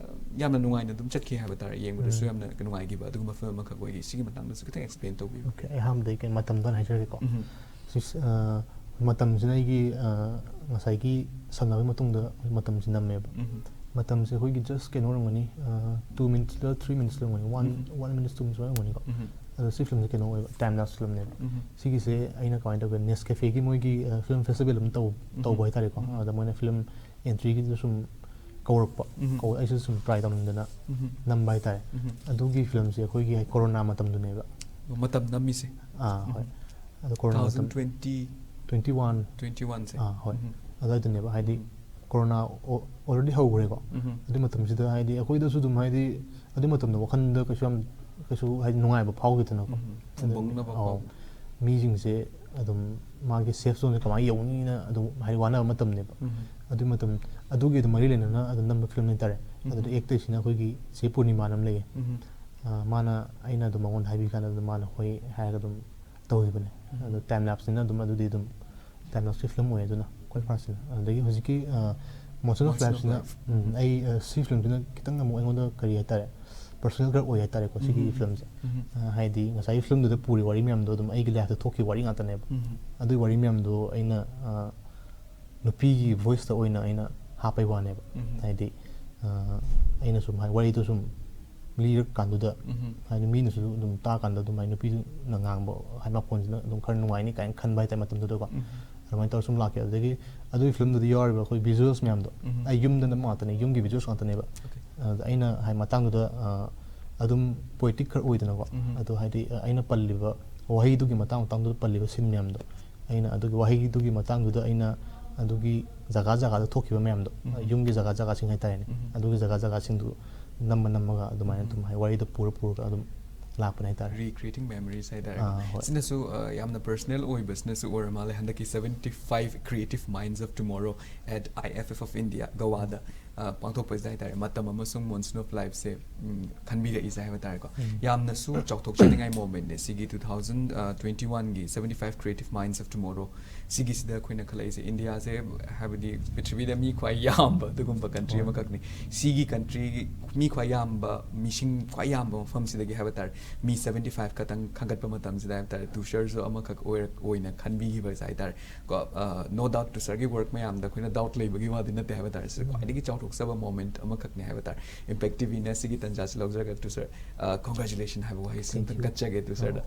uh, ꯌꯥꯝꯅ ꯅꯨꯡꯉꯥꯏꯅ ꯑꯗꯨꯝ ꯆꯠꯈꯤ ꯍꯥꯏꯕ ꯇꯥꯔꯦ꯫ ꯌꯦꯡꯕꯗꯁꯨ ꯎꯝ. ꯌꯥꯝꯅ ꯅꯨꯡꯉꯥꯏꯈꯤꯕ ꯑꯗꯨꯒꯨꯝꯕ ꯐꯤꯂꯝ ꯑꯃꯈꯛ ꯑꯣꯏꯈꯤ꯫ ꯁꯤꯒꯤ ꯃꯇꯥꯡꯗꯁꯨ ꯈꯤꯇꯪ ꯑꯦꯛꯁꯄ꯭ꯂꯦꯟ ꯇꯧꯕꯤꯌꯨ꯫ ꯑꯣꯀꯦ, ꯑꯩ ꯑꯍꯥꯟꯕꯗ ꯑꯩ ꯀꯩ ꯃꯇꯝꯗꯣ ꯍꯥꯟꯅ ꯍꯥꯏꯖꯔꯒꯦꯀꯣ꯫ ꯎꯝ. ꯁꯤꯁ-, ꯑ, ꯃꯇꯝꯁꯤꯅ ꯑꯩꯒꯤ, ꯑ, ꯉꯁꯥꯏꯒꯤ ꯁꯥꯟꯅꯕꯒꯤ ꯃꯇꯨꯡꯗ ꯃꯇꯝꯁꯤ ꯅꯝꯃꯦꯕ꯫ ꯎꯝ. ꯃꯇꯝꯁꯦ ꯑꯩꯈꯣꯏꯒꯤ just ꯀꯩꯅꯣ ꯑꯣꯏꯔꯝꯒꯅꯤ, ꯑ, two minutes ꯂ three minutes ꯂ ꯑꯣꯏꯔꯝꯒꯅꯤ, one, ꯎꯝ. one minutes, two minutes ꯑꯣꯏꯔꯝꯒꯅꯤꯀꯣ꯫ ꯎꯝ. ꯑꯗꯣ ꯁꯤ ꯐꯤꯂꯝꯁꯦ ꯀꯩꯅꯣ ꯑꯣꯏꯕ, ꯇꯥꯏꯝ ꯂꯥꯞꯁ ꯐꯤꯂꯝꯅꯦꯕ꯫ ꯎꯝ. ꯁꯤꯒꯤꯁꯦ ꯑꯩꯅ ꯀꯃꯥꯏꯅ ꯇꯧꯒꯦ, ꯅꯦꯁꯀꯦꯐꯦꯒꯤ ꯃꯣꯏꯒꯤ, ꯑ, ꯐꯤꯂꯝ ꯐꯦꯁꯇꯤꯚꯦꯜ ꯑꯃ ꯇꯧ-, ꯎꯝ. ꯇꯧꯕ ꯍꯥꯏꯇꯥꯔꯦꯀꯣ꯫ ꯎꯝ. ꯑꯗ ꯃꯣꯏꯅ ꯐꯤꯂꯝ ꯑꯦꯟꯇ꯭ꯔꯤꯒꯤꯗꯨ ꯁꯨꯝ ꯀꯧꯔꯛꯄ, ꯎꯝ. ꯀꯧ-, ꯑꯩꯁꯨ ꯁꯨꯝ ꯇ꯭ꯔꯥꯏ ꯇꯧꯅꯤꯡꯗꯅ ꯎꯝ. ꯅꯝꯕ ꯍꯥꯏꯇꯥꯔꯦ꯫ ꯎꯝ. ꯑꯗꯨꯒꯤ ꯐꯤꯂꯝꯁꯦ ꯑꯩꯈꯣꯏꯒꯤ ꯀꯣꯔꯣꯅꯥ ꯃꯇꯝꯗꯨꯅꯦꯕ꯫ ꯃꯇꯝ ꯅꯝꯃꯤꯁꯦ꯫ ꯑꯥ, ꯍꯣꯏ꯫ ꯎꯝ. ꯑꯗꯣ ꯀꯣꯔꯣꯅꯥ ꯃꯇꯝ, two thousand twenty, twenty-one꯫ twenty-one ꯁꯦ꯫ ꯑꯥ, ꯍꯣꯏ꯫ ꯎꯝ. ꯑꯗꯨꯋꯥꯏꯗꯨꯅꯦꯕ, ꯍꯥꯏꯗꯤ ꯎꯝ. ꯀꯣꯔꯣꯅꯥ ꯑꯣ-, already ꯍꯧꯈ꯭ꯔꯦꯀꯣ꯫ ꯎꯝ. ꯑꯗꯨ ꯃꯇꯝꯁꯤꯗ ꯍꯥꯏꯗꯤ ꯑꯩꯈꯣꯏꯗꯁꯨ ꯑꯗꯨꯝ ꯍꯥꯏꯗꯤ ꯑꯗꯨ ꯃꯇꯝꯗ ꯋꯥꯈꯜꯗ ꯀꯩꯁꯨ ꯌꯥꯝ, ꯀꯩꯁꯨ ꯍꯥꯏꯗꯤ ꯅꯨꯡꯉꯥꯏꯕ ꯐꯥꯎꯈꯤꯗꯅꯀꯣ꯫ ꯎꯝ. ꯑꯗꯨꯝ, ꯐꯨꯝꯕꯪꯅꯕ ꯑꯧ, ꯐꯥꯎꯕ꯫ ꯃꯤꯁꯤꯡꯁꯦ ꯑꯗꯨꯝ ꯃꯥꯒꯤ ꯁꯦꯐ ꯖꯣꯟꯁꯦ ꯀꯃꯥꯏꯅ ꯌꯧꯅꯤꯅ ꯑꯗꯨꯝ ꯍꯥꯏꯗꯤ ꯋꯥꯅꯕ ꯃꯇꯝꯅꯦꯕ꯫ ꯎꯝ. ꯑꯗꯨꯒꯤ ꯃꯇꯝ, ꯑꯗꯨꯒꯤ ꯑꯗꯨꯝ ꯃꯔꯤ ꯂꯩꯅꯅ ꯑꯗꯨꯝ ꯅꯝꯕ ꯐꯤꯂꯝ ꯍꯥꯏꯇꯥꯔꯦ꯫ ꯎꯝ. ꯑꯗꯨꯗ ꯑꯦꯛ ꯇꯧꯔꯤꯁꯤꯅ ꯑꯩꯈꯣꯏꯒꯤ ꯆꯦ ꯄꯨꯔꯅꯤꯃꯥꯅ ꯑꯃ ꯂꯩꯌꯦ꯫ ꯎꯝ. ꯑ, ꯃꯥꯅ, ꯑꯩꯅ ꯑꯗꯨꯝ ꯃꯉꯣꯟꯗ ꯍꯥꯏꯕꯤ ꯀꯥꯟꯗ ꯑꯗꯨꯝ ꯃꯥꯅ ꯍꯣꯏ ꯍꯥꯏꯔꯒ ꯑꯗꯨꯝ ꯇꯧꯈꯤꯕꯅꯦ꯫ ꯎꯝ. ꯑꯗꯣ ꯇꯥꯏꯝ ꯂꯦꯞꯁꯅꯤꯅ ꯑꯗꯨꯝ ꯑꯗꯨꯗꯤ ꯑꯗꯨꯝ ꯇꯥꯏꯝ ꯂꯦꯞꯁꯀꯤ ꯐꯤꯂꯝ ꯑꯣꯏꯌꯦ ꯑꯗꯨꯅ ꯈ꯭ꯋꯥꯏ ꯐꯥꯔꯁꯁꯤꯅ꯫ ꯑꯗꯒꯤ ꯍꯧꯖꯤꯛꯀꯤ, ꯑ, motion of Motion of ꯂꯥꯏꯐꯁꯤꯅ, Life. ꯎꯝ, ꯑꯩ, ꯑ, ꯁꯤ ꯐꯤꯂꯝꯁꯤꯅ ꯈꯤꯇꯪ ꯑꯃꯨꯛ ꯑꯩꯉꯣꯟꯗ ꯀꯔꯤ ꯍꯥꯏꯇꯥꯔꯦ, ꯄꯔꯁꯣꯅꯦꯜ ꯈꯔ ꯑꯣꯏ ꯍꯥꯏꯇꯥꯔꯦꯀꯣ ꯁꯤꯒꯤ ꯎꯝ. ꯐꯤꯂꯝꯁꯦ꯫ ꯎꯝ. ꯑ, ꯍꯥꯏꯗꯤ ꯉꯁꯥꯏꯒꯤ ꯐꯤꯂꯝꯗꯨꯗ ꯄꯨꯔꯤ ꯋꯥꯔꯤ ꯃꯌꯥꯝꯗꯣ ꯑꯗꯨꯝ ꯑꯩꯒꯤ ꯂꯥꯏꯐꯇ ꯊꯣꯛꯈꯤꯕ ꯋꯥꯔꯤ ꯉꯥꯛꯇꯅꯦꯕ꯫ ꯎꯝ. ꯑꯗꯨꯒꯤ ꯋꯥꯔꯤ ꯃꯌꯥꯝꯗꯣ ꯑꯩꯅ, ꯑ, ꯅꯨꯄꯤꯒꯤ ꯚꯣꯏꯁꯇ ꯑꯣꯏꯅ ꯑꯩꯅ ꯍꯥꯞꯄꯩ ꯋꯥꯅꯦꯕ꯫ ꯎꯝ. ꯍꯥꯏꯗꯤ, ꯑ, ꯑꯩꯅ ꯁꯨꯝ ꯍꯥꯏ, ꯋꯥꯔꯤꯗꯣ ꯁꯨꯝ ꯂꯤꯔꯀꯥꯟꯗꯨꯗ ꯎꯝ. ꯍꯥꯏꯗꯤ ꯃꯤꯅꯁꯨ ꯑꯗꯨꯝ ꯇꯥꯀꯥꯟꯗ ꯑꯗꯨꯝ ꯍꯥꯏꯗꯤ ꯅꯨꯄꯤꯗꯨꯅ ꯉꯥꯡꯕ ꯍꯥꯏ ꯃꯈꯣꯟꯁꯤꯅ ꯑꯗꯨꯝ ꯈꯔ ꯅꯨꯡꯉꯥꯏꯅꯤ ꯀꯥꯏꯅ ꯈꯟꯕ ꯍꯥꯏꯇꯥꯔꯦ ꯃꯇꯝꯗꯨꯗꯀꯣ꯫ ꯎꯝ. ꯑꯗꯨꯃꯥꯏꯅ ꯇꯧꯔ ꯁꯨꯝ ꯂꯥꯛꯀꯦ꯫ ꯑꯗꯨꯗꯒꯤ ꯑꯗꯨꯒꯤ ꯐꯤꯂꯝꯗꯨꯗ ꯌꯥꯎꯔꯤꯕ ꯑꯩꯈꯣꯏ ꯚꯤꯖꯨꯋꯦꯜꯁ ꯃꯌꯥꯝꯗꯣ ꯎꯝ. ꯑꯩ ꯌꯨꯝꯗ ꯅꯝꯕ ꯉꯥꯛꯇꯅꯦ, ꯌꯨꯝꯒꯤ ꯚꯤꯖꯨꯋꯦꯜꯁ ꯉꯥꯛꯇꯅꯦꯕ꯫ Okay. ꯑꯗꯨꯗ ꯑꯩꯅ ꯍꯥꯏ ꯃꯇꯥꯡꯗꯨꯗ, ꯑ, ꯑꯗꯨꯝ ꯄꯣꯏꯇꯤꯛ ꯈꯔ ꯑꯣꯏꯗꯅꯀꯣ꯫ ꯎꯝ. ꯑꯗꯣ ꯍꯥꯏꯗꯤ, ꯑ, ꯑꯩꯅ ꯄꯜꯂꯤꯕ ꯋꯥꯍꯩꯗꯨꯒꯤ ꯃꯇꯥꯡ ꯃꯇꯥꯡꯗꯨꯗ ꯄꯜꯂꯤꯕ ꯁꯤꯟ ꯃꯌꯥꯝꯗꯣ, ꯑꯩꯅ ꯑꯗꯨꯒꯤ ꯋꯥꯍꯩꯗꯨꯒꯤ ꯃꯇꯥꯡꯗꯨꯗ ꯑꯩꯅ ꯑꯗꯨꯒꯤ ꯖꯒꯥ ꯖꯒꯥꯗ ꯊꯣꯛꯈꯤꯕ ꯃꯌꯥꯝꯗꯣ, ꯎꯝ. ꯌꯨꯝꯒꯤ ꯖꯒꯥ ꯖꯒꯥꯁꯤꯡ ꯍꯥꯏꯇꯥꯔꯦꯅꯦ, ꯎꯝ. ꯑꯗꯨꯒꯤ ꯖꯒꯥ ꯖꯒꯥꯁꯤꯡꯗꯨ ꯅꯝꯃ ꯅꯝꯃꯒ ꯑꯗꯨꯃꯥꯏꯅ ꯎꯝ. ꯑꯗꯨꯝ ꯍꯥꯏ ꯋꯥꯔꯤꯗꯣ ꯄꯨꯔ ꯄꯨꯔꯒ ꯑꯗꯨꯝ ꯂꯥꯛꯄꯅꯦ ꯍꯥꯏꯇꯥꯔꯦ꯫ Recreating memories ꯍꯥꯏꯇꯥꯔꯦ꯫ ꯑꯥ, ꯍꯣꯏ꯫ ꯁꯤꯅꯁꯨ, ꯑ, ꯌꯥꯝꯅ ꯄꯔꯁꯅꯦꯜ ꯑꯣꯏꯕꯁꯤꯅꯁꯨ ꯑꯣꯏꯔ ꯃꯥꯜꯂꯦ꯫ ꯍꯟꯗꯛꯀꯤ seventy five Creative Minds of Tomorrow at I F F of India ꯒꯋꯥꯗ, ꯑ, ꯄꯥꯡꯊꯣꯛꯄꯁꯤꯗ ꯍꯥꯏꯇꯥꯔꯦ, ꯃꯇꯝ ꯑꯃꯁꯨꯡ ꯃꯣꯟꯁꯟ ꯑꯣꯐ ꯂꯥꯏꯐꯁꯦ, ꯎꯝ, ꯈꯟꯕꯤꯔꯛꯏꯁꯦ ꯍꯥꯏꯕ ꯇꯥꯔꯦꯀꯣ꯫ ꯎꯝ. ꯌꯥꯝꯅꯁꯨ ꯆꯥꯎꯊꯣꯛꯆꯅꯤꯡꯉꯥꯏ ꯃꯣꯃꯦꯟꯠꯅꯦ ꯁꯤꯒꯤ two thousand twenty one ꯒꯤ seventy five Creative Minds of Tomorrow ꯁꯤꯒꯤꯁꯤꯗ ꯑꯩꯈꯣꯏꯅ ꯈꯜꯂꯛꯏꯁꯦ꯫ ꯏꯟꯗꯤꯌꯥꯁꯦ ꯍꯥꯏꯕꯗꯤ ꯄ꯭ꯔꯤꯊꯤꯕꯤꯗ ꯃꯤ ꯈ꯭ꯋꯥꯏ ꯌꯥꯝꯕ ꯑꯗꯨꯒꯨꯝꯕ ꯀꯟꯇ꯭ꯔꯤ ꯍꯣꯏ. ꯑꯃꯈꯛꯅꯤ꯫ ꯁꯤꯒꯤ ꯀꯟꯇ꯭ꯔꯤꯒꯤ ꯃꯤ ꯈ꯭ꯋꯥꯏ ꯌꯥꯝꯕ, ꯃꯤꯁꯤꯡ ꯈ꯭ꯋꯥꯏ ꯌꯥꯝꯕ ꯃꯐꯝꯁꯤꯗꯒꯤ ꯍꯥꯏꯕ ꯇꯥꯔꯦ, ꯃꯤ seventy five ꯈꯛꯇꯪ ꯈꯟꯒꯠꯄ ꯃꯇꯝꯁꯤꯗ ꯍꯥꯏꯕ ꯇꯥꯔꯦ, ꯇꯨꯁꯔꯁꯨ ꯑꯃꯈꯛ ꯑꯣꯏꯔ-, ꯑꯣꯏꯅ ꯈꯟꯕꯤꯈꯤꯕꯁꯦ ꯍꯥꯏ ꯇꯥꯔꯦ꯫ ꯀꯣ, ꯑ, no doubt ꯇꯨꯁꯔꯒꯤ ꯋꯥꯔꯛ ꯃꯌꯥꯝꯗ ꯑꯩꯈꯣꯏꯅ ꯗꯥꯎꯠ ꯂꯩꯕꯒꯤ ꯋꯥꯗꯤ ꯅꯠꯇꯦ ꯍꯥꯏꯕ ꯇꯥꯔꯦ꯫ ꯁꯤꯗ ꯈ꯭ꯋꯥꯏꯗꯒꯤ ꯆꯥꯎꯊꯣꯛꯆꯕ ꯃꯣꯃꯦꯟꯠ ꯑꯃꯈꯛꯅꯦ ꯍꯥꯏꯕ ꯇꯥꯔꯦ꯫ ꯏꯝꯄꯦꯛ ꯇꯤꯚꯤꯅ ꯁꯤꯒꯤ ꯇꯟꯖꯥꯁꯤ ꯂꯧꯖꯔꯒ ꯇꯨꯁꯔ, ꯑ, congratulation ꯍꯥꯏꯕ ꯋꯥꯍꯩꯁꯤ Thank ꯑꯝꯇꯪ you. ꯀꯠꯆꯒꯦ ꯇꯨꯁꯔꯗ꯫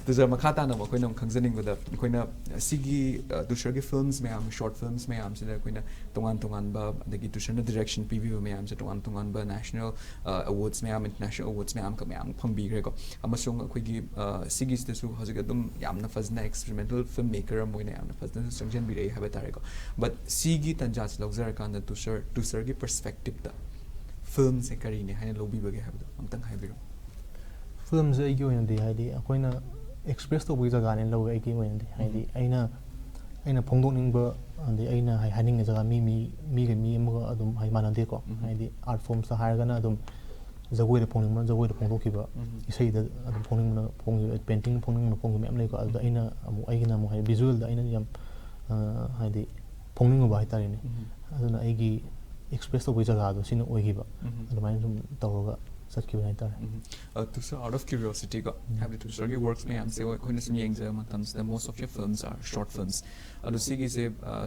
ꯇꯨꯁꯔ, ꯃꯈꯥ ꯇꯥꯅ ꯑꯃꯨꯛ ꯑꯩꯈꯣꯏꯅ ꯑꯃꯨꯛ ꯈꯪꯖꯅꯤꯡꯕꯗ, ꯑꯩꯈꯣꯏꯅ ꯁꯤꯒꯤ, ꯑ, ꯇꯨꯁꯔꯒꯤ ꯐꯤꯜꯝꯁ ꯃꯌꯥꯝ, ꯁꯣꯔꯠ ꯐꯤꯜꯝꯁ ꯃꯌꯥꯝꯁꯤꯗ ꯑꯩꯈꯣꯏꯅ ꯇꯣꯉꯥꯟ ꯇꯣꯉꯥꯟꯕ, ꯑꯗꯒꯤ ꯇꯨꯁꯔꯅ ꯗꯤꯔꯦꯛꯁꯟ ꯄꯤꯕꯤꯕ ꯃꯌꯥꯝꯁꯦ ꯇꯣꯉꯥꯟ ꯇꯣꯉꯥꯟꯕ ꯅꯦꯁꯅꯦꯜ, ꯑ, ꯑꯦꯋꯥꯔꯗꯁ ꯃꯌꯥꯝ, ꯏꯟꯇꯔꯅꯦꯁꯅꯦꯜ ꯑꯦꯋꯥꯔꯗꯁ ꯃꯌꯥꯝ ꯑꯃꯈꯛ ꯃꯌꯥꯝ ꯐꯪꯕꯤꯈ꯭ꯔꯦꯀꯣ꯫ ꯑꯃꯁꯨꯡ ꯑꯩꯈꯣꯏꯒꯤ, ꯑ, ꯁꯤꯒꯤꯁꯤꯗꯁꯨ ꯍꯧꯖꯤꯛ ꯑꯗꯨꯝ ꯌꯥꯝꯅ ꯐꯖꯅ ꯑꯦꯛꯁꯄꯦꯔꯤꯃꯦꯟꯇꯦꯜ ꯐꯤꯜꯝ ꯃꯦꯀꯔ ꯑꯃ ꯑꯣꯏꯅ ꯌꯥꯝꯅ ꯐꯖꯅꯁꯨ ꯆꯪꯁꯤꯟꯕꯤꯔꯛꯏ ꯍꯥꯏꯕ ꯇꯥꯔꯦꯀꯣ꯫ But ꯁꯤꯒꯤ ꯇꯟꯖꯥꯁꯤ ꯂꯧꯖꯔꯀꯥꯟꯗ ꯇꯨꯁꯔ, ꯇꯨꯁꯔꯒꯤ ꯄꯔꯁꯄꯦꯛꯇꯤꯞꯇ ꯐꯤꯜꯝꯁꯦ ꯀꯔꯤꯅꯦ ꯍꯥꯏꯅ ꯂꯧꯕꯤꯕꯒꯦ ꯍꯥꯏꯕꯗꯣ ꯑꯝꯇꯪ ꯍꯥꯏꯕꯤꯔꯣ꯫ ꯐꯤꯂꯝꯁꯦ ꯑꯩꯒꯤ ꯑꯣꯏꯅꯗꯤ ꯍꯥꯏꯗꯤ ꯑꯩꯈꯣꯏꯅ ꯑꯦꯛꯁꯄ꯭ꯔꯦꯁ ꯇꯧꯕꯒꯤ ꯖꯒꯥꯅꯦꯅ ꯂꯧꯋꯦ ꯑꯩꯒꯤ ꯑꯣꯏꯅꯗꯤ꯫ ꯍꯥꯏꯗꯤ ꯑꯩꯅ ꯑꯩꯅ ꯐꯣꯡꯗꯣꯛꯅꯤꯡꯕ, ꯑꯗꯩ ꯑꯩꯅ ꯍꯥꯏ- ꯍꯥꯏꯅꯤꯡꯉꯤ ꯖꯒꯥ ꯃꯤ ꯃꯤ ꯃꯤꯒ ꯃꯤ ꯑꯃꯒ ꯑꯗꯨꯝ ꯍꯥꯏ ꯃꯥꯟꯅꯗꯦꯀꯣ꯫ ꯍꯥꯏꯗꯤ ꯑꯥꯔꯠ ꯐꯣꯝꯁꯇ ꯍꯥꯏꯔꯒꯅ ꯑꯗꯨꯝ ꯖꯒꯣꯏꯗ ꯐꯣꯡꯅꯤꯡꯕꯅ ꯖꯒꯣꯏꯗ ꯐꯣꯡꯗꯣꯛꯈꯤꯕ, ꯏꯁꯩꯗ ꯑꯗꯨꯝ ꯐꯣꯡꯅꯤꯡꯕꯅ ꯐꯣꯡꯈꯤꯕ, ꯄꯦꯟꯇꯤꯡ ꯐꯣꯡꯅꯤꯡꯕꯅ ꯐꯣꯡꯈꯤꯕ ꯃꯌꯥꯝ ꯂꯩꯀꯣ꯫ ꯑꯗꯨꯗ ꯑꯩꯅ ꯑꯃꯨꯛ ꯑꯩꯒꯤꯅ ꯑꯃꯨꯛ ꯍꯥꯏꯗꯤ ꯚꯤꯖꯨꯋꯦꯜꯗ ꯑꯩꯅ ꯌꯥꯝ ꯑ, ꯍꯥꯏꯗꯤ ꯐꯣꯡꯅꯤꯡꯉꯨꯕ ꯍꯥꯏꯇꯥꯔꯦꯅꯦ꯫ ꯑꯗꯨꯅ ꯑꯩꯒꯤ ꯑꯦꯛꯁꯄ꯭ꯔꯦꯁ ꯇꯧꯕꯒꯤ ꯖꯒꯥꯗꯣ ꯁꯤꯅ ꯑꯣꯏꯈꯤꯕ꯫ ꯑꯗꯨꯃꯥꯏꯅ ꯁꯨꯝ ꯇꯧꯔꯒ ꯆꯠꯈꯤꯕꯅꯦ ꯍꯥꯏꯇꯥꯔꯦ꯫ ꯇꯨꯁꯥꯔ, out of curiosity ꯀꯣ, ꯍꯥꯏꯕꯗꯤ ꯇꯨꯁꯥꯔꯒꯤ ꯋꯥꯔꯛꯁ ꯃꯌꯥꯝꯁꯦ ꯑꯩꯈꯣꯏꯅ ꯁꯨꯝ ꯌꯦꯡꯖꯕ ꯃꯇꯝꯁꯤꯗ most of your films are short films꯫ ꯑꯗꯣ ꯁꯤꯒꯤꯁꯦ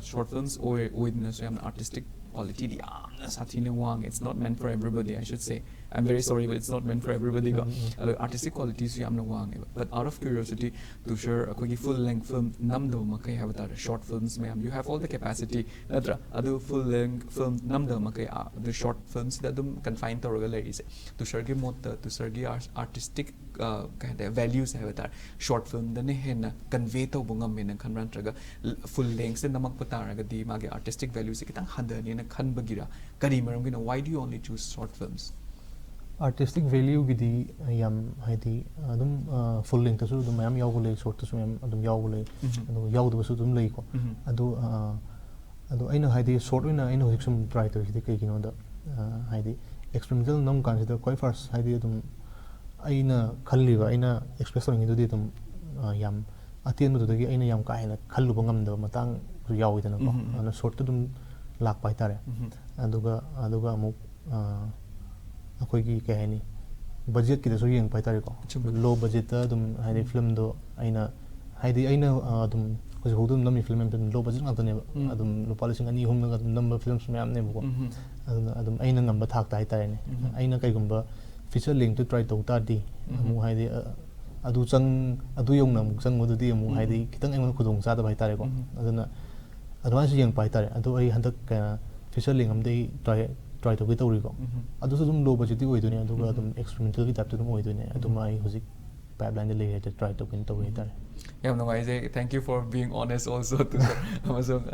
ꯁꯣꯔꯠ ꯐꯤꯜꯝꯁ ꯑꯣꯏ ꯑꯣꯏꯗꯅꯁꯨ ꯌꯥꯝꯅ ꯑꯥꯔꯇꯤꯁꯇꯤꯛ ꯀ꯭ꯋꯥꯂꯤꯇꯤꯗꯤ ꯌꯥꯝꯅ ꯁꯥꯊꯤꯅ ꯋꯥꯡꯉꯦ꯫ It's not meant for everybody, I should say. I'm very sorry, but it's not meant for everybody ꯀꯣ꯫ ꯑꯗꯣ ꯑꯥꯔꯇꯤꯁꯇꯤꯛ ꯀ꯭ꯋꯥꯂꯤꯇꯤꯁꯨ ꯌꯥꯝꯅ ꯋꯥꯡꯉꯦꯕ꯫ But out of curiosity, ꯇꯨꯁꯥꯔ, ꯑꯩꯈꯣꯏꯒꯤ ꯐꯨꯜ ꯂꯦꯡ ꯐꯤꯜꯝ ꯅꯝꯗꯕ ꯃꯈꯩ ꯍꯥꯏꯕ ꯇꯥꯔꯦ, ꯁꯣꯔꯠ ꯐꯤꯜꯝꯁ ꯃꯌꯥꯝ, you have all the capacity, ꯅꯠꯇ꯭ꯔꯥ? ꯑꯗꯨ ꯐꯨꯜ ꯂꯦꯡ ꯐꯤꯜꯝ ꯅꯝꯗꯕ ꯃꯈꯩ ꯑꯗꯨ ꯁꯣꯔꯠ ꯐꯤꯜꯝꯁꯤꯗ ꯑꯗꯨꯝ ꯀꯟꯐꯥꯏꯟ ꯇꯧꯔꯒ ꯂꯩꯔꯤꯁꯦ, ꯇꯨꯁꯥꯔꯒꯤ ꯃꯣꯠꯇ, ꯇꯨꯁꯥꯔꯒꯤ ꯑꯥꯔꯇꯤꯁꯇꯤꯛ ꯀꯩ ꯍꯥꯏꯇꯥꯔꯦ, ꯚꯦꯂ꯭ꯌꯨꯁ ꯍꯥꯏꯕ ꯇꯥꯔꯦ, ꯁꯣꯔꯠ ꯐꯤꯜꯝꯗꯅ ꯍꯦꯟꯅ ꯀꯟꯚꯦ ꯇꯧꯕ ꯉꯝꯃꯦꯅ ꯈꯟꯕ꯭ꯔꯥ, ꯅꯠꯇ꯭ꯔꯒ ꯐꯨꯜ ꯂꯦꯡꯁꯤꯗ ꯅꯝꯃꯛꯄ ꯇꯥꯔꯒꯗꯤ ꯃꯥꯒꯤ ꯑꯥꯔꯇꯤꯁꯇꯤꯛ ꯚꯦꯂ꯭ꯌꯨꯁꯦ ꯈꯤꯇꯪ ꯍꯟꯊꯅꯤꯅ ꯈꯟꯕꯒꯤꯔꯥ? ꯀꯔꯤ ꯃꯔꯝꯒꯤꯅꯣ? Why do you only choose short films? Artistic ꯚꯦꯂ꯭ꯌꯨꯒꯤꯗꯤ ꯌꯥꯝ, ꯍꯥꯏꯗꯤ, ꯑꯗꯨꯝ ꯐꯨꯜ ꯂꯦꯡꯇꯁꯨ ꯑꯗꯨꯝ ꯃꯌꯥꯝ ꯌꯥꯎꯕ ꯂꯩ, ꯁꯣꯔꯠꯇꯁꯨ ꯃꯌꯥꯝ ꯑꯗꯨꯝ ꯌꯥꯎꯕ ꯂꯩ, ꯑꯗꯨꯒ ꯌꯥꯎꯗꯕꯁꯨ ꯑꯗꯨꯝ ꯂꯩꯀꯣ꯫ ꯑꯗꯣ ꯑ, ꯑꯗꯣ ꯑꯩꯅ ꯍꯥꯏꯗꯤ ꯁꯣꯔꯠ ꯑꯣꯏꯅ ꯑꯩꯅ ꯍꯧꯖꯤꯛ ꯁꯨꯝ ꯇ꯭ꯔꯥꯏ ꯇꯧꯔꯤꯁꯤꯗꯤ ꯀꯩꯒꯤꯅꯣꯗ, ꯑ, ꯍꯥꯏꯗꯤ ꯑꯦꯛꯁꯄꯦꯔꯤꯃꯦꯟꯇꯦꯜ ꯅꯝ ꯀꯥꯟꯁꯤꯗ ꯈ꯭ꯋꯥꯏ ꯐꯥꯔꯁ ꯍꯥꯏꯗꯤ ꯑꯗꯨꯝ ꯑꯩꯅ ꯈꯜꯂꯤꯕ, ꯑꯩꯅ ꯑꯦꯛꯁꯄ꯭ꯔꯦꯁ ꯇꯧꯅꯤꯡꯉꯤꯗꯨꯗꯤ ꯑꯗꯨꯝ ꯑ, ꯌꯥꯝ ꯑꯇꯦꯟꯕꯗꯨꯗꯒꯤ ꯑꯩꯅ ꯌꯥꯝ ꯀꯥ ꯍꯦꯟꯅ ꯈꯜꯂꯨꯕ ꯉꯝꯗꯕ ꯃꯇꯥꯡꯁꯨ ꯌꯥꯎꯋꯤꯗꯅꯀꯣ꯫ ꯑꯗꯨꯅ ꯁꯣꯔꯠꯇ ꯑꯗꯨꯝ ꯂꯥꯛꯄ ꯍꯥꯏꯇꯥꯔꯦ꯫ ꯑꯗꯨꯒ ꯑꯗꯨꯒ ꯑꯃꯨꯛ ꯑ, ꯑꯩꯈꯣꯏꯒꯤ ꯀꯩ ꯍꯥꯏꯅꯤ, ꯕꯖꯦꯠꯀꯤꯗꯁꯨ ꯌꯦꯡꯉꯛꯄ ꯍꯥꯏꯇꯥꯔꯦꯀꯣ꯫ ꯆꯨꯝꯃꯦ꯫ ꯂꯣ ꯕꯖꯦꯠꯇ ꯑꯗꯨꯝ ꯍꯥꯏꯗꯤ ꯐꯤꯂꯝꯗꯣ ꯑꯩꯅ ꯍꯥꯏꯗꯤ ꯑꯩꯅ ꯑ, ꯑꯗꯨꯝ ꯍꯧꯖꯤꯛꯐꯥꯎꯗ ꯑꯗꯨꯝ ꯅꯝꯃꯤ ꯐꯤꯂꯝ ꯃꯌꯥꯝꯁꯦ ꯑꯗꯨꯝ ꯂꯣ ꯕꯖꯦꯠ ꯉꯥꯛꯇꯅꯦꯕ꯫ ꯑꯗꯨꯝ ꯂꯨꯄꯥ ꯂꯤꯁꯤꯡ ꯑꯅꯤ ꯑꯍꯨꯝꯗꯒ ꯑꯗꯨꯝ ꯅꯝꯕ ꯐꯤꯂꯝꯁꯨ ꯃꯌꯥꯝꯅꯦꯕꯀꯣ꯫ ꯑꯗꯨꯅ ꯑꯗꯨꯝ ꯑꯩꯅ ꯉꯝꯕ ꯊꯥꯛꯇ ꯍꯥꯏꯇꯥꯔꯦꯅꯦ꯫ ꯑꯩꯅ ꯀꯩꯒꯨꯝꯕ ꯐꯤꯆꯔ ꯂꯦꯡꯇ ꯇ꯭ꯔꯥꯏ ꯇꯧ ꯇꯥꯔꯗꯤ ꯑꯃꯨꯛ ꯍꯥꯏꯗꯤ ꯑ, ꯑꯗꯨ ꯆꯪ ꯑꯗꯨ ꯌꯧꯅ ꯑꯃꯨꯛ ꯆꯪꯕꯗꯨꯗꯤ ꯑꯃꯨꯛ ꯍꯥꯏꯗꯤ ꯈꯤꯇꯪ ꯑꯩꯉꯣꯟꯗ ꯈꯨꯗꯣꯡ ꯆꯥꯗꯕ ꯍꯥꯏꯇꯥꯔꯦꯀꯣ꯫ ꯑꯗꯨꯅ ꯑꯗꯨꯃꯥꯏꯅꯁꯨ ꯌꯦꯡꯉꯛꯄ ꯍꯥꯏꯇꯥꯔꯦ꯫ ꯑꯗꯣ ꯑꯩ ꯍꯟꯗꯛ ꯐꯤꯆꯔ ꯂꯦꯡ ꯑꯃꯗꯤ ꯇ꯭ꯔꯥꯏ ꯇ꯭ꯔꯥꯏ ꯇꯧꯒꯦ ꯇꯧꯔꯤꯀꯣ꯫ ꯑꯗꯨꯁꯨ ꯑꯗꯨꯝ ꯂꯣ ꯕꯖꯦꯠꯇꯤ ꯑꯣꯏꯗꯣꯏꯅꯦ, ꯑꯗꯨꯒ ꯑꯗꯨꯝ ꯑꯦꯛꯁꯄꯦꯔꯤꯃꯦꯟꯇꯦꯜꯒꯤ ꯇꯥꯏꯞꯇ ꯑꯗꯨꯝ ꯑꯣꯏꯗꯣꯏꯅꯦ꯫ ꯑꯗꯨꯃ ꯑꯩ ꯍꯧꯖꯤꯛ ꯄꯥꯏꯞꯂꯥꯏꯟꯗ ꯂꯩꯔꯦ ꯍꯥꯏꯇꯥꯔꯦ, ꯇ꯭ꯔꯥꯏ ꯇꯧꯒꯦꯅ ꯇꯧꯋꯦ ꯍꯥꯏꯇꯥꯔꯦ꯫ ꯌꯥꯝ ꯅꯨꯡꯉꯥꯏꯖꯩ, thank you for being honest also. ꯑꯃꯁꯨꯡ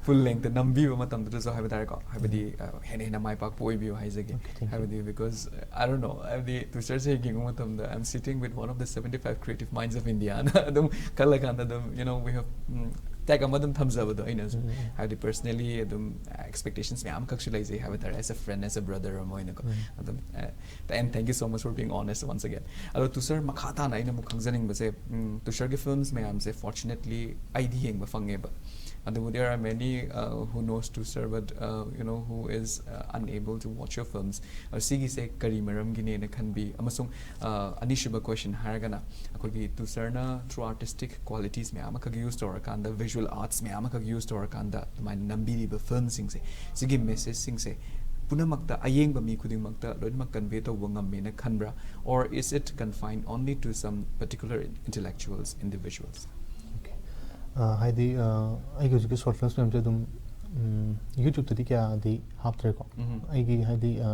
ꯐꯨꯜ ꯂꯦꯡꯇ ꯅꯝꯕꯤꯕ ꯃꯇꯝꯗꯨꯗꯁꯨ ꯍꯥꯏꯕ ꯇꯥꯔꯦꯀꯣ, ꯍꯥꯏꯕꯗꯤ ꯑ, ꯍꯦꯟꯅ ꯍꯦꯟꯅ ꯃꯥꯏ ꯄꯥꯛꯄ ꯑꯣꯏꯕꯤꯌꯨ ꯍꯥꯏꯖꯒꯦ. Okay, thank you. ꯍꯥꯏꯕꯗꯤ because I don't know, ꯍꯥꯏꯕꯗꯤ ꯇꯨꯁꯔꯁꯦ ꯍꯦꯛ ꯌꯦꯡꯕ ꯃꯇꯝꯗ I'm sitting with one of the seventy five creative minds of India ꯅ ꯑꯗꯨꯝ ꯈꯜꯂꯀꯥꯟꯗ ꯑꯗꯨꯝ you know we have tag ꯑꯃ ꯑꯗꯨꯝ ꯊꯝꯖꯕꯗꯣ ꯑꯩꯅꯁꯨ, ꯎꯝ, ꯎꯝ. ꯍꯥꯏꯕꯗꯤ personally ꯑꯗꯨꯝ expectations ꯃꯌꯥꯝ ꯑꯃꯈꯛꯁꯨ ꯂꯩꯖꯩ ꯍꯥꯏꯕ ꯇꯥꯔꯦ, as a friend, as a brother ꯑꯃ ꯑꯣꯏꯅꯀꯣ. ꯎꯝ. ꯑꯗꯨꯝ ꯑ, and thank you so much for being honest once again. ꯑꯗꯣ ꯇꯨꯁꯔ, ꯃꯈꯥ ꯇꯥꯅ ꯑꯩꯅ ꯑꯃꯨꯛ ꯈꯪꯖꯅꯤꯡꯕꯁꯦ, ꯎꯝ, ꯇꯨꯁꯔꯒꯤ ꯐꯤꯂꯝꯁ ꯃꯌꯥꯝꯁꯦ fortunately ꯑꯩꯗꯤ ꯌꯦꯡꯕ ꯐꯪꯉꯦꯕ, ꯑꯗꯨꯕꯨ there are many uh, who knows Tusar but uh, you know who is uh, unable to watch your films. ꯑꯗꯣ ꯁꯤꯒꯤꯁꯦ ꯀꯔꯤ ꯃꯔꯝꯒꯤꯅꯦꯅ ꯈꯟꯕꯤ? ꯑꯃꯁꯨꯡ ꯑ, ꯑꯅꯤꯁꯨꯕ question ꯍꯥꯏꯔꯒꯅ, ꯑꯩꯈꯣꯏꯒꯤ ꯇꯨꯁꯔꯅ through artistic qualities ꯃꯌꯥꯝ ꯑꯃꯈꯛ use ꯇꯧꯔꯀꯥꯟꯗ, visual arts ꯃꯌꯥꯝ ꯑꯃꯈꯛ use ꯇꯧꯔꯀꯥꯟꯗ ꯑꯗꯨꯃꯥꯏꯅ ꯅꯝꯕꯤꯔꯤꯕ ꯐꯤꯂꯝꯁꯤꯡꯁꯦ, ꯁꯤꯒꯤ ꯃꯦꯁꯦꯖꯁꯤꯡꯁꯦ ꯄꯨꯝꯅꯃꯛꯇ, ꯑꯌꯦꯡꯕ ꯃꯤ ꯈꯨꯗꯤꯡꯃꯛꯇ ꯂꯣꯏꯅꯃꯛ convey ꯇꯧꯕ ꯉꯝꯃꯦꯅ ꯈꯟꯕ꯭ꯔꯥ? Or is it confined only to some particular intellectuals, individuals? Okay. ꯑ, ꯍꯥꯏꯗꯤ ꯑ, ꯑꯩꯒꯤ ꯍꯧꯖꯤꯛꯀꯤ ꯁꯣꯔꯠ ꯐꯤꯂꯝꯁ ꯃꯌꯥꯝꯁꯦ ꯑꯗꯨꯝ ꯌꯨꯇ꯭ꯌꯨꯕꯇꯗꯤ ꯀꯌꯥꯗꯤ ꯍꯥꯞꯇ꯭ꯔꯦꯀꯣ꯫ ꯎꯝ. ꯑꯩꯒꯤ ꯍꯥꯏꯗꯤ ꯑ,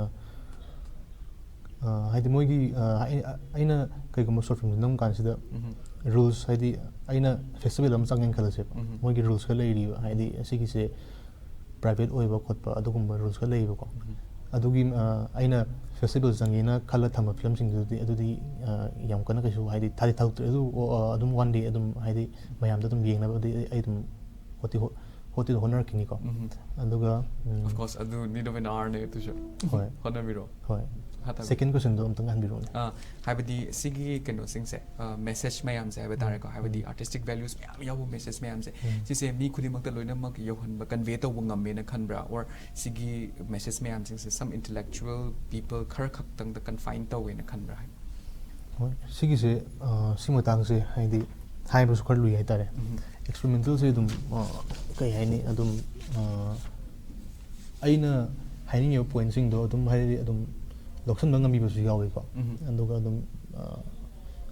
ꯑ, ꯍꯥꯏꯗꯤ ꯃꯣꯏꯒꯤ ꯑ, ꯑꯩ- ꯑꯩꯅ ꯀꯩꯒꯨꯝꯕ ꯁꯣꯔꯠ ꯐꯤꯂꯝꯁꯦ ꯅꯝ ꯀꯥꯟꯁꯤꯗ ꯎꯝ. ꯔꯨꯜꯁ, ꯍꯥꯏꯗꯤ ꯑꯩꯅ ꯐꯦꯁꯇꯤꯚꯦꯜ ꯑꯃ ꯆꯪꯉꯦꯅ ꯈꯜꯂꯁꯦꯕ, ꯎꯝ. ꯃꯣꯏꯒꯤ ꯔꯨꯜꯁ ꯈꯔ ꯂꯩꯔꯤꯕ, ꯍꯥꯏꯗꯤ ꯑꯁꯤꯒꯤꯁꯦ ꯄ꯭ꯔꯥꯏꯚꯦꯠ ꯑꯣꯏꯕ ꯈꯣꯠꯄ ꯑꯗꯨꯒꯨꯝꯕ ꯔꯨꯜꯁ ꯈꯔ ꯂꯩꯌꯦꯕꯀꯣ꯫ ꯎꯝ. ꯑꯗꯨꯒꯤ ꯑ, ꯑꯩꯅ ꯐꯦꯁꯇꯤꯚꯦꯜ ꯆꯪꯉꯦꯅ ꯈꯜꯂ ꯊꯝꯕ ꯐꯤꯂꯝꯁꯤꯡꯗꯨꯗꯤ ꯑꯗꯨꯗꯤ ꯑ, ꯌꯥꯝ ꯀꯟꯅ ꯀꯩꯁꯨ ꯍꯥꯏꯗꯤ ꯊꯥꯗꯤ ꯊꯥꯗꯣꯛꯇ꯭ꯔꯦ, ꯑꯗꯨ ꯑ, ꯑꯗꯨꯝ ꯋꯥꯟ ꯗꯦ ꯑꯗꯨꯝ ꯍꯥꯏꯗꯤ ꯃꯌꯥꯝꯗ ꯑꯗꯨꯝ ꯌꯦꯡꯅꯕꯗꯤ ꯑꯩ ꯑꯗꯨꯝ ꯍꯣꯠꯇꯤ ꯍꯣ- ꯍꯣꯠꯇꯤ ꯍꯣꯠꯅꯔꯛꯈꯤꯅꯤꯀꯣ꯫ ꯎꯝ. ꯑꯗꯨꯒ ꯎꯝ, Of course, ꯑꯗꯨ need of an hour ꯅꯦ ꯑꯗꯨꯁꯨ ꯍꯣꯏ. ꯍꯣꯠꯅꯕꯤꯔꯣ꯫ ꯍꯣꯏ. ꯃꯈꯥ ꯇꯥꯕꯤꯌꯨ. ꯁꯦꯀꯦꯟ ꯀꯣꯏꯁꯟꯗꯣ ꯑꯝꯇꯪ ꯍꯟꯕꯤꯔꯛꯎꯅꯦ꯫ ꯑꯥ, ꯍꯥꯏꯕꯗꯤ ꯁꯤꯒꯤ ꯀꯩꯅꯣꯁꯤꯡꯁꯦ, ꯃꯦꯁꯦꯖ ꯃꯌꯥꯝꯁꯦ ꯍꯥꯏꯕ ꯇꯥꯔꯦꯀꯣ, ꯍꯥꯏꯕꯗꯤ ꯎꯝ. ꯑꯥꯔꯇꯤꯁꯇꯤꯛ ꯚꯦꯂ꯭ꯌꯨꯁ ꯃꯌꯥꯝ ꯌꯥꯎꯕ ꯃꯦꯁꯦꯖ ꯃꯌꯥꯝꯁꯦ, ꯎꯝ. ꯁꯤꯁꯦ ꯃꯤ ꯈꯨꯗꯤꯡꯃꯛꯇ ꯂꯣꯏꯅꯃꯛ ꯌꯧꯍꯟꯕ, ꯀꯟꯚꯦ ꯇꯧꯕ ꯉꯝꯃꯦꯅ ꯈꯟꯕ꯭ꯔꯥ? Or ꯁꯤꯒꯤ ꯃꯦꯁꯦꯖ ꯃꯌꯥꯝꯁꯤꯡꯁꯦ some intellectual people ꯈꯔ ꯈꯛꯇꯪꯗ ꯀꯟꯐꯥꯏꯟ ꯇꯧꯋꯦꯅ ꯈꯟꯕ꯭ꯔꯥ? ꯍꯣꯏ, ꯁꯤꯒꯤꯁꯦ ꯑ, ꯁꯤ ꯃꯇꯥꯡꯁꯦ ꯍꯥꯏꯗꯤ ꯍꯥꯏꯕꯁꯨ ꯈꯔ ꯂꯨꯏ ꯍꯥꯏꯇꯥꯔꯦ꯫ ꯎꯝ. ꯑꯦꯛꯁꯄꯦꯔꯤꯃꯦꯟꯇꯦꯜꯁꯦ ꯑꯗꯨꯝ ꯑ, ꯀꯩ ꯍꯥꯏꯅꯤ, ꯑꯗꯨꯝ ꯑ, ꯑꯩꯅ ꯍꯥꯏꯅꯤꯡꯉꯤꯕ ꯄꯣꯏꯟꯠꯁꯤꯡꯗꯣ ꯑꯗꯨꯝ ꯍꯥꯏꯗꯤ ꯑꯗꯨꯝ ꯂꯧꯁꯤꯟꯕ ꯉꯝꯕꯤꯕꯁꯨ ꯌꯥꯎꯋꯤꯀꯣ꯫ ꯎꯝ. ꯑꯗꯨꯒ ꯑꯗꯨꯝ ꯑ,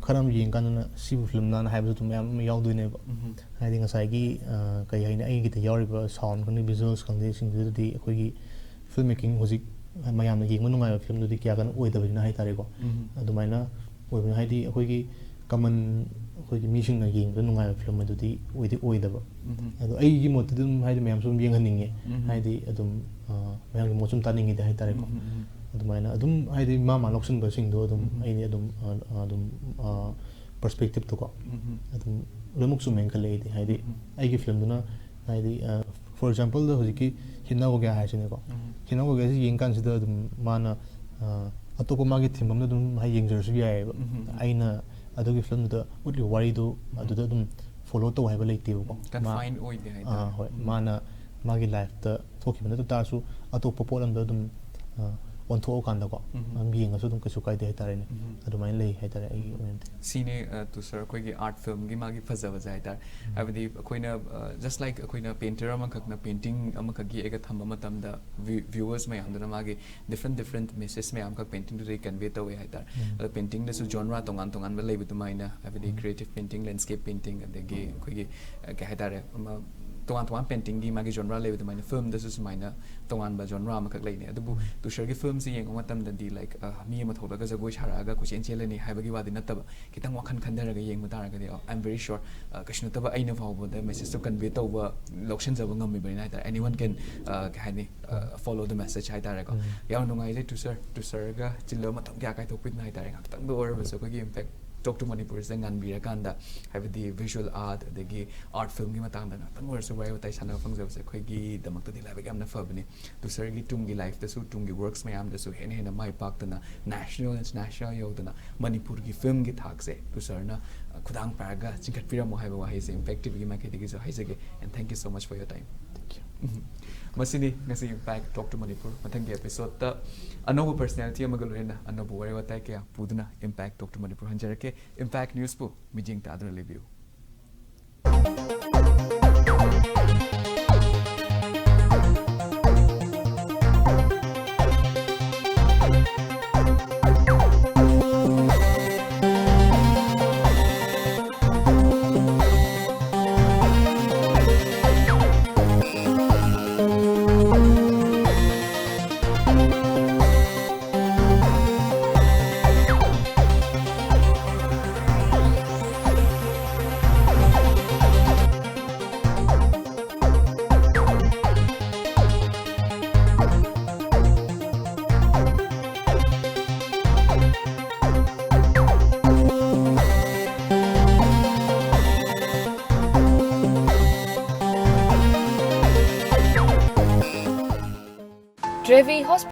ꯈꯔ ꯑꯃ ꯌꯦꯡꯀꯥꯟꯗꯅ ꯁꯤꯕꯨ ꯐꯤꯂꯝꯅ ꯍꯥꯏꯕꯁꯨ ꯑꯗꯨꯝ ꯃꯌꯥꯝ ꯑꯃ ꯌꯥꯎꯗꯣꯏꯅꯦꯕ꯫ ꯎꯝ. ꯍꯥꯏꯗꯤ ꯉꯁꯥꯏꯒꯤ ꯑ, ꯀꯩ ꯍꯥꯏꯅꯤ, ꯑꯩꯒꯤꯗ ꯌꯥꯎꯔꯤꯕ ꯁꯥꯎꯟ ꯈꯪꯗꯦ, ꯚꯤꯖꯨꯋꯦꯜꯁ ꯈꯪꯗꯦ, ꯁꯤꯡꯗꯨꯗꯗꯤ ꯑꯩꯈꯣꯏꯒꯤ ꯐꯤꯜꯝ ꯃꯦꯀꯤꯡ ꯍꯧꯖꯤꯛ ꯃꯌꯥꯝꯅ ꯌꯦꯡꯕ ꯅꯨꯡꯉꯥꯏꯕ ꯐꯤꯂꯝꯗꯨꯗꯤ ꯀꯌꯥ ꯀꯟꯅ ꯑꯣꯏꯗꯕꯅꯤꯅ ꯍꯥꯏꯇꯥꯔꯦꯀꯣ꯫ ꯎꯝ. ꯑꯗꯨꯃꯥꯏꯅ ꯑꯣꯏꯕꯅꯤꯅ ꯍꯥꯏꯗꯤ ꯑꯩꯈꯣꯏꯒꯤ ꯀꯃꯟ ꯑꯩꯈꯣꯏꯒꯤ ꯃꯤꯁꯤꯡꯅ ꯌꯦꯡꯕꯗ ꯅꯨꯡꯉꯥꯏꯕ ꯐꯤꯂꯝ ꯑꯗꯨꯗꯤ ꯑꯣꯏꯗꯤ ꯑꯣꯏꯗꯕ꯫ ꯑꯗꯣ ꯑꯩꯒꯤ ꯃꯣꯠꯇꯗꯤ ꯑꯗꯨꯝ ꯍꯥꯏꯗꯤ ꯃꯌꯥꯝꯁꯨ ꯑꯗꯨꯝ ꯌꯦꯡꯍꯟꯅꯤꯡꯉꯦ꯫ ꯍꯥꯏꯗꯤ ꯑꯗꯨꯝ, ꯑ, ꯃꯌꯥꯝꯒꯤ ꯃꯣꯠꯁꯨ ꯑꯗꯨꯝ ꯇꯥꯅꯤꯡꯉꯤꯗꯤ ꯍꯥꯏꯇꯥꯔꯦꯀꯣ꯫ ꯑꯗꯨꯃꯥꯏꯅ ꯑꯗꯨꯝ ꯍꯥꯏꯗꯤ ꯃꯥ ꯃꯥ ꯂꯧꯁꯤꯟꯕꯁꯤꯡꯗꯣ ꯑꯗꯨꯝ ꯑꯩꯗꯤ ꯑꯗꯨꯝ, ꯑ, ꯑ, ꯑꯗꯨꯝ, ꯑ, ꯄꯔꯁꯄꯦꯛꯇꯤꯞꯇꯣꯀꯣ ꯑꯗꯨꯝ ꯂꯣꯏꯅꯃꯛ ꯆꯨꯝꯃꯦꯅ ꯈꯜꯂꯦ ꯑꯩꯗꯤ꯫ ꯍꯥꯏꯗꯤ ꯑꯩꯒꯤ ꯐꯤꯂꯝꯗꯨꯅ ꯍꯥꯏꯗꯤ, ꯑ, for example ꯗ ꯍꯧꯖꯤꯛꯀꯤ ꯍꯤꯟꯅꯥꯒꯣꯒꯦ ꯍꯥꯏꯔꯁꯤꯅꯦꯀꯣ꯫ ꯍꯤꯟꯅꯥꯒꯣꯒꯦꯁꯤ ꯌꯦꯡꯀꯥꯟꯁꯤꯗ ꯑꯗꯨꯝ ꯃꯥꯅ, ꯑ, ꯑꯇꯣꯞꯄ ꯃꯥꯒꯤ ꯊꯤꯝ ꯑꯃꯗ ꯑꯗꯨꯝ ꯍꯥꯏꯗꯤ ꯌꯦꯡꯖꯔꯁꯨ ꯌꯥꯏꯑꯕ꯫ ꯑꯩꯅ ꯑꯗꯨꯒꯤ ꯐꯤꯂꯝꯗꯨꯗ ꯎꯠꯂꯤꯕ ꯋꯥꯔꯤꯗꯨ ꯑꯗꯨꯗ ꯑꯗꯨꯝ ꯐꯣꯂꯣ ꯇꯧ ꯍꯥꯏꯕ ꯂꯩꯇꯦꯕꯀꯣ꯫ ꯃꯥ-, ꯀꯟꯐꯥꯏꯟ ꯑꯣꯏꯗꯦ ꯍꯥꯏꯇꯥꯔꯦ꯫ ꯑꯥ, ꯍꯣꯏ꯫ ꯃꯥꯅ ꯃꯥꯒꯤ ꯂꯥꯏꯐꯇ ꯊꯣꯛꯈꯤꯕ ꯅꯠꯇ ꯇꯥꯔꯁꯨ ꯑꯇꯣꯞꯄ ꯄꯣꯠ ꯑꯃꯗ ꯑꯗꯨꯝ, ꯑ, ꯑꯣꯟꯊꯣꯛꯑꯀꯥꯟꯗꯀꯣ ꯑꯗꯨꯝ ꯌꯦꯡꯉꯁꯨ ꯑꯗꯨꯝ ꯀꯩꯁꯨ ꯀꯥꯏꯗꯦ ꯍꯥꯏꯇꯥꯔꯦꯅꯦ꯫ ꯑꯗꯨꯃꯥꯏꯅ ꯂꯩ ꯍꯥꯏꯇꯥꯔꯦ ꯑꯩꯒꯤ ꯑꯣꯏꯅꯗꯤ꯫ ꯁꯤꯅꯦ, ꯑ, ꯇꯨꯁꯔ, ꯑꯩꯈꯣꯏꯒꯤ ꯑꯥꯔꯠ ꯐꯤꯂꯝꯒꯤ ꯃꯥꯒꯤ ꯐꯖꯕꯁꯦ ꯍꯥꯏꯇꯥꯔꯦ꯫ ꯍꯥꯏꯕꯗꯤ ꯑꯩꯈꯣꯏꯅ, ꯑ, just like ꯑꯩꯈꯣꯏꯅ ꯄꯦꯟꯇꯔ ꯑꯃꯈꯛꯅ ꯄꯦꯟꯇꯤꯡ ꯑꯃꯈꯛ ꯌꯦꯛꯑꯒ ꯊꯝꯕ ꯃꯇꯝꯗ ꯚ꯭ꯌꯨ-, ꯚ꯭ꯌꯨꯋꯔꯁ ꯃꯌꯥꯝꯗꯨꯅ ꯃꯥꯒꯤ ꯗꯤꯐ꯭ꯔꯦꯟ ꯗꯤꯐ꯭ꯔꯦꯟ ꯃꯦꯁꯦꯖ ꯃꯌꯥꯝ ꯑꯃꯈꯛ ꯄꯦꯟꯇꯤꯡꯗꯨꯗꯒꯤ ꯀꯟꯚꯦ ꯇꯧꯋꯦ ꯍꯥꯏꯇꯥꯔꯦ꯫ ꯑꯗꯣ ꯄꯦꯟꯇꯤꯡꯗꯁꯨ ꯖꯣꯟꯔꯥ ꯇꯣꯉꯥꯟ ꯇꯣꯉꯥꯟꯕ ꯂꯩꯕ ꯑꯗꯨꯃꯥꯏꯅ, ꯍꯥꯏꯕꯗꯤ ꯀ꯭ꯔꯤꯌꯦꯇꯤꯞ ꯄꯦꯟꯇꯤꯡ, ꯂꯦꯟꯁꯀꯦꯞ ꯄꯦꯟꯇꯤꯡ, ꯑꯗꯒꯤ ꯑꯩꯈꯣꯏꯒꯤ, ꯑ, ꯀꯩ ꯍꯥꯏꯇꯥꯔꯦ, ꯑꯃ ꯇꯣꯉꯥꯟ ꯇꯣꯉꯥꯟ ꯄꯦꯟꯇꯤꯡꯒꯤ ꯃꯥꯒꯤ ꯖꯣꯟꯔꯥ ꯂꯩꯕ ꯑꯗꯨꯃꯥꯏꯅ ꯐꯤꯂꯝꯗꯁꯨ ꯁꯨꯃꯥꯏꯅ ꯇꯣꯉꯥꯟꯕ ꯖꯣꯟꯔꯥ ꯑꯃꯈꯛ ꯂꯩꯅꯤ꯫ ꯑꯗꯨꯕꯨ ꯇꯨꯁꯔꯒꯤ ꯐꯤꯂꯝꯁꯤ ꯌꯦꯡꯕ ꯃꯇꯝꯗꯗꯤ, like, ꯑ, ꯃꯤ ꯑꯃ ꯊꯣꯛꯂꯒ ꯖꯒꯣꯏ ꯁꯥꯔꯛꯑꯒ ꯀꯣꯏꯆꯦꯟ ꯆꯦꯜꯂꯅꯤ ꯍꯥꯏꯕꯒꯤ ꯋꯥꯗꯤ ꯅꯠꯇꯕ, ꯈꯤꯇꯪ ꯋꯥꯈꯜ ꯈꯟꯊꯔꯒ ꯌꯦꯡꯕ ꯇꯥꯔꯒꯗꯤ, ꯑ, I am very sure, ꯑ, ꯀꯩꯁꯨ ꯅꯠꯇꯕ ꯑꯩꯅ ꯐꯥꯎꯕꯗ ꯃꯦꯁꯦꯖꯇꯣ ꯀꯟꯚꯦ ꯇꯧꯕ, ꯂꯧꯁꯤꯟꯖꯕ ꯉꯝꯃꯤꯕꯅꯤꯅ ꯍꯥꯏꯇꯥꯔꯦ꯫ Anyone can, ꯑ, ꯀꯩ ꯍꯥꯏꯅꯤ, ꯑ, follow the message ꯍꯥꯏꯇꯥꯔꯦꯀꯣ꯫ ꯌꯥꯝ ꯅꯨꯡꯉꯥꯏꯖꯩ ꯇꯨꯁꯔ, ꯇꯨꯁꯔꯒ ꯆꯤꯜꯂꯕ ꯃꯇꯝ ꯀꯌꯥ ꯀꯥꯏꯊꯣꯛꯄꯤꯗꯨꯅ ꯍꯥꯏꯇꯥꯔꯦ, ꯉꯥꯛꯇꯪꯗ ꯑꯣꯏꯔꯕꯁꯨ ꯑꯩꯈꯣꯏꯒꯤ Impact Talk to ꯃꯅꯤꯄꯨꯔꯁꯤꯗ ꯉꯥꯟꯕꯤꯔꯀꯥꯟꯗ, ꯍꯥꯏꯕꯗꯤ ꯚꯤꯖꯨꯋꯦꯜ ꯑꯥꯔꯠ ꯑꯗꯒꯤ ꯑꯥꯔꯠ ꯐꯤꯂꯝꯒꯤ ꯃꯇꯥꯡꯗ ꯉꯥꯛꯇꯪ ꯑꯣꯏꯔꯁꯨ ꯋꯥꯔꯤ ꯋꯥꯇꯥꯏ ꯁꯥꯟꯅꯕ ꯐꯪꯖꯕꯁꯦ ꯑꯩꯈꯣꯏꯒꯤꯗꯃꯛꯇꯗꯤ ꯂꯥꯏꯕꯛ ꯌꯥꯝꯅ ꯐꯕꯅꯤ꯫ ꯇꯨꯁꯔꯒꯤ ꯇꯨꯡꯒꯤ ꯂꯥꯏꯐꯇꯁꯨ, ꯇꯨꯡꯒꯤ ꯋꯔꯛꯁ ꯃꯌꯥꯝꯗꯁꯨ ꯍꯦꯟꯅ ꯍꯦꯟꯅ ꯃꯥꯏ ꯄꯥꯛꯇꯅ, ꯅꯦꯁꯅꯦꯜ, ꯏꯟꯇꯔꯅꯦꯁꯅꯦꯜ ꯌꯧꯗꯅ ꯃꯅꯤꯄꯨꯔꯒꯤ ꯐꯤꯂꯝꯒꯤ ꯊꯥꯛꯁꯦ ꯇꯨꯁꯔꯅ, ꯑ, ꯈꯨꯗꯥꯡ ꯄꯥꯏꯔꯒ ꯆꯤꯡꯈꯠꯄꯤꯔꯝꯃꯣ ꯍꯥꯏꯕ ꯋꯥꯍꯩꯁꯦ Impact ꯇꯤꯚꯤꯒꯤ ꯃꯥꯏꯀꯩꯗꯒꯤꯁꯨ ꯍꯥꯏꯖꯒꯦ꯫ And thank you so much for your time. Thank you. ꯎꯝ꯫ ꯃꯁꯤꯅꯤ ꯉꯁꯤ Impact Talk to ꯃꯅꯤꯄꯨꯔ꯫ ꯃꯊꯪꯒꯤ ꯑꯦꯄꯤꯁꯣꯗꯇ ꯑꯅꯧꯕ ꯄꯔꯁꯅꯦꯂꯤꯇꯤ ꯑꯃꯒ ꯂꯣꯏꯅꯅ ꯑꯅꯧꯕ ꯋꯥꯔꯤ ꯋꯥꯇꯥꯏ ꯀꯌꯥ ꯄꯨꯗꯨꯅ Impact Talk to Manipur ꯍꯟꯖꯔꯛꯀꯦ꯫ Impact ꯅ꯭ꯌꯨꯁꯄꯨ ꯃꯤꯠꯌꯦꯡ ꯇꯥꯗꯨꯅ ꯂꯩꯕꯤꯌꯨ꯫ Revi Hospital